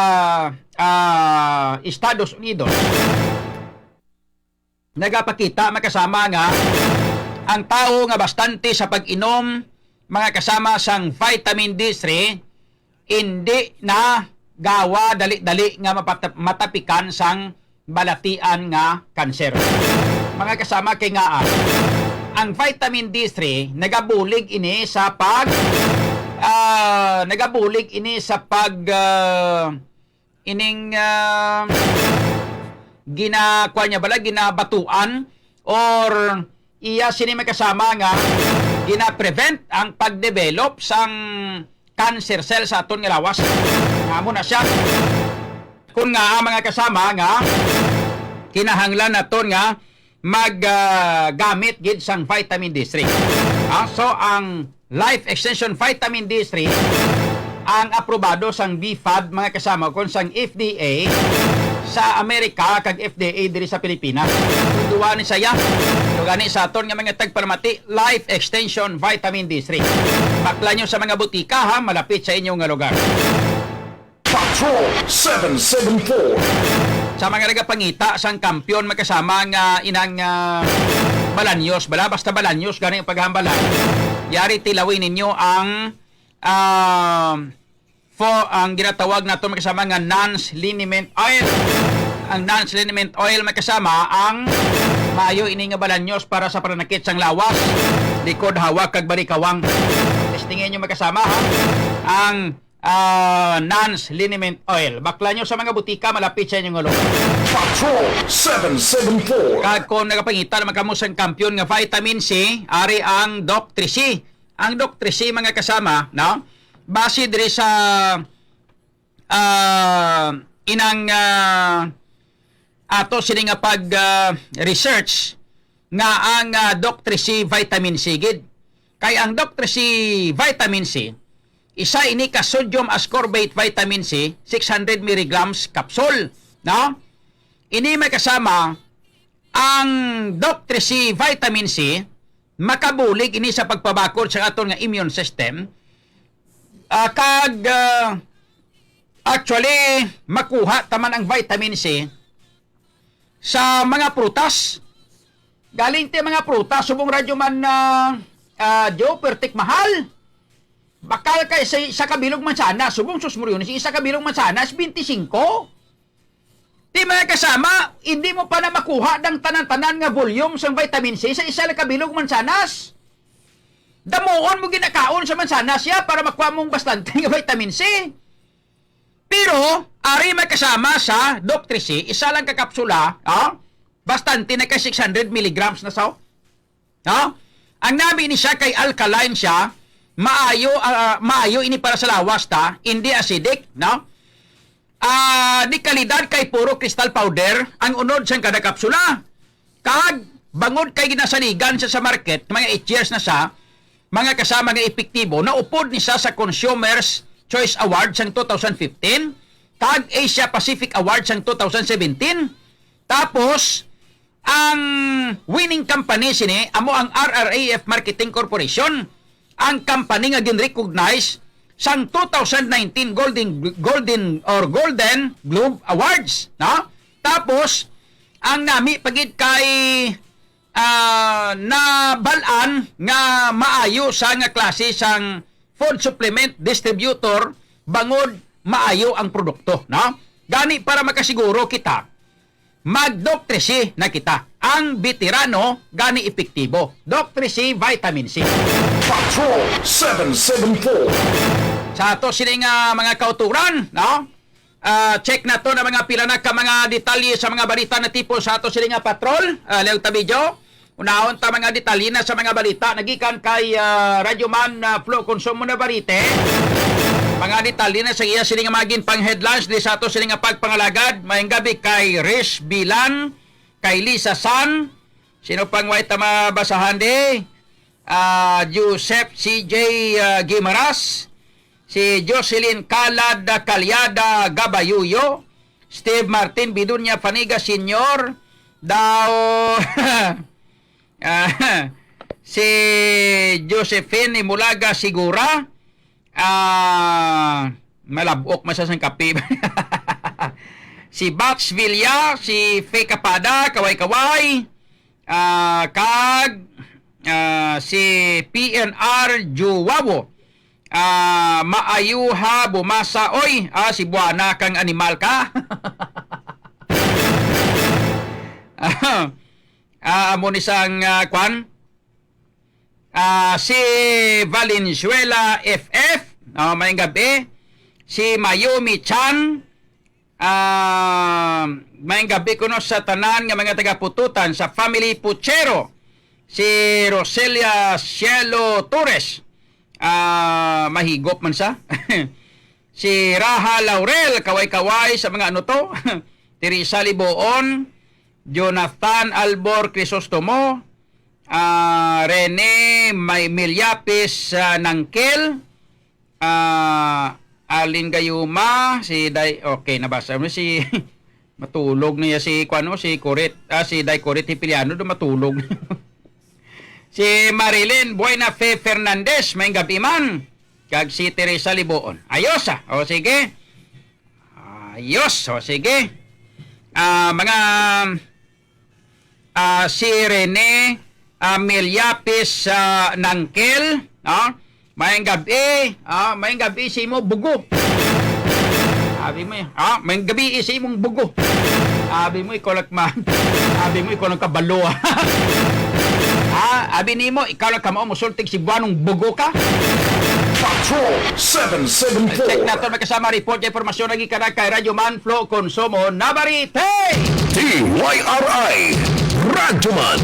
ah, Estados Unidos. Nagapakita, mga kasama, nga ang tawo nga bastante sa pag-inom, mga kasama, sang vitamin D three, indi na gawa dali-dali nga mapata-, matapikan sang balatian nga kanser. Mga kasama, kay ngaa, ang vitamin D three nagabulig ini sa pag, ah, nagabulig ini sa pag, ah, ining, ah, gina-, kuwan niya bala, ginabatuan or iya sini may kasama nga gina-prevent ang pag-develop sang cancer cell sa aton nga lawas. Nga amo na siya. Kung nga ang mga kasama nga kinahanglan naton nga mag, ah, gamit gid sang vitamin D three. Ah, so ang Life Extension Vitamin D three ang aprobado sang B fad, mga kasama, kon sang F D A sa Amerika kag F D A diri sa Pilipinas. Kung duwa ni saya, so gani sa aton nga mga tagpalamati, Life Extension Vitamin D three. Bakla nyo sa mga butika, ha, malapit sa inyo nga lugar. Patrol seven seven four. Sa mga nagapangita sang kampiyon, magkasama nga inang, ah, balanyos, bala, basta balanyos, gani ang paghambalan. Yari tilawin ninyo ang, ah, fo-, ang ginatawag nato, magkasama, nga Nans Liniment Oil. Ang Nans Liniment Oil, magkasama, ang maayo ini nga balanyos para sa pananakit sang lawas, likod, hawak, kag balikawang. Testingin nyo, magkasama, ha? Ang ah, Nans Liniment Oil. Bakla nyo sa mga butika malapit sa inyong lugar. Patrol seven seven four. Kag kung nagapangita naman kamo sang kampiyon nga vitamin C, ari ang Doc three C. Ang Doc three C, mga kasama, no? Base diri sa, ah, inang, ah, ato sini nga pag, ah, research nga ang, ah, Doc three C vitamin C gid. Kay ang Doc three C vitamin C, isa ini ka sodium ascorbate vitamin C, six hundred milligrams capsule, no? Ini may kasama Ang Doc three C vitamin C, makabulig ini sa pagpabakod sa aton nga immune system. Ah, kag, ah, actually, makuha ta man ang vitamin C sa mga prutas. Galing ti mga prutas, subong Radyo Man na, ah, Joe, pertik mahal. Bakal kay sa isa ka bilog mansanas, subong sus Moriones, isa ka bilog mansanas, twenty-five. Ti, mga kasama, hindi mo pa na makuha ang tanan-tanan nga volume sang vitamin C sa isa lang ka bilog mansanas. Damuon mo ginakaon sa mansanas siya para makuha mong bastante nga vitamin C. Pero, ari may kasama sa Doc three C, isa lang ka kapsula, ah, bastante na kay six hundred milligrams na sa, no? Ang nami ni siya kay alkaline siya, maayo, ah, maayo ini para sa lawas ta, hindi acidic, no? Ah, di kalidad kay puro crystal powder ang unod sang kada kapsula. Kag bangod kay ginasaligan siya sa market, mga eight years na siya, mga kasama nga epektibo, naupod ni siya sa Consumers Choice Award sang two thousand fifteen, kag Asia Pacific Award sang two thousand seventeen. Tapos, ang winning company sini amo ang R R A F Marketing Corporation, ang company nga gin-recognize sang two thousand nineteen Golden, Golden or Golden Globe Awards, no? Tapos, ang nami pa gid kay, ah, nabal-an nga maayo sa nga klase sang food supplement distributor bangod maayo ang produkto, no? Gani, para makasiguro kita, mag-Doc three C na kita. Ang veterano gani epektibo. Doc three C Vitamin C. Patrol seven seven four. Sa ato sini nga mga kauturan, no? Ah, check nato na mga pila na ka mga detalye sa mga balita na tipo sa ato sini nga patrol. Ah, Leo Tabijo, unahon ta mga detalye na sa mga balita nagikan kay, ah, Radyo Man, ah, Flo Consumo Navarrete. Mga detalye na sa iya sini nga mga ginpang headlines di sa ato sini nga pagpangalagad. Maayong gabi kay Rish Bilan, kay Lisa San. Sino pang way ta mabasahan di? Ah, Joseph C J, ah, Guimaras, si Jocelyn Calad Calyada Gabayuyo, Steve Martin Bidunya Faniga Senior, daw, ah, si Josephine Imulaga Sigura, ah, malabok man sa sang kape. Si Bats Villa, si Fe Kapada, Kaway-Kaway, ah, kag, ah, si P N R Juwawo. Ah, maayuha bumasa, oy. Ah, si Buana kang animal ka. Ah, amo ni sang, ah, kwan? Ah, si Valenzuela F F, oh, maayong gabi. Si Mayumi Chan, ah, maayong gabi kuno sa tanan nga mga taga-Pututan, sa family Puchero. Si Roselia Cielo Torres, ah, mahigop man sa. Si Raha Laurel, kaway-kaway sa mga ano to. Teresa Liboon, Jonathan Albor Crisostomo, ah, Rene May Milyapis, ah, Nangkel, ah, Arlene Gayuma, si Day, okay, nabasa mo si, matulog niya si, kuan, no, si Corit, ah, si Day Corit Hipiliano, do matulog. Si Marilyn Buena Fe Fernandez, maayong gabi man. Kag si Teresa Liboon. Ayos, ah. O, sige. Ayos. O, sige. Ah, mga, ah, si Rene, ah, Milyapis, ah, Nangkel, no? Maayong gabi, ah, maayong gabi sa imo, bugo. Abi mo, ah, maayong gabi sa imong bugo. Abi mo, ikaw lang ma-, abi mo, ikaw lang kabalo, ah. Ah, abi nimo, ikaw lang kamao mosultig Cebuanong bugo ka. Patrol seven seven four. Check nato, magkasama report nga impormasyon lagi ka na kay Radyo Man Flo Consumo Navarrete. D Y R I, Radyo Man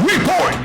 Report.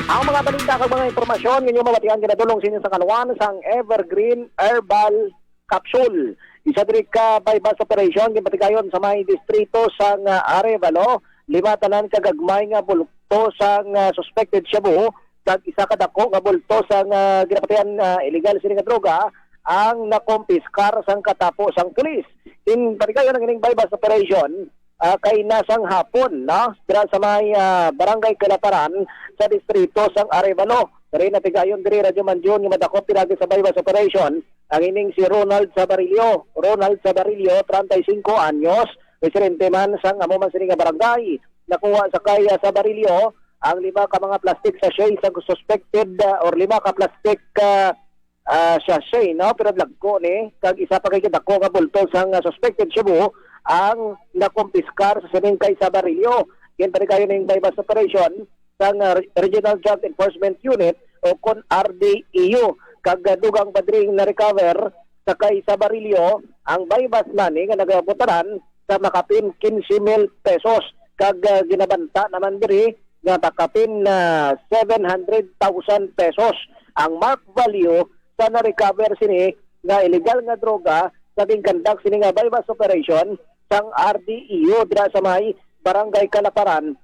Ang mga balita kag mga impormasyon nga inyo mabatian ginadul-ong sa inyo sa kaluwasan sang Evergreen Herbal Capsule. Isa diri ka buy-bust operation ginpatigayon sa may distrito sang, ah, Arevalo. Lima tanan ka gagmay nga bulto sang, ah, suspected shabu kag isa ka dako nga bulto sang, ah, ginapatihan, ah, illegal sini nga droga ang nakumpiskar sang katapo sang pulis. Ginpatigayon ang ining buy-bust operation ah, kay nasang hapon, no? Dira sa may, ah, Barangay Calaparan sa distrito sang Arevalo. Diri natigayon diri, Radyo Manjun, nga madakop pinagi sa buy-bust operation ang ining si Ronald Sabarillo. Ronald Sabarillo, treinta y cinco anyos, residente man sang amo man sini nga barangay. Nakuha sa kay, ah, Sabarillo ang lima ka mga plastic sachet sa suspected, ah, or lima ka plastic, ah, ah, sachet, no? Pero dagko ni, kag isa pa kay kadako nga bulto sang, ah, suspected shabu ang nakumpiskar sa sining kay Sabarillo. Ginpatigayon ning buy-bust operation sang, ah, Regional Drug Enforcement Unit o kon R D E U. Kag, ah, dugang pa diri na-recover sa kay Sabarillo ang buy-bust money nga nagabutanan sa makapin quince mil pesos. Kag, ah, ginabanta naman diri nga makapin na seven hundred thousand pesos ang mark value sa na-recover sini nga illegal nga droga sa ginkandak sini nga buy-bust operation sang R D E U dira sa may Barangay Calaparan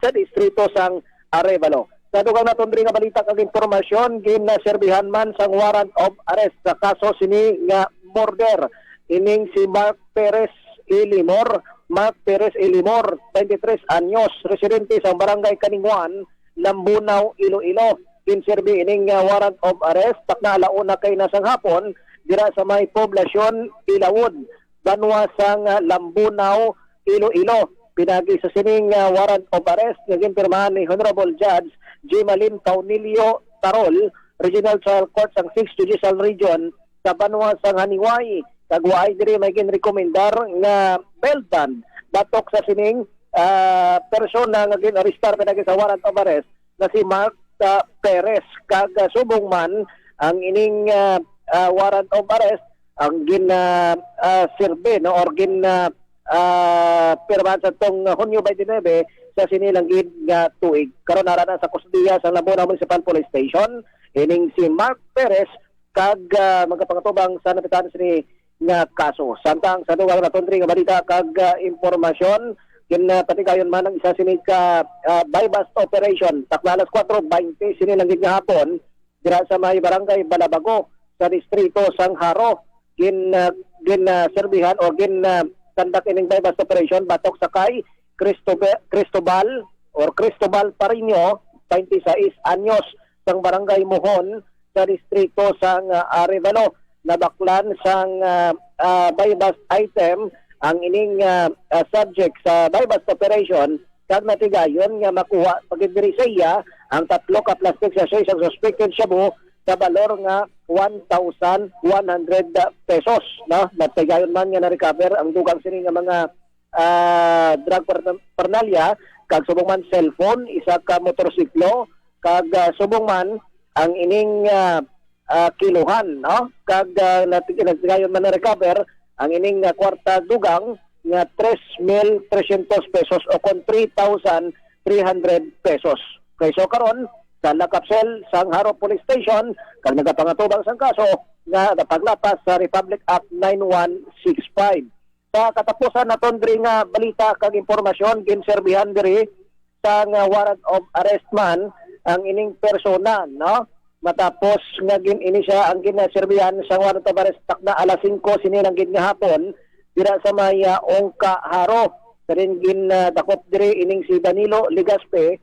sa distrito sang Arevalo. Sa dugang naton diri nga balita kag impormasyon, ginaserbihan man sang warrant of arrest sa kaso sini nga murder ining si Mark Perez Ilimor. Mark Perez Ilimor, twenty-three anyos, residente sa Barangay Kaninguan, Lambunao, Iloilo. Ginserbi ining, ah, warrant of arrest takna ala una kay na sang hapon dira sa may poblasyon Ilawod, banwa sang, ah, Lambunao, Iloilo. Pinagi sa sining, ah, warrant of arrest nga ginpirmahan ni Honorable Judge Jimalin Caunilio Tarol, Regional Trial Court sang Sixth Judicial Region sa banwa sang Haniway. Kag waay diri may ginrekomendar nga bail bond batok sa sining, ah, persona nga gin-arestar pinagi sa warrant of arrest na si Mark, ah, Perez. Kag, ah, subong man ang ining, ah, ah, warrant of arrest ang gin, ah, ah, sirbe, no, or gin, ah, ah, pirmahan sa tong Hunyo twenty-nine sa sini lang gid nga tuig. Karon ara na sa kustodiya sa Lambunao Municipal Police Station ining si Mark Perez kag, ah, magapangutubang sa napitan sini nga kaso. Samtang sa dugang naton diri nga balita kag, ah, impormasyon, ginpatigayon man ang isa sini ka, ah, buy-bust operation. Takna alas kuwatro bente sini lang gid nga hapon, dira sa may Barangay Balabago sa distrito sang Jaro. Gin, ah, gin, ah, serbihan o gin, ah, conduct ining buy-bust operation batok sa kay Cristobe-, Cristobal or Cristobal Pariño, twenty-six anyos, sang Barangay Mohon sa distrito sang, ah, Arevalo. Nabaklan sang, ah, ah, buy-bust item ang ining, ah, ah, subject sa buy-bust operation kag natigayon nga makuha pa gid diri sa iya ang tatlo ka plastic sachet sang suspected shabu sa balor nga one thousand one hundred pesos, no? Natigayon man nga na-recover ang dugang sini nga mga, ah, drug parna-, parnalya, kag subong man cellphone, isa ka motorsiklo, kag, ah, subong man ang ining, ah, ah, kiluhan, no? Kag, ah, nat-, natigayon man na-recover ang ining, ah, kwarta dugang nga tres mil trescientos pesos o kon three thousand three hundred pesos. Kay so karon, sa lock-up cell sang Jaro Police Station kag nagapangatubang sang kaso nga nagapanglapas sa Republic Act nine one six five. Sa katapusan naton diri nga balita kag impormasyon, ginserbihan diri sang warrant of arrest man ang ining persona, no? Matapos nga gin-, ini siya ang ginaserbihan sa warrant of arrest takna alas singko sini lang gid nga hapon dira sa may, ah, Ongka, Jaro. Sa din gin, ah, dakop diri ining si Danilo Legaspi,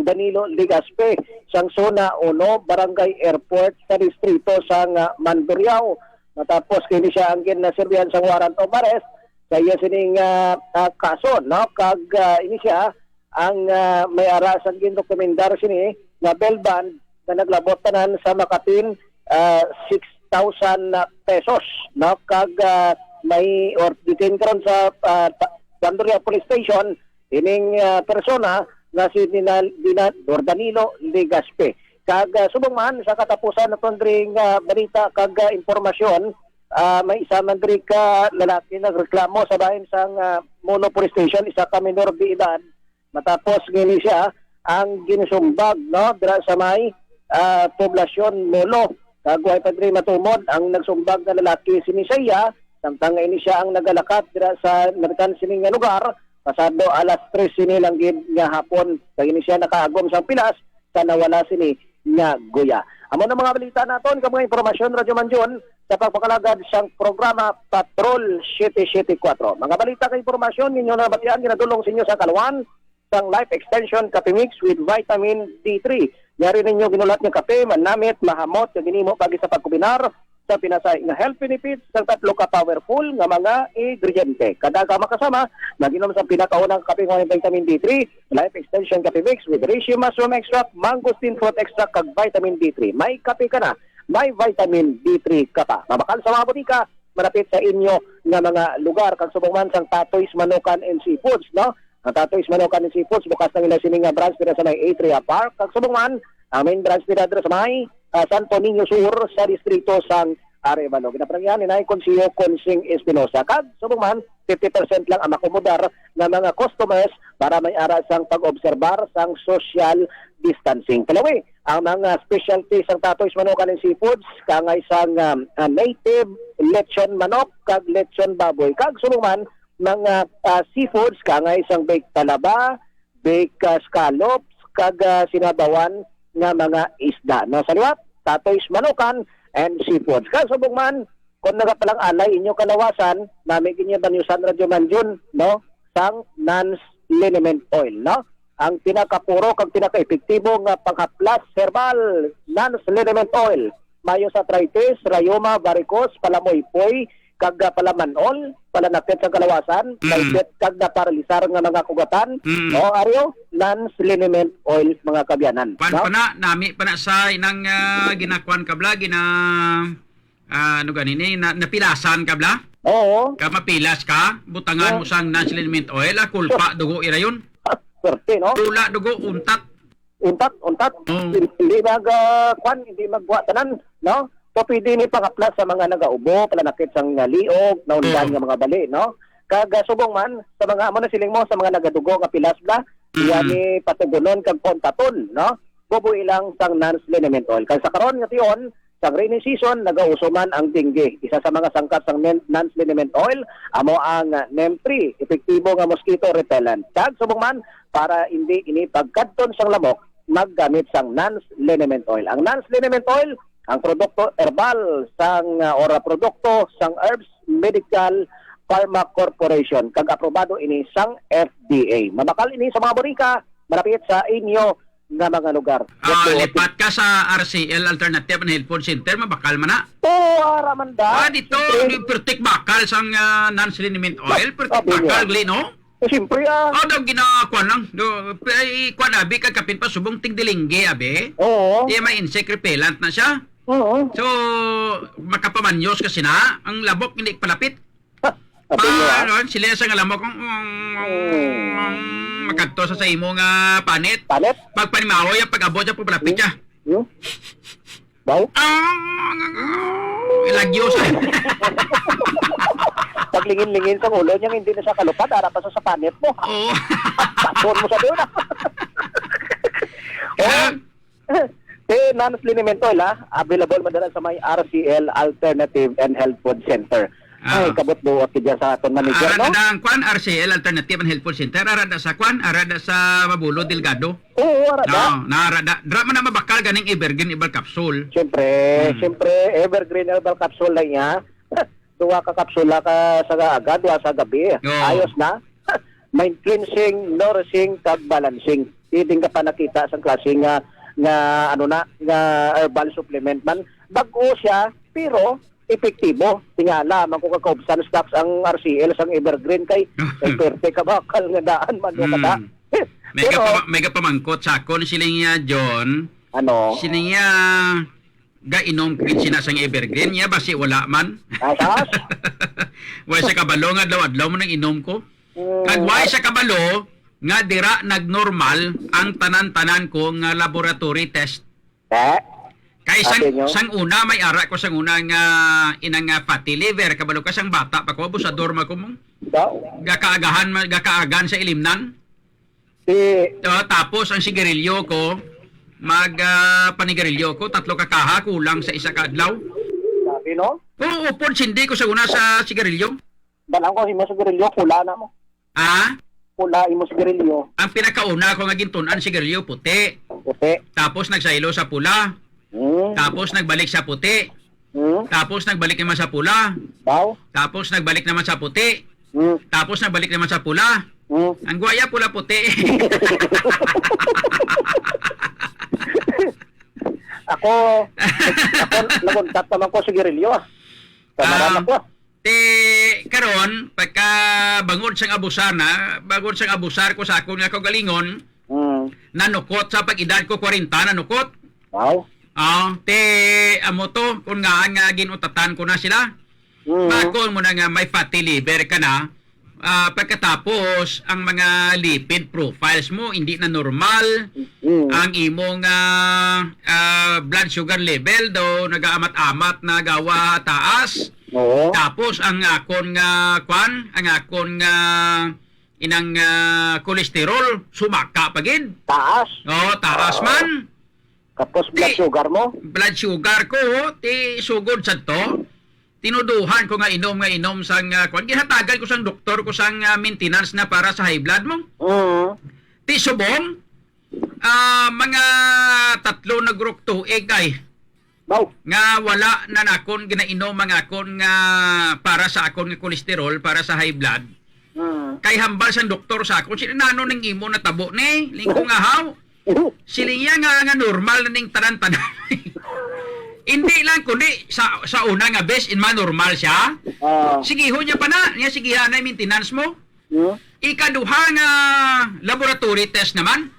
Danilo Legaspi, sang Zona Uno, Barangay Airport, sa distrito sang, ah, Mandurriao. Matapos kini siya ang ginaserbihan sang warrant of arrest sa iya sining, ah, ah, kaso, no? Kag, ah, ini siya ang, ah, may ara sang ginrekomendar sini nga bail bond nga naglabot tanan sa makapin, ah, six thousand pesos, no? Kag, ah, may or detain karon sa, ah, Pa-, Bandurria Police Station ining, ah, persona nga si Dinal-, Dina-, or Danilo Legaspi. Kag, ah, subong man sa katapusan naton diri nga balita kag, ah, impormasyon, ah, may isa man diri ka lalaki nagreklamo sa bahin sang, ah, Molo Police Station, isa ka minor de edad. Matapos gini siya ang ginsumbag, no, dira sa may, ah, poblasyon Molo. Kag way pa diri matumod ang nagsumbag nga lalaki sini sa iya, samtang nga ini siya ang nagalakat dira sa napitan sini nga lugar, pasado alas tres sini lang gid nga hapon. Kag ini siya nakaagom sang pilas sa nawala sini nga guya. Amo na mga balita naton kag mga impormasyon, Radyo Manjon, sa pagpakalagad sang programa Patrol siyete siyete kuwatro. Mga balita kag impormasyon ninyo na batian ginadul-ong sa inyo sa kaluan sang Life Extension Cafe Mix with Vitamin D three. Yari ninyo ginulat nga kape, manamit, mahamot, nga ginimo pagi sa pagkombinar sa pinasahi nga health benefits sang tatlo ka powerful nga mga ingrediente. Kada ka makasama, mag-inom sa pinakaunang kape nga may vitamin D three, Life Extension Cafe Mix with Reishi Mushroom Extract, Mangosteen Fruit Extract, kag Vitamin D three. May kape ka na, may Vitamin D three ka pa. Mabakal sa mga botika, malapit sa inyo nga mga lugar, kag subong man sang Tatoy's Manukan and Seafoods, no? Ang Tatoy's Manukan and Seafoods, bukas na nila sini nga branch dira sa may Atria Park, kag subong man, ang main branch nila dira sa may, ah, Santo Niño Sur sa distrito sang Arevalo. Ginapanangyan ni Nay Consiyo Consing Espinosa, kag subong man, fifty percent lang ang makomodar nga mga customers para may ara sang pag-obserbar sang social distancing. Kalawi, ang mga specialty sang Tatoy's Manukan and Seafoods, kangay sang, um, ah, native lechon manok kag lechon baboy, kag subong man mga, ah, seafoods, kangay sang baked talaba, baked, ah, scallops, kag, ah, sinabawan nga mga isda. No, sa liwat, Tatoy's Manukan and Seafoods. Kag subong man, kung nagapalang-alay inyo kalawasan, nami gid niya banyusan, Radyo Manjon, no? Sang Nans Liniment Oil, no? Ang pinakapuro kag pinakaepektibo nga panghaplas herbal, Nans Liniment Oil. Mayo sa arthritis, rayuma, varicose, palamuypoy, kag, ah, palamanol, palanakit sa kalawasan, Mm. Typhoid, kag naparalisar nga mga kugatan. Mm. O, Aryo, Nans Liniment Oil, mga kabyanan, Kwan no? pa na, nami pa na sa inang, ah, ginakuan ka bla, gina-, ah, ano gani ni, na, napilasan ka bla? Oo. Ka mapilas ka, butangan Oo. mo sang Nans Liniment Oil, ah, kulpa, dugo, ira yun. Swerte, no? Tula, dugo, untat. Untat, untat. Oo. Hindi mag, ah, kwan, hindi magwa tanan, no? So, pwede ni pangaplas sa mga nagaubo, palanakit sang, ah, liog, naundan Oo. nga mga bali, no? Kag, ah, subong man, sa mga, amo na siling mo, sa mga nagadugo nga pilas bla, Mm. iya ni patugunon kag pauntaton, no? Bubuhi lang sang Nans Liniment Oil. Kag sa karon nga tion, sang rainy season, nagauso man ang dengue. Isa sa mga sangkap sang nen-, Nans Liniment Oil, amo ang, ah, neem three, epektibo nga mosquito repellent. Kag subong man, para hindi ini pagkadton sang lamok, maggamit sang Nans Liniment Oil. Ang Nans Liniment Oil, ang produkto herbal sang, ah, or produkto sang Herbs Medical Pharma Corporation, kag aprobado ini sang F D A. Mabakal ini sa mga botika malapit sa inyo nga mga lugar. Ah, Dito, lipat ka sa R C L Alternative and Health Food Center, mabakal man na. Oo, ara man da. Ah, dito, Siyempre. di, pertik bakal sang, ah, Nans Liniment Oil, pertik Sabi niya. bakal, gali, no? Eh, siyempre, ah. Oh, daw ginakuan lang. Do, ay, kuan, abi, kag kapin pa, subong tigdilingge, abi. Oo. Di, may insect repellent na siya. Oo. So, makapamanyos kasi na, ang labok hindi palapit. Ha, sabi niya, ah. Pa, ano, sila sa nga lamok, ang, ang, ang, Hmm. ang makadto sa, sa imo nga panit. Panit? Pagpanimahoy, ang pag-abot siya, pagpalapit Hmm. siya. Hmm? Baw? Ah, ilagyo sa Paglingin-lingin sa ulo niya, hindi na siya kalupad, ara pa sa, sa panit mo. Oo. Tapon mo sa doon, ah. Oh, Ah. eh, Nans Liniment Oil, ah. Available madala sa may R C L Alternative and Health Food Center. Ah. Ay, kabot buot ka dyan sa aton manager, Ara no? na ang kwan, R C L Alternative and Health Food Center. Ara na sa kwan, ara na sa Mabulo, Delgado. Oo, ara na. No, nara da, dra man na mabakal ganing Evergreen Herbal Capsule. Siyempre, Hmm. siyempre, Evergreen Herbal Capsule na niya. Duha ka kapsula ka sa aga, duha sa gabi. Oo. Ayos na. Mind cleansing, nourishing, kag balancing. Pwede ka pa nakita sa klase nga, nga, ano na, nga herbal supplement man. Bag-o siya, pero epektibo. Tingala, man ko kakaubsan stocks ang R C L sang Evergreen kay, kay perte ka bakal nga daan man, no, Hmm. kada. May Pero ka pa-, may ka pamangkot sa akon, siling niya, John. Ano? Siling niya, gainom ko gid sina sang Evergreen, niya basi wala man. Asas? Way sa kabalo nga adlaw-adlaw mo nang inom ko. Mm. Kag way sa kabalo nga dira nagnormal ang tanan-tanan ko nga laboratory test. Eh? Kay sang, Sabi niyo? sang una, may ara ko sang una nga inang nga fatty liver, kabalo ka sang bata pa ko, abusador man ko mo. Daw. Gakaagahan, ma-, gakaagan sa ilimnan. Si Ah, tapos ang sigarilyo ko, mag, ah, panigarilyo ko, tatlo ka kaha, kulang sa isa ka adlaw. Sabi, no? Oo, upod sindi ko sa una sa sigarilyo. Balang ko, imo sigarilyo, pula na mo. Ah? Pula, imo sigarilyo. Ang pinakauna ko nga gintun-an, sigarilyo, puti. Puti. Tapos nagsaylo sa pula. Hmm. Tapos nagbalik sa puti. Hmm. Tapos nagbalik naman sa pula. Baw. Tapos nagbalik naman sa puti. Hmm. Tapos nagbalik naman sa pula. Hmm. Ang guwaya pula puti. Ako, ako, naguntat naman ko, sigarilyo, ah. Tamaran Ah, ako, ah. Ti karon, pagka bangod sang abusar na, bangod sang abusar ko sa akon nga kaugalingon, Mm. nanukot sa pag-edad ko, kwarenta, nanukot. Wow. Ah, ti amo to, kung ngaan nga ginutatan ko na sila. Mm. Bakon mo na nga may fatty liver ka na, ah, pagkatapos ang mga lipid profiles mo hindi na normal, Mm. ang imong, ah, ah, blood sugar level daw nagaamat-amat na gawa taas. Oo. Tapos ang akon nga, kwan, ang akon nga inang, ah, cholesterol sumaka pa gid. Taas. Oh, taas Oo. man. Tapos blood Ti-, sugar mo? blood sugar ko, ti sugod sa to. Tinuduhan ko nga inom, nga inom sang, ah, kwan. Ginhatagan ko sang doktor ko sang, ah, maintenance na para sa high blood mo. Mm. Ti subong, ah, mga tatlo na grok tuig ay Baw. nga wala na nakon ginainom ang akon nga para sa akon nga cholesterol, para sa high blood. Mm. Kay hambal sang doktor sa akon, "Sino nano ning imo natabo ni?" Lingko nga, "Haw." Siling niya nga, nga normal na ning tanan-tanan. Hindi lang, kundi sa, sa una nga bes, in manormal siya. Ah. Sige, ho niya pa na. Niya, sige, ha, na maintenance mo. Hmm? Ikaduha nga laboratory test naman.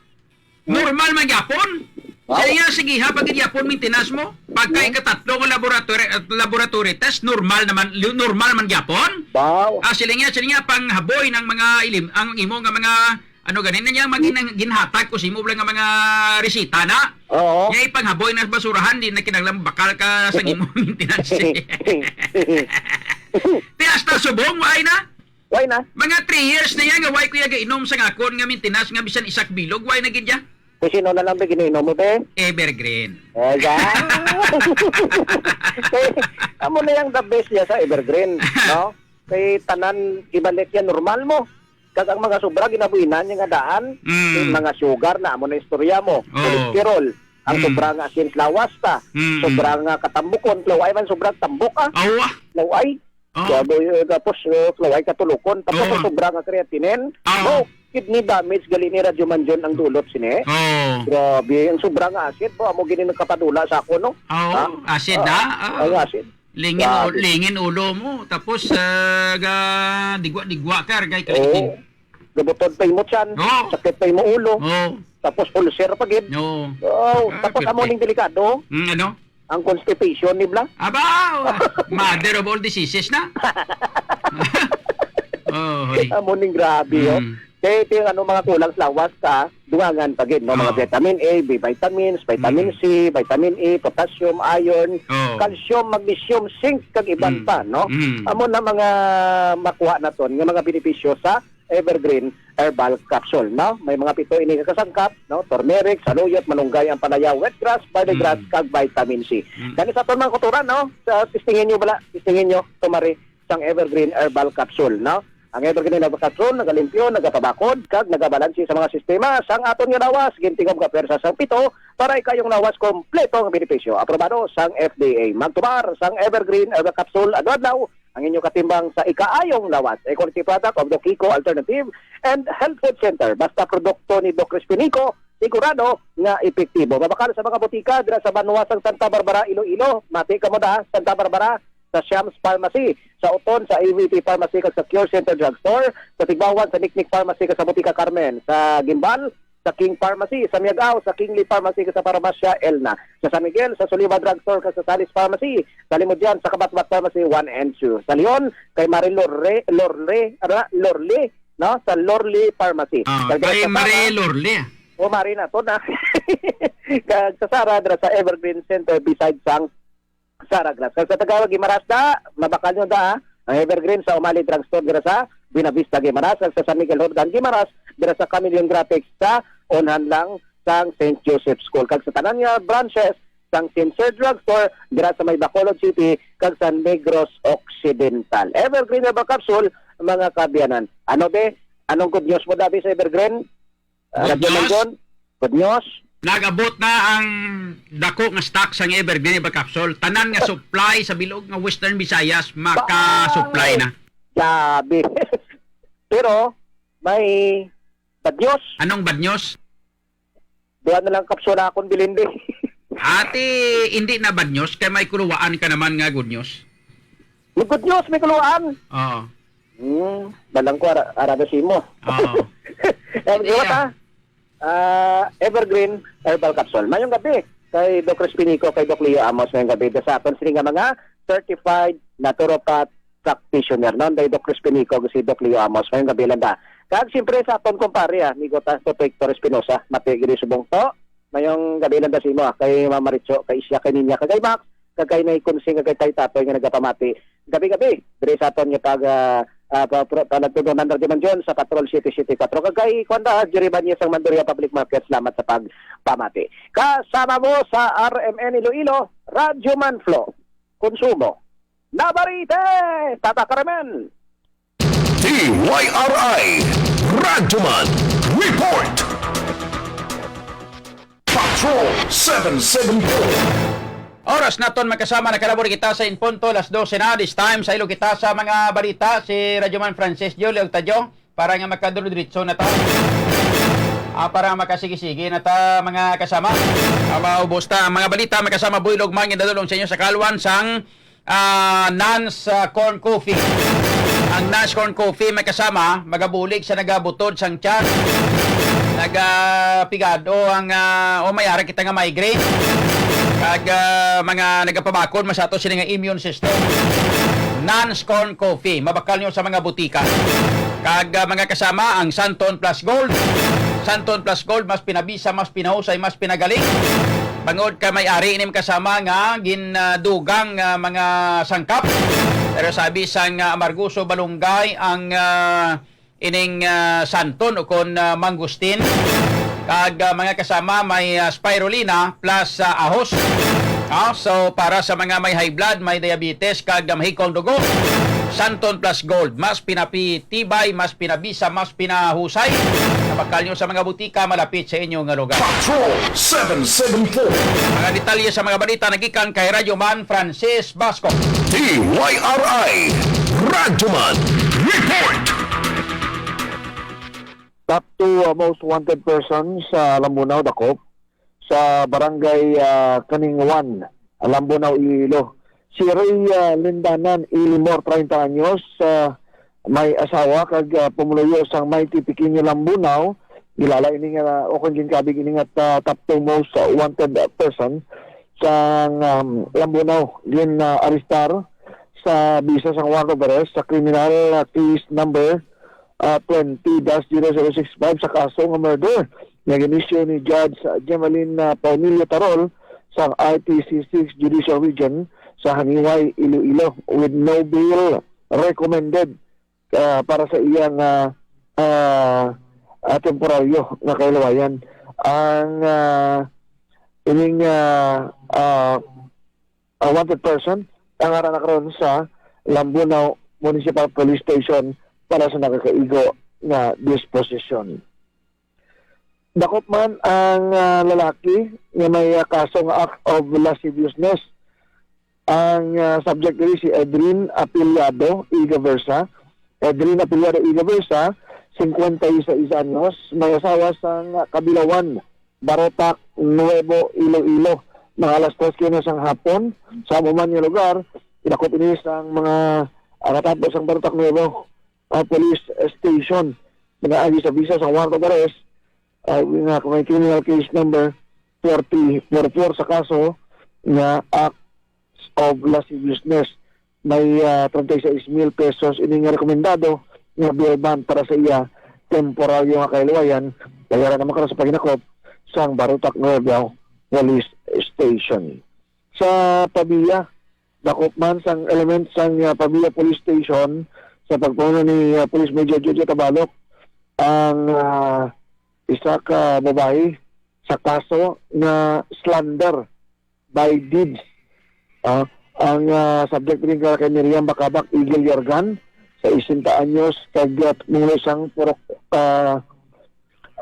Hmm? Normal man gyapon. Wow. Siling niya, sige, ha, pag gyapon maintenance mo. Pagka Hmm? ikatatlo nga laboratory, at laboratory test, normal naman, li-, normal man gyapon. Wow. Ah, siling niya, siling niya, panghaboy ng mga ilim, ang imo nga mga Ano ganin na niya magin-, ginhatag ko sa imo lang nga mga resita na? Oo. Niya ipanghaboy na sa basurahan, di na kinahanglan bakal ka sa imo maintenance. Ti hasta subong, why na? Why na? Mga three years na yan nga why ko iya gainom sa akon nga maintenance nga bisan isak bilog, why na gid ya? Kung sino na lang ba giniinom mo, be? Evergreen. Eh, ya. Eh, amo na yung the best niya sa Evergreen, no? Kay tanan ibalik yan normal mo. Kag ang mga sobra ginabuhinan niya nga daan, Mm. yung mga sugar na amo na istorya mo, Oo. cholesterol, ang Mm. sobra nga asin sa lawas ta, Mm. sobra nga katambukon, laway man sobra tambok, ah. Awa. Laway. Oo. Grabe, eh, tapos, eh, laway katulukon, tapos Oo. ang sobra nga creatinine. Oo. Oh, kidney damage gali ni Radyo Manjon ang dulot sini. Oo. Grabe, ang sobra nga acid po, amo gini nagkapadula sa ako, no? Oo, Ha? acid Ah, na? Ah. Ang acid. Lingin Grabe. u-, lingin ulo mo, tapos, ah, ga-, digwa-digwa ka, kay Oo. kalitin. Gabutod pa imo tiyan, Oo. sakit pa imo ulo, Oo. tapos ulcer pa gid. Oo. Oo, Ah, tapos amo perfect. ning delikado, Mm, ano? ang constipation ni bla. Aba, mother of all diseases na. Oh, hoy. Amo ning grabe, oh. Mm. Kay ito yung ano, mga kulang sa lawas ka, dungangan pa gid, no? Mga Oo. vitamin A, B vitamins, vitamin Mm. C, vitamin E, potassium, iron, Oo. calcium, magnesium, zinc, kag iban Mm. pa, no? Mm. Amo na mga makuha naton nga mga benepisyo sa Evergreen Herbal Capsule, no? May mga pito ini nga kasangkap, no? Turmeric, saluyot, malunggay, ampalaya, wheatgrass, barley grass, Mm. kag vitamin C. Mm. Kani sa aton mga kuturan, no? Sa, testingin nyo bala, testingin nyo, tumari sang Evergreen Herbal Capsule, no? Ang Evergreen Herbal Capsule nagalimpyo, nagapabakod, kag nagabalansi sa mga sistema sang aton nga lawas. Gintingog nga pwersa sang pito para ikayong lawas kompleto ang benepisyo. Aprobado sang F D A. Magtumar sang Evergreen Herbal Capsule adlaw-adlaw. Ang inyo katimbang sa ikaayong lawas. A quality product of Doc Kiko Alternative and Health Food Center. Basta produkto ni Doc Crispinico, sigurado nga epektibo. Mabakal sa mga botika dira sa banwa sang Santa Barbara, Iloilo. Mati kamo da, Santa Barbara, sa Shams Pharmacy, sa Oton, sa A V P Pharmacy, kag sa Cure Center Drugstore, sa Tigbauan, sa Niknik Pharmacy, kag sa Botika Carmen, sa Guimbal, sa King Pharmacy, sa Miag-ao, sa Kingley Pharmacy, kag sa Parmasya Elna, sa San Miguel, sa Sulima Drugstore, kag sa Salis Pharmacy, sa Limudyan, sa Kabatbat Pharmacy one and two, sa Leon, kay Marie Lorre, Lorle, ara, Lorle, no, sa Lorle Pharmacy. Ah, Kag kay sa Marie Sara, Lorle. O, Marie na to na. Kag sa Sara, dira sa Evergreen Center, beside sang Sara Glass. Kag sa taga Guimaras da, mabakal nyo da, ang Evergreen sa Umali Drugstore dira sa Buenavista, Guimaras, kag sa San Miguel Jordan, Guimaras, dira sa Chameleon Graphics sa unhan lang sang Saint Joseph School. Kag sa tanan nga branches sang Sincere Drugstore dira sa may Bacolod City kag sa Negros Occidental. Evergreen Herbal Capsule, mga kaabyanan. Ano, be? Anong good news mo, dabi, sa Evergreen? Ah, Good Radyo news? Manjon? Good news? Nag-abot na ang dako nga stock sang Evergreen Herbal Capsule. Tanan nga supply sa bilog nga Western Visayas maka-supply na. Grabe. Pero may bad news. Anong bad news? Duha na lang kapsula akong bilin, di. Ate, hindi na bad news kay may kuluwaan ka naman nga good news. May good news, may kuluwaan. Oo. Hmm, balang ko ara, ara na simo. Oo. Eh, Hindi, di ba ah. ta? Ah, Evergreen Herbal Capsule. Mayong gabi kay Doc Crispinico, kay Doc Leo Amos. Mayong gabi da sa aton sini nga mga certified naturopath practitioner, no? Kay Doc Crispinico, si Doc Leo Amos. Mayong gabi lang da. Kag siyempre sa aton kumpare, ah, amigo ta, Toto Hector Espinosa, mati gid subong to. Mayong gabi lang da sa imo, ah, kay Mama Richo, kay Isya, kay Ninya, kay Max, kag kay Nay Kunsing, kag kay Tay Tatoy nga nagapamati gabi-gabi diri sa aton nga pag, ah, ah, pa-, pa-, panagtudlonan, Radyo Man John, sa Patrol siyete siyete kwatro. Kag kay Kuan da, Jerry Bañez sang Mandoria Public Market, salamat sa pagpamati. Kasama mo sa R M N Iloilo, Radyo Man Flo. Konsumo. Nabarite! Tata Carmen! D Y R I Radyoman Report. Patrol seven seven four. Oras naton, mga kasama, nakalabot kita sa in punto alas dose na. This time, saylo kita sa mga balita. Si Radyoman Francis Julio Tadyo para nga makadulod-diretso na ta. Ah, para makasigi-sigi na ta, mga kasama. Ah, maubos ta ang mga balita, mga kasama. Buylog man nga dadulong sa inyo sa kalwan sang ah, Nans, ah, Corn Coffee. Ang Nans Corn Coffee, may kasama, magabulig sa nagabutod sang tiyan, nagapigado ang, ah, o may ara kita nga migraine. Kag, ah, mga nagapabakod, masato sila nga immune system. Nans Corn Coffee, mabakal nyo sa mga butika. Kag, ah, mga kasama, ang Santon Plus Gold. Santon Plus Gold, mas pinabisa, mas pinahusay, mas pinagaling. Bangod ka may ari ining kasama nga gindugang, ah, mga sangkap. Pero sabi sang, ah, Amargoso Balunggay ang, ah, ining, ah, santon o kon, ah, mangustin. Kag, ah, mga kasama may, ah, spirulina plus, ah, ahos. Ah, so para sa mga may high blood, may diabetes, kag, ah, mahikong dugo, Santon Plus Gold, mas pinapitibay, mas pinabisa, mas pinahusay. Mabakal nyo sa mga butika malapit sa inyo nga lugar. Patrol seven seven four. Mga detalye sa mga balita nagikan kay Radyo Man Francis Basco. D Y R I Radyo Man Report. Top two, uh, most wanted person sa Lambunao, dakop sa barangay, uh, Kaningwan, Lambunao, Iloilo. Si Ray, uh, Lindanan Ilimor, treinta anyos, uh, may asawa kag, uh, pumuluyo sang Mighty Pequeño, Lambunao. Kilala ini nga, uh, o kon ginkabig ini nga, uh, top two most, uh, wanted, uh, person sang, um, Lambunao. Gin, uh, arestar sa bisa sang warrant of arrest sa criminal, uh, case number ah, twenty dash zero zero six five sa kaso nga murder nga gin-issue ni Judge Gemaline, ah, Paunilio Tarol sa R T C six Judicial Region sa Janiuay, Iloilo, with no bail recommended, ah, para sa iyang, ah, ah, ah, temporaryo nga kahilawayan. Ang, ah, ining, ah, ah, ah, wanted person, ang ara na karon sa Lambunao Municipal Police Station para sa nakakaigo nga disposisyon. Dakop man ang, ah, lalaki nga may, ah, kaso nga act of lasciviousness. Ang, ah, subject diri si Edrin Apiliado Igaversa. Edrin Apiliado Igaversa, cincuenta y seis anyos, may asawa sang Kabilawan, Barotac Nuevo, Iloilo. Mga alas tres kina sang hapon, sa amo man nga lugar, gidakop ini sang mga, ah, katapo sang Barotac Nuevo, ah, Police Station. Pinaagi sa bisa sa warrant of arrest, ah, nga may criminal case number forty four four sa kaso nga acts of lasciviousness. May, ah, treinta y seis mil pesos ini nga rekomendado nga bail bond para sa iya temporaryo nga kahilawayan. Kay ara naman karon sa paghinakop sang Barotac Nuevo Police Station. Sa Pavia, dakop man sang element sang, ah, Pavia Police Station sa pagpamuno ni, ah, Police Major Jojo Tabalok ang, ah, isa ka babayi sa kaso nga slander by deeds. Ah, ang, ah, subject rin ka kay Miriam Bacabak Eagle Yorgan, sa sesenta anyos, kag, ah, mulo sang Purok, ah,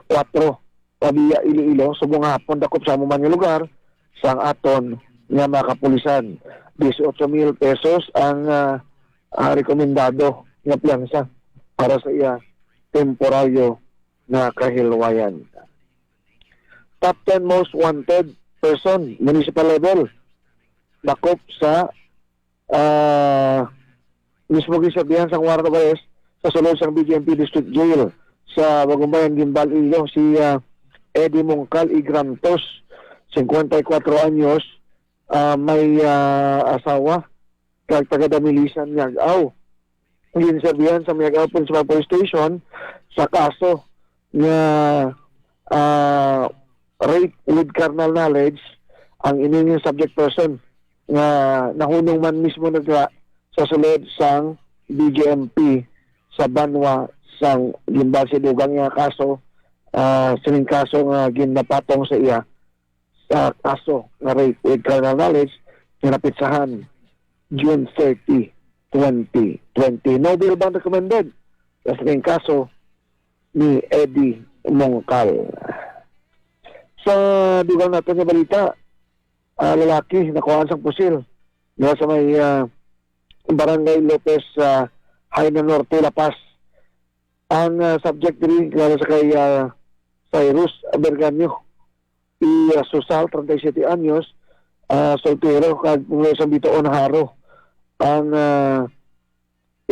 kuwatro. Pavia, Iloilo, subong nga hapon dakop sa amo man nga lugar sang aton nga mga kapulisan. Dieciocho mil pesos ang, ah, ah, rekomendado nga piyansa para sa iya temporaryo nga kahilwayan. Top ten most wanted person, municipal level, dakop sa, ah, mismo ginserbihan sang warrant of arrest sa sulod sang B J M P District Jail sa Bagumbayan, Guimbal, Iloilo, si, ah, Eddie Mongcal Igrantos, cincuenta y cuatro anyos, ah, may, ah, asawa, kag taga Damilisan, Miag-ao. Ginserbihan sa Miag-ao Municipal Police Station sa kaso nga, ah, rape with carnal knowledge ang ining subject person nga nahunong man mismo na dira sa sulod sang B J M P sa banwa sang Guimbal. Siya dugang nga kaso, ah, sining kaso nga ginapatong sa iya sa kaso nga rape with carnal knowledge nga napitsahan June thirty, twenty twenty. No bail bond recommended sa sining kaso ni Eddie Mongcal. Sa dugang naton nga balita, ah, lalaki nakuhaan sang pusil diha sa may, ah, Barangay Lopez, ah, Jaena Norte, La Paz. Ang, ah, subject diri, kilala sa kay, ah, Cyrus Berganyo. I, ah, Susal, treinta y siete anyos, ah, soltero, kag sa bituon Jaro. Ang, ah,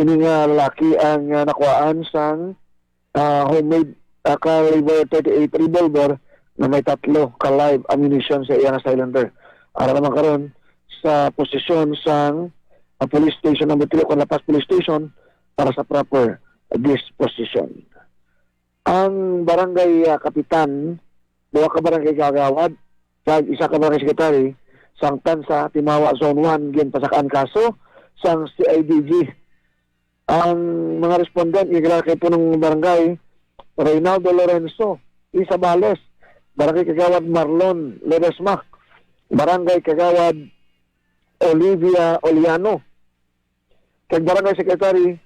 ini nga lalaki ang, ah, nakuhaan sang, ah, homemade, ah, caliber thirty-eight revolver na may tatlo ka live ammunition sa iya nga cylinder. Ara naman karon sa posisyon sang, ah, Police Station Number Three o La Paz Police Station para sa proper disposition. Ang barangay, ah, kapitan, duha ka barangay kagawad, kag isa ka barangay secretary sang Tansa, Timawa Zone One, ginpasakaan kaso sang C I D G. Ang mga respondent, kilala kay punong barangay Reynaldo Lorenzo Isabales, barangay kagawad Marlon Ledesma, barangay kagawad Olivia Oliano, kag Barangay Secretary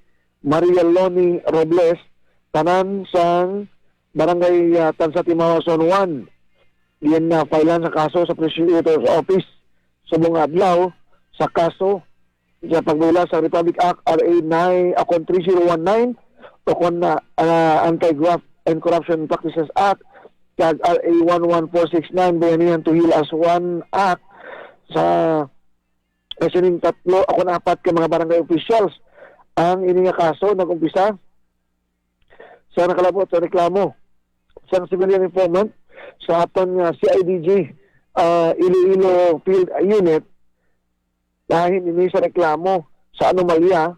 Maria Loni Robles, tanan sang Barangay, ah, Tansa, Timawa Zone One. Gin, ah, filean sa kaso sa Prosecutor's Office subong nga adlaw sa kaso sa pagboyola sa Republic Act R A nine, ah, kon three zero one nine, o kon, ah, ah, Anti-Graft and Corruption Practices Act, kag R A one one four six nine, Bayanihan to Heal as One Act, sa sining tatlo o kon apat ka mga barangay officials. Ang ini nga kaso nag-umpisa sa nakalabot sa reklamo sang civilian informant sa aton nga C I D G, ah, Iloilo Field Unit. Bahin ini sa reklamo sa anomalya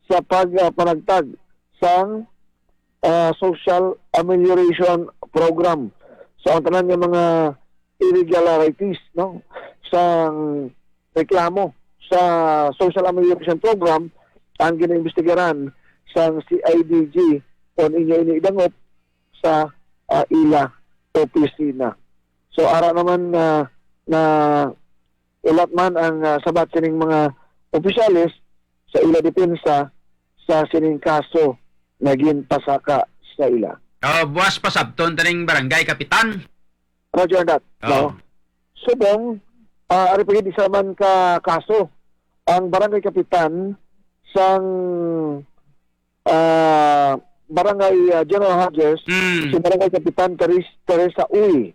sa pag, ah, panagtag sang, ah, social amelioration program. So, ang tanan nga mga irregularities, no, sang reklamo sa social amelioration program ang ginaimbestigaran sang C I D G kon inyo ini idangop sa, ah, ila opisina. So, ara naman, ah, na ulat man ang, ah, sabat sining mga opisyales sa ila depensa sa sining kaso nga ginpasaka sa ila. Ah, buwas pa sabton taning barangay kapitan. Roger that. Oh. No? Subong, ah, ari pa gid isa man ka kaso ang barangay kapitan sang, ah, barangay, ah, General Hodges, Mm. si barangay kapitan Teres-, Teresa Uy,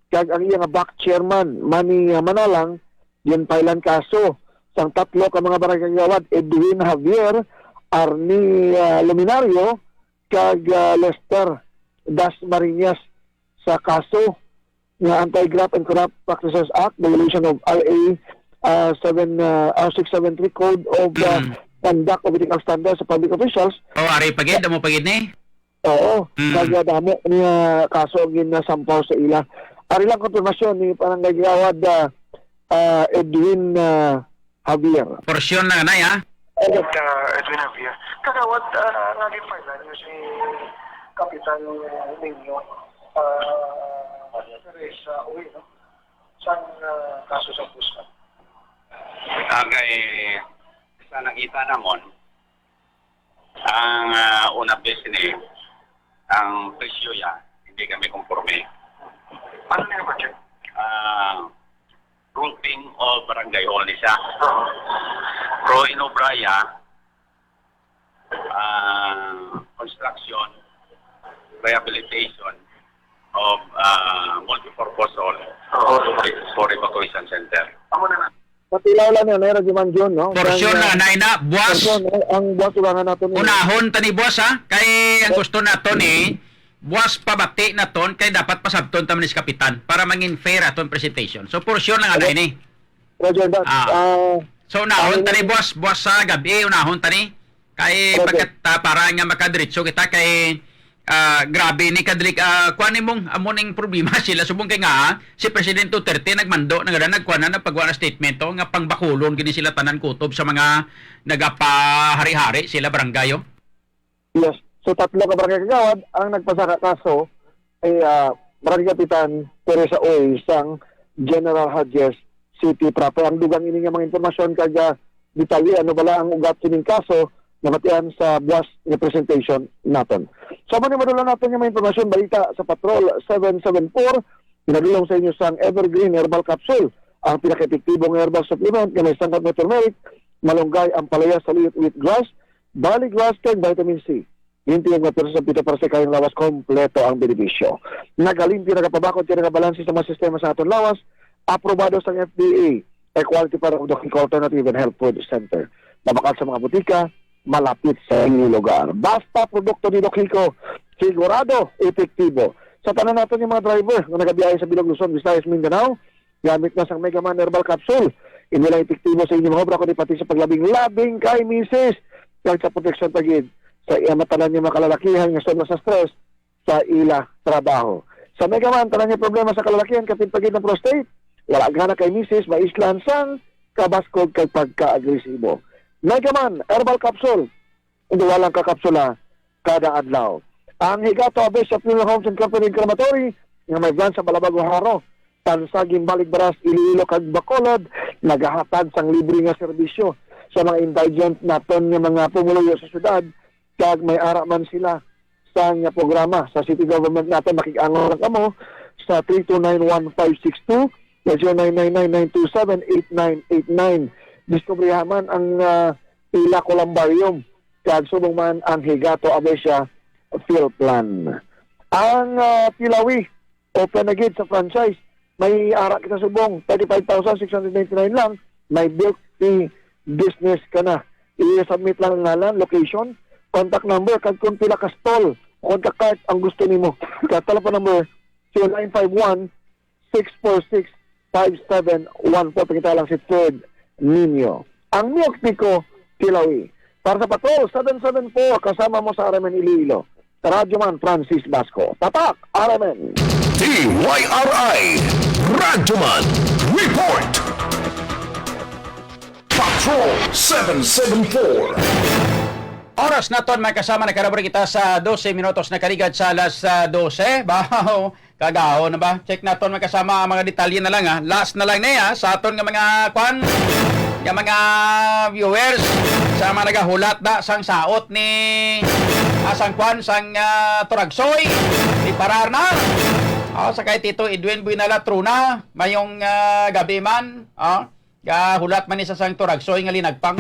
kag ang iya nga back chairman, Manny, ah, Manalang, ginpailan kaso sang tatlo ka mga barangay kagawad, Edwin Javier, Arnie, ah, Luminario, kag, ah, Lester Das Mariñas sa kaso nga Anti-Graft and Corrupt Practices Act, violation of R A, ah, seven, ah, ah, six seven three Code of, ah, Mm. Conduct of Ethical Standards sa Public Officials. Oh, ari pa gid, amo pa gid ni. Oo, Mm. kag, ah, damo niya kaso ang ginasampaw sa ila. Ari lang konfirmasyon ni Barangay Kagawad, ah, ah, Edwin, ah, Javier. Porsyon lang, anay, ha? Kagawad, ah, Edwin Javier. Kagawad, ah, nga gin-file-an niyo si Kapitan ninyo, ah, Teresa Uy, no? Sang, ah, kaso sa Pusat. Agay, sa nakita namon, ang, ah, una, bes ni, ang presyo ya, hindi kami konforme. Ano na yung budget? Ah, grouping of barangay hall ni siya. Oo. Pero in Obraya, ah, construction, rehabilitation of, ah, multipurpose hall. Oo. For evacuation center. Amo na na. Patilaw lang yan, eh, Radyo Man Jun, no? For sure na, ah, anay na, buwas. For sure, eh, ang buwas, ulangan nato ni Unahon ta ni buwas, ha? Kay ang gusto nato ni, buwas pabati naton, kay dapat pasabton ta man ni sa kapitan para mangin fair aton presentation. So, for sure na nga, anay ni. Roger that. Ah. Ah, So, unahon ta ni, buwas, buwas sa gabi, unahon ta ni. Kay Roger. Pagkat, ah, para nga makadiretso kita kay, ah, grabe ni kadlik, ah, kuan nimong, amo ning problema sila subong kay nga, ah, si President Duterte nagmando na nga nagkuan na nagpagawa na statement to nga pangbakulon gini sila tanan kutob sa mga nagapahari-hari sila barangay, oh. Yes. So, tatlo ka barangay kagawad ang nagpasaka kaso kay, ah, Barangay Kapitan Teresa Uy sang General Hodges City proper. Ang dugang ini nga mga impormasyon kag, ah, detalye, ano bala ang ugat sining kaso, namatian sa buwas nga presentation naton. So, amo ni madula naton nga mga impormasyon, balita sa Patrol seven seven four, pinadulong sa inyo sang Evergreen Herbal Capsule, ang pinakaepektibo nga herbal supplement nga may sangkap nga turmeric, malunggay, ampalaya, saluyot, wheatgrass, barley grass, kag vitamin C. Twenty-five percent sa pito para sa kayang lawas, kompleto ang benepisyo. Nagalimpyo, nagapabakod, kag nagabalanse sa mga sistema sa aton lawas, aprobado sang F D A, kay quality para sa Doc Hico Alternative and Health Food Center. Mabakal sa mga butika, malapit sa inyong lugar. Basta produkto ni Doc Hico, sigurado, epektibo. Sa tanan naton nga mga driver nga nagabiyahe sa Bilog, Luzon, Visayas, Mindanao, gamit na sang Mega Man Herbal Capsule. Ini lang epektibo sa inyong mga obra, kundi pati sa paglabing-labing kay misis. Kag sa proteksyon pa gid sa iya matanan nga mga kalalakihan nga sobra sa stress sa ila trabaho. Sa Mega Man, tanan nga problema sa kalalakihan, kapin pa gid ang prostate, wala gana kay misis, maislan sang kabaskog kag pagka-agresibo. Mega Man Herbal Capsule, duha lang ka kapsula kada adlaw. Ang Higato Abisha Funeral Homes Incorporated Crematory, nga may branch sa Balabago, Jaro, Tansa, Guimbal, Igbaras, Iloilo, kag Bacolod, nagahatag sang libre nga serbisyo sa mga indigent naton nga mga pumuluyo sa syudad, kag may ara man sila sang programa sa city government naton. Makig-angot lang kamo sa three two nine one five six two, zero nine nine nine nine two seven eight nine eight nine. Diskubriha man ang, ah, ila columbarium, kag subong man ang Higato Abisha Field Plan. Ang, ah, Tilawi, open na gid sa franchise. May ara kita subong, thirty-five thousand six hundred ninety-nine lang. May bulk fee business ka na. I-submit lang ang ngalan, location, contact number, kag kung pila ka stall, contact card ang gusto nimo. Sa telephone number, zero nine five one, six four six, five seven one four. Pakita lang si Third Nino. Ang Miyok Pico, Tilawi. Para sa Patrol seven seven four, kasama mo sa R M N Iloilo. Radyo Man Francis Basco. Tatak, R M N. D Y R I, Radyo Man Report. Patrol seven seven four. Oras naton, mga kasama, nakarabot kita sa dose minutos, nakaligad sa alas, ah, dose. Bahaw, kagaho na ba? Check naton, mga kasama, ang mga detalye na lang, ha. Last na lang niya sa aton nga mga kwan, nga mga viewers, sa mga nagahulat da sang saot ni, ah, sang kwan, sang, ah, Turagsoy, ni Parar na. Oh, sa kay Tito Edwin Buenala Truna, mayong, ah, gabi man. Oh. Gahulat man ni sa sang Turagsoy nga linagpang.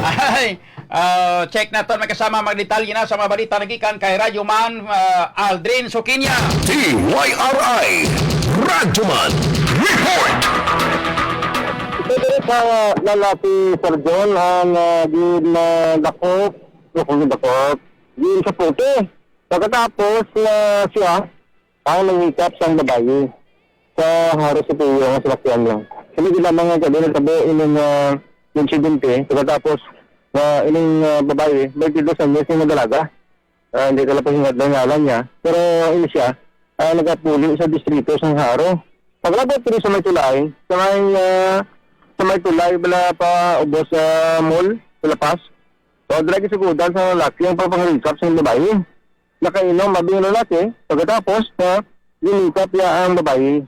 Ay, ah, check naton, mga kasama, mga detalye na sa mga balita nagikan kay Radyo Man, ah, Aldrin Sukinya. D Y R I, Radyo Man Report. Ito diri sa lalaki, Sir John, ang, ah, ginadakop, o kung gidakop, gin sa puti. Pagkatapos na siya, ang nangikap sang babayi sa Jaro City nga salakyan lang. Sini gid lamang nga gabi nagtabo ining, ah, insidente, pagkatapos nga ining, ah, babayi, twenty-two anyos nga dalaga. Ah, hindi ko lang pahingad ang ngalan niya, pero ini siya, ah, nagapuli sa distrito sang Jaro. Paglabot diri sa may tulay, sa may, ah, sa may tulay bala pa ubos sa mall sa La Paz. So, dira gisugudan sa lalaki ang pagpangikap sa babayi. Nakainom abi ang lalaki, pagkatapos na ginikap niya ang babayi.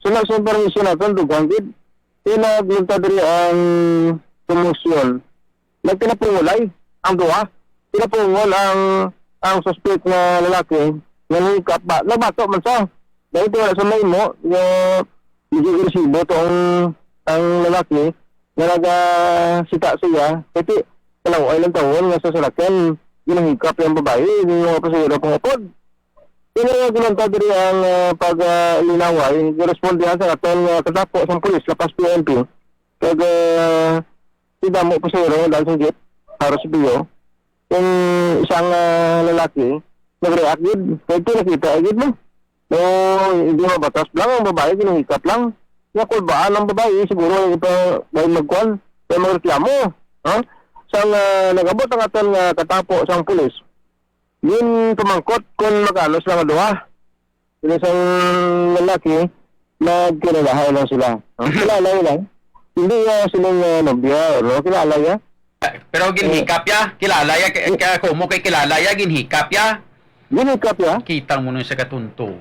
So, nagsumpirmisyon naton, dugang gid. Kaya nagluntad diri ang komosyon. Nagpinapungolay ang duha. Pinapungol ang, ang suspect nga lalaki, Nga nahikap ba? Nabato man sa. Dahil wala sa mahimo, nga medyo agresibo to ang, ang lalaki, nga nagasita siya. Kaya ti-, kalaway lang tawon nga sa salakyan, ginahikap yung babae, yung mga pasahero pangapod. Kaya nga ginanta diri ang, ah, pag, ah, linaway, girespondihan sa aton nga katapo sang pulis, Lapas P N P. Kag, ah, si damo pasahero nga daan sa jeep, para sa Pio. Yung isang, ah, lalaki, nag-react gid. Kaya ito nakita, eh, gid mo. No, hindi mabatas lang ang babae, ginahikap lang. Nakulbaan ang babae, siguro yung ipa, dahil magkuhan, kaya magreklamo. Ha? Sang, ah, nag-abot ang aton nga katapo sang pulis. Din pamangkot kung magkano sila nga duha. Sila sang lalaki, nagkilalahay lang sila. Ah, kilala lang. Hindi, ah, sila nga nobya, no? Kilala ya. Pero ginhikap ya, kilala ya, kaya kumo kay kilala ya, ginhikap ya. Ginhikap ya? Kita mo nun sa katunto.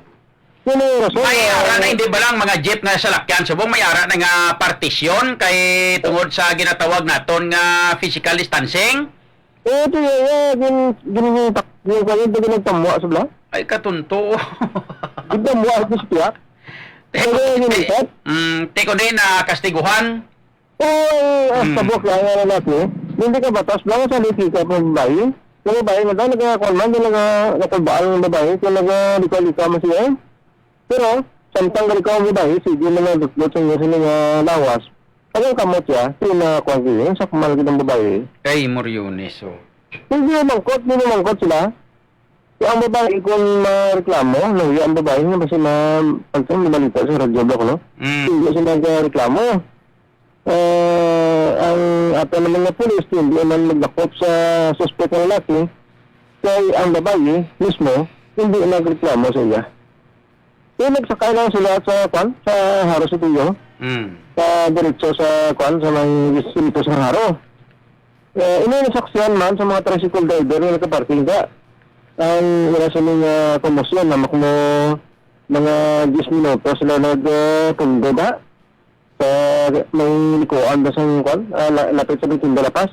Yun ang rason May nga ara na, hindi ba lang mga jeep nga salakyan subong may ara na nga partisyon kay tungod sa ginatawag naton nga physical distancing? Eh, ito ya, ya, gin-, gin-, gin-, gin-, gin-, gin-, ginagtamwa sa bala. Ay, katunto. Gintamwa ito sa tiyak. Te, Pero yun, te, sir. Mm, te, kundi na kastiguhan. Oo, eh, ang Mm. tabok lang nga lalaki. Hindi ka batas lang sa liti ka pang babae. Yung babae na daw, nagkakakuan man, yung naga-, nakulbaan ng babae, kung nagalikaw-likaw man siya, eh. Pero, samtang galikaw ang babae, sige na lang dutlot sa inyo sa mga lawas. Ang kamot siya, sino na kuan siya, sa kumalagid ang babae. Kay Moriones, oh. Hindi mangkot, hindi mangkot sila. Kaya ang babae, kung mareklamo, nahuya ang babae nga basta ma-, ano, mabalita sa radyo, bla, no? Mm. Hindi siya nagreklamo. Eh, ang ato naman nga pulis, hindi man magdakop sa suspect nga lalaki, kay ang babae mismo, hindi nagreklamo sa iya. Kaya nagsakay lang sila sa, kwan, sa Jaro City, oh. Mm. Sa diretso sa, kwan, sa may distrito sa Jaro. Eh, ini nasaksihan man sa mga tricycle driver nga nagkaparking ka. Ang wala sa mga komosyon na makmo mga diyes minutos sila nag, eh, pundo ba? Sa may likuan ba sa, kwan? Ah, la-, lapit sa may Tinda Lapas.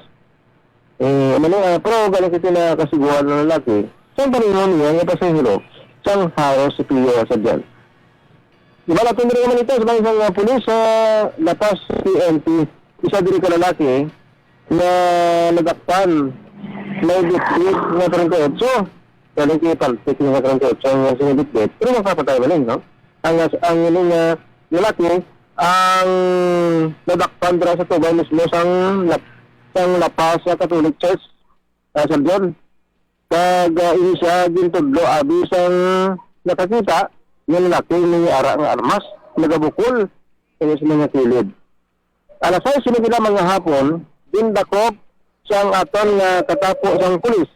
Eh, ano, ah, pero galing kita na kasiguan ng lalaki. Sa paningon niya, nga pasahero, sang Jaro City sa dyan. Di ba, natin rin naman ito sa mga isang, ah, pulis sa Lapas P N P, isa diri ka lalaki nga nadakpan may bitbit nga treinta y ocho. Kaya kay paltik nga treinta y ocho nga sinibitbit, pero makapatay man, eh, no? Ang, ang yun nga lalaki, ang nadakpan dira sa tubay mismo sang Lap-, sang Lapas sa Catholic Church, ah, sa Leon. Kag, ah, ini siya gintudlo abi sang nakakita nga lalaki may ara nga armas, nagabukol kini sa mga kilid. Alas sais sini sila mga hapon, gindakop sang aton nga katapo sang pulis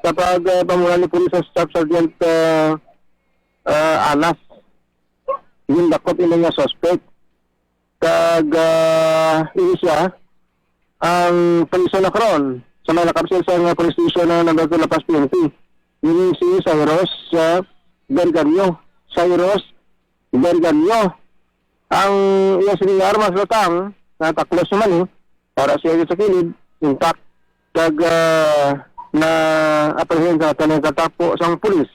sa pag, ah, pamuna ni Police Staff Sergeant, ah, ah, Anas. Gindakop ini nga suspect. Kag, ah, ini siya ang priso na karon sa may nakapsel sa nga police station na number two Lapas P N P. Ini si Cyrus, ah, Garganio. Cyrus Garganio. Ang iya sini nga armas, lutang, nataklos naman, eh. Para siya sa kilid, intact. Kag, ah, na-apprehend sa aton nga katapo sang pulis.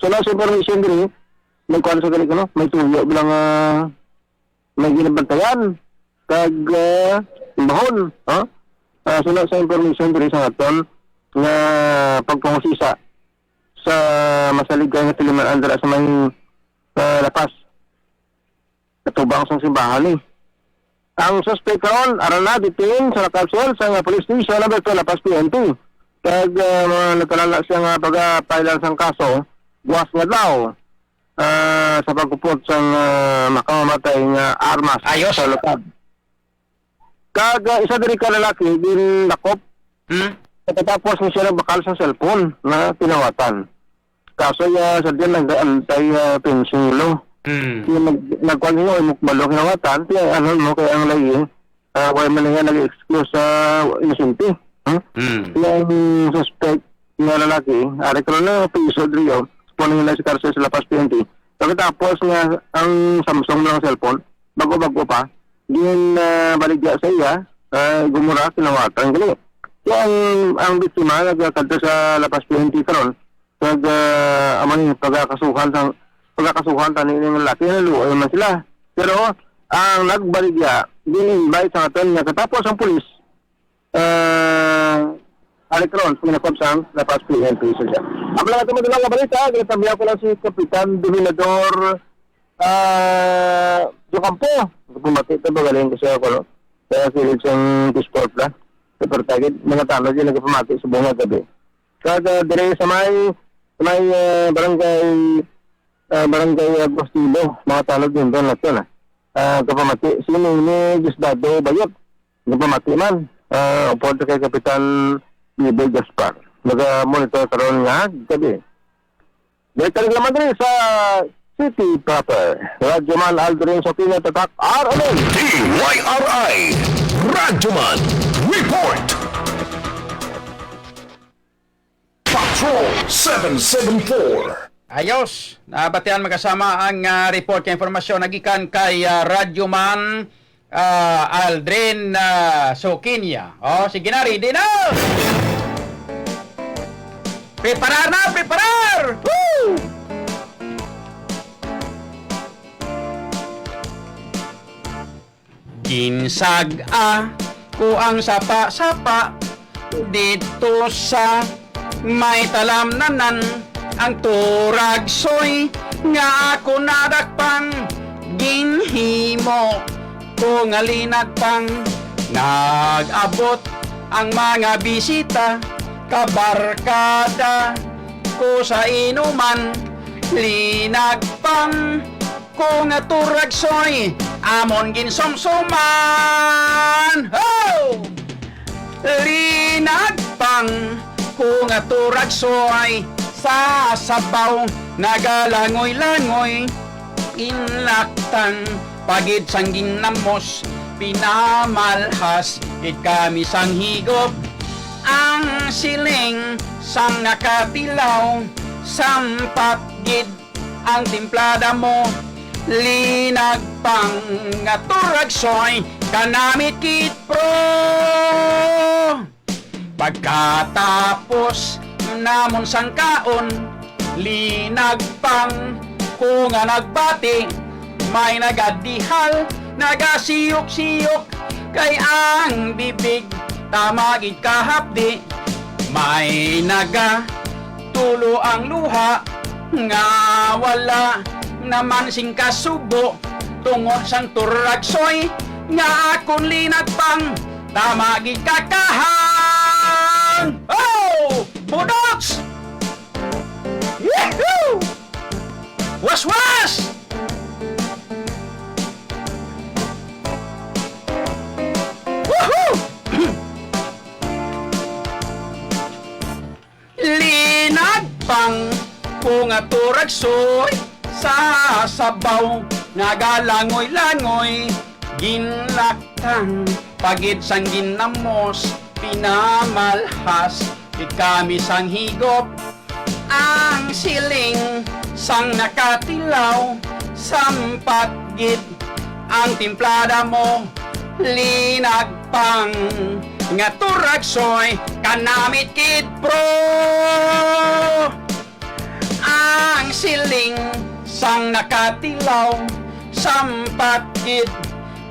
So, na sa information diri, nagkuan sa gali, no? May tuyo bilang, ah, may ginabantayan. Kag, ah, bahon, ha? Ah, so, na sa information diri sa aton nga pagpangusisa sa masaligay nga tiliman-an dira sa may, ah, Lapas. Katubang sang simbahan, eh. Ang suspect karon, ara na, detain sa nakapsel sa nga police station number two, Lapas P N P. Kag, ah, mga nagkalala siya nga pag-, ah, file sang kaso, buwas nga daw, ah, sa pagkupot sang, ah, makamamatay nga armas Ayos. sa lupad. Kag, ah, isa diri ka lalaki, ginlakop. Hmm? Pagkatapos ni siya nagbakal sa cellphone na tinawatan. Kaso ya sa diyan nag-antay, ah, fencing law. Hmm. Yung nag-, nagkuhan niya, ay mukbalo kinawatan, ti ano mo, kay ang layi, ah, wala man nga nag-excuse sa inosente. Hmm? Hmm. Yung suspect nga lalaki, ari ko na piso diri, oh. Puno nila si Carcel sa Lapas P N P. Pagkatapos nga ang Samsung ng cellphone, bago-bago pa, din, ah, baligya sa iya, ah, gumura, kinawatan gali. Kaya ang, ang biktima nagkakadto sa Lapas P N P karon, Kag, ah, amo ni, pagakasuhan sang, pagakasuhan tani ning lalaki, naluoy man sila. Pero ang nagbaligya, gin-invite sa aton nga katapos ang pulis, ah, Alec Ron, pinakop sang La Paz P N P. So, siya. Ako lang ito, madala nga balita, ginatambihan ko lang si Kapitan Dominador, ah, Jocampo. Pumati ito, magaling ko siya, ano, kaya kilig sang Discord na. Sa Pertagid, mga tanod yung nagpamati sa buong gabi. Kada dire sa may, sa may, ah, barangay, ah, barangay Agustino, mga tanod din doon natin, ah. Ah, kapamati, si Nini Diosdado Bayot, kapamati man, ah, upod kay Kapitan Biboy Gaspar. Naga-monitor karon nga gabi. Dito rin naman rin sa city proper. Radyo Man Aldrin Sopino, Tatak, R M N. D Y R I, Radyo Man Report. Patrol seven seven four. Ayos, nabatian magkasama ang, ah, report kay informasyon nagikan kay, ah, Radyo Man, ah, Aldrin, ah, Sukinya. Oh, sige na, ready na! Preparar na, preparar! Woo! Ginsag-a ko ang sapa-sapa dito sa may talamnanan, ang turagsoy nga ako nadakpan, ginhimo ko nga linagpang. Nag-abot ang mga bisita, kabarkada ko sa inuman, linagpang ko nga turagsoy amon ginsumsuman. Ho! Linagpang ko nga turagsoy sa sabaw nagalangoy-langoy, inlaktang pagid sang ginamos, pinamalhas gid kami sang higop. Ang siling sang nakatilaw, sampat gid ang timplada mo, linagpang nga turagsoy, kanamit gid, bro. Pagkatapos namon sang kaon, linagpang ko nga nagbati, may nagadihal, nagasiyok-siyok, kay ang bibig tama gid kahapdi. May naga tulo ang luha nga wala naman sing kasubo tungod sang turagsoy nga akon linagpang, tama gid kakahang. Oh! Budots! Yahoo! Waswas! Woohoo! Linagpang ko nga turagsoy sa sabaw nga galangoy-langoy, ginlaktang pagid sang ginamos, pinamalhas gid kami sang higop. Ang siling sang nakatilaw, sampat gid ang timplada mo, linagpang nga turagsoy, kanamit gid, bro. Ang siling sang nakatilaw, sampat gid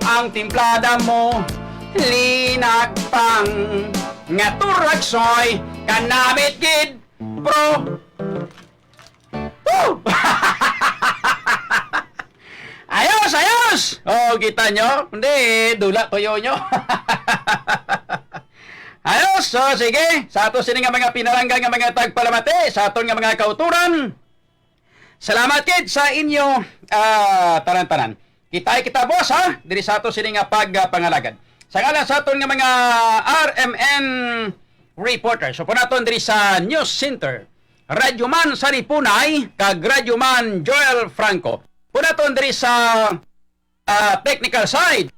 ang timplada mo, linagpang nga turagsoy, kanamit gid, bro. Woo! Ayos, ayos! Oh, kita nyo? Hindi, dula tuyo nyo. Ayos, so sige, sa ato sini nga mga pinalangga nga mga tagpalamati, sa aton nga mga kauturan, salamat gid sa inyo, ah, tanan-tanan. Kita kita, boss, ha, diri sa ato sini nga pagpangalagad. Sa ngalan sa aton nga mga R M N reporters, so po naton diri sa News Center, Radyo Man Saripunay, kag Radyo Man Joel Franco. Po naton diri sa, ah, technical side,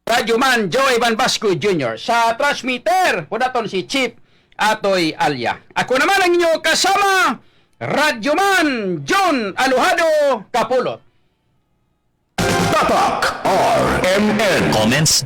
Radyo Man Joey Van Vasco Junior. Sa transmitter, po naton si Chief Atoy Alya. Ako naman ang inyo kasama, Radyo Man John Alojado Capulot. Tatak R M N. Comments,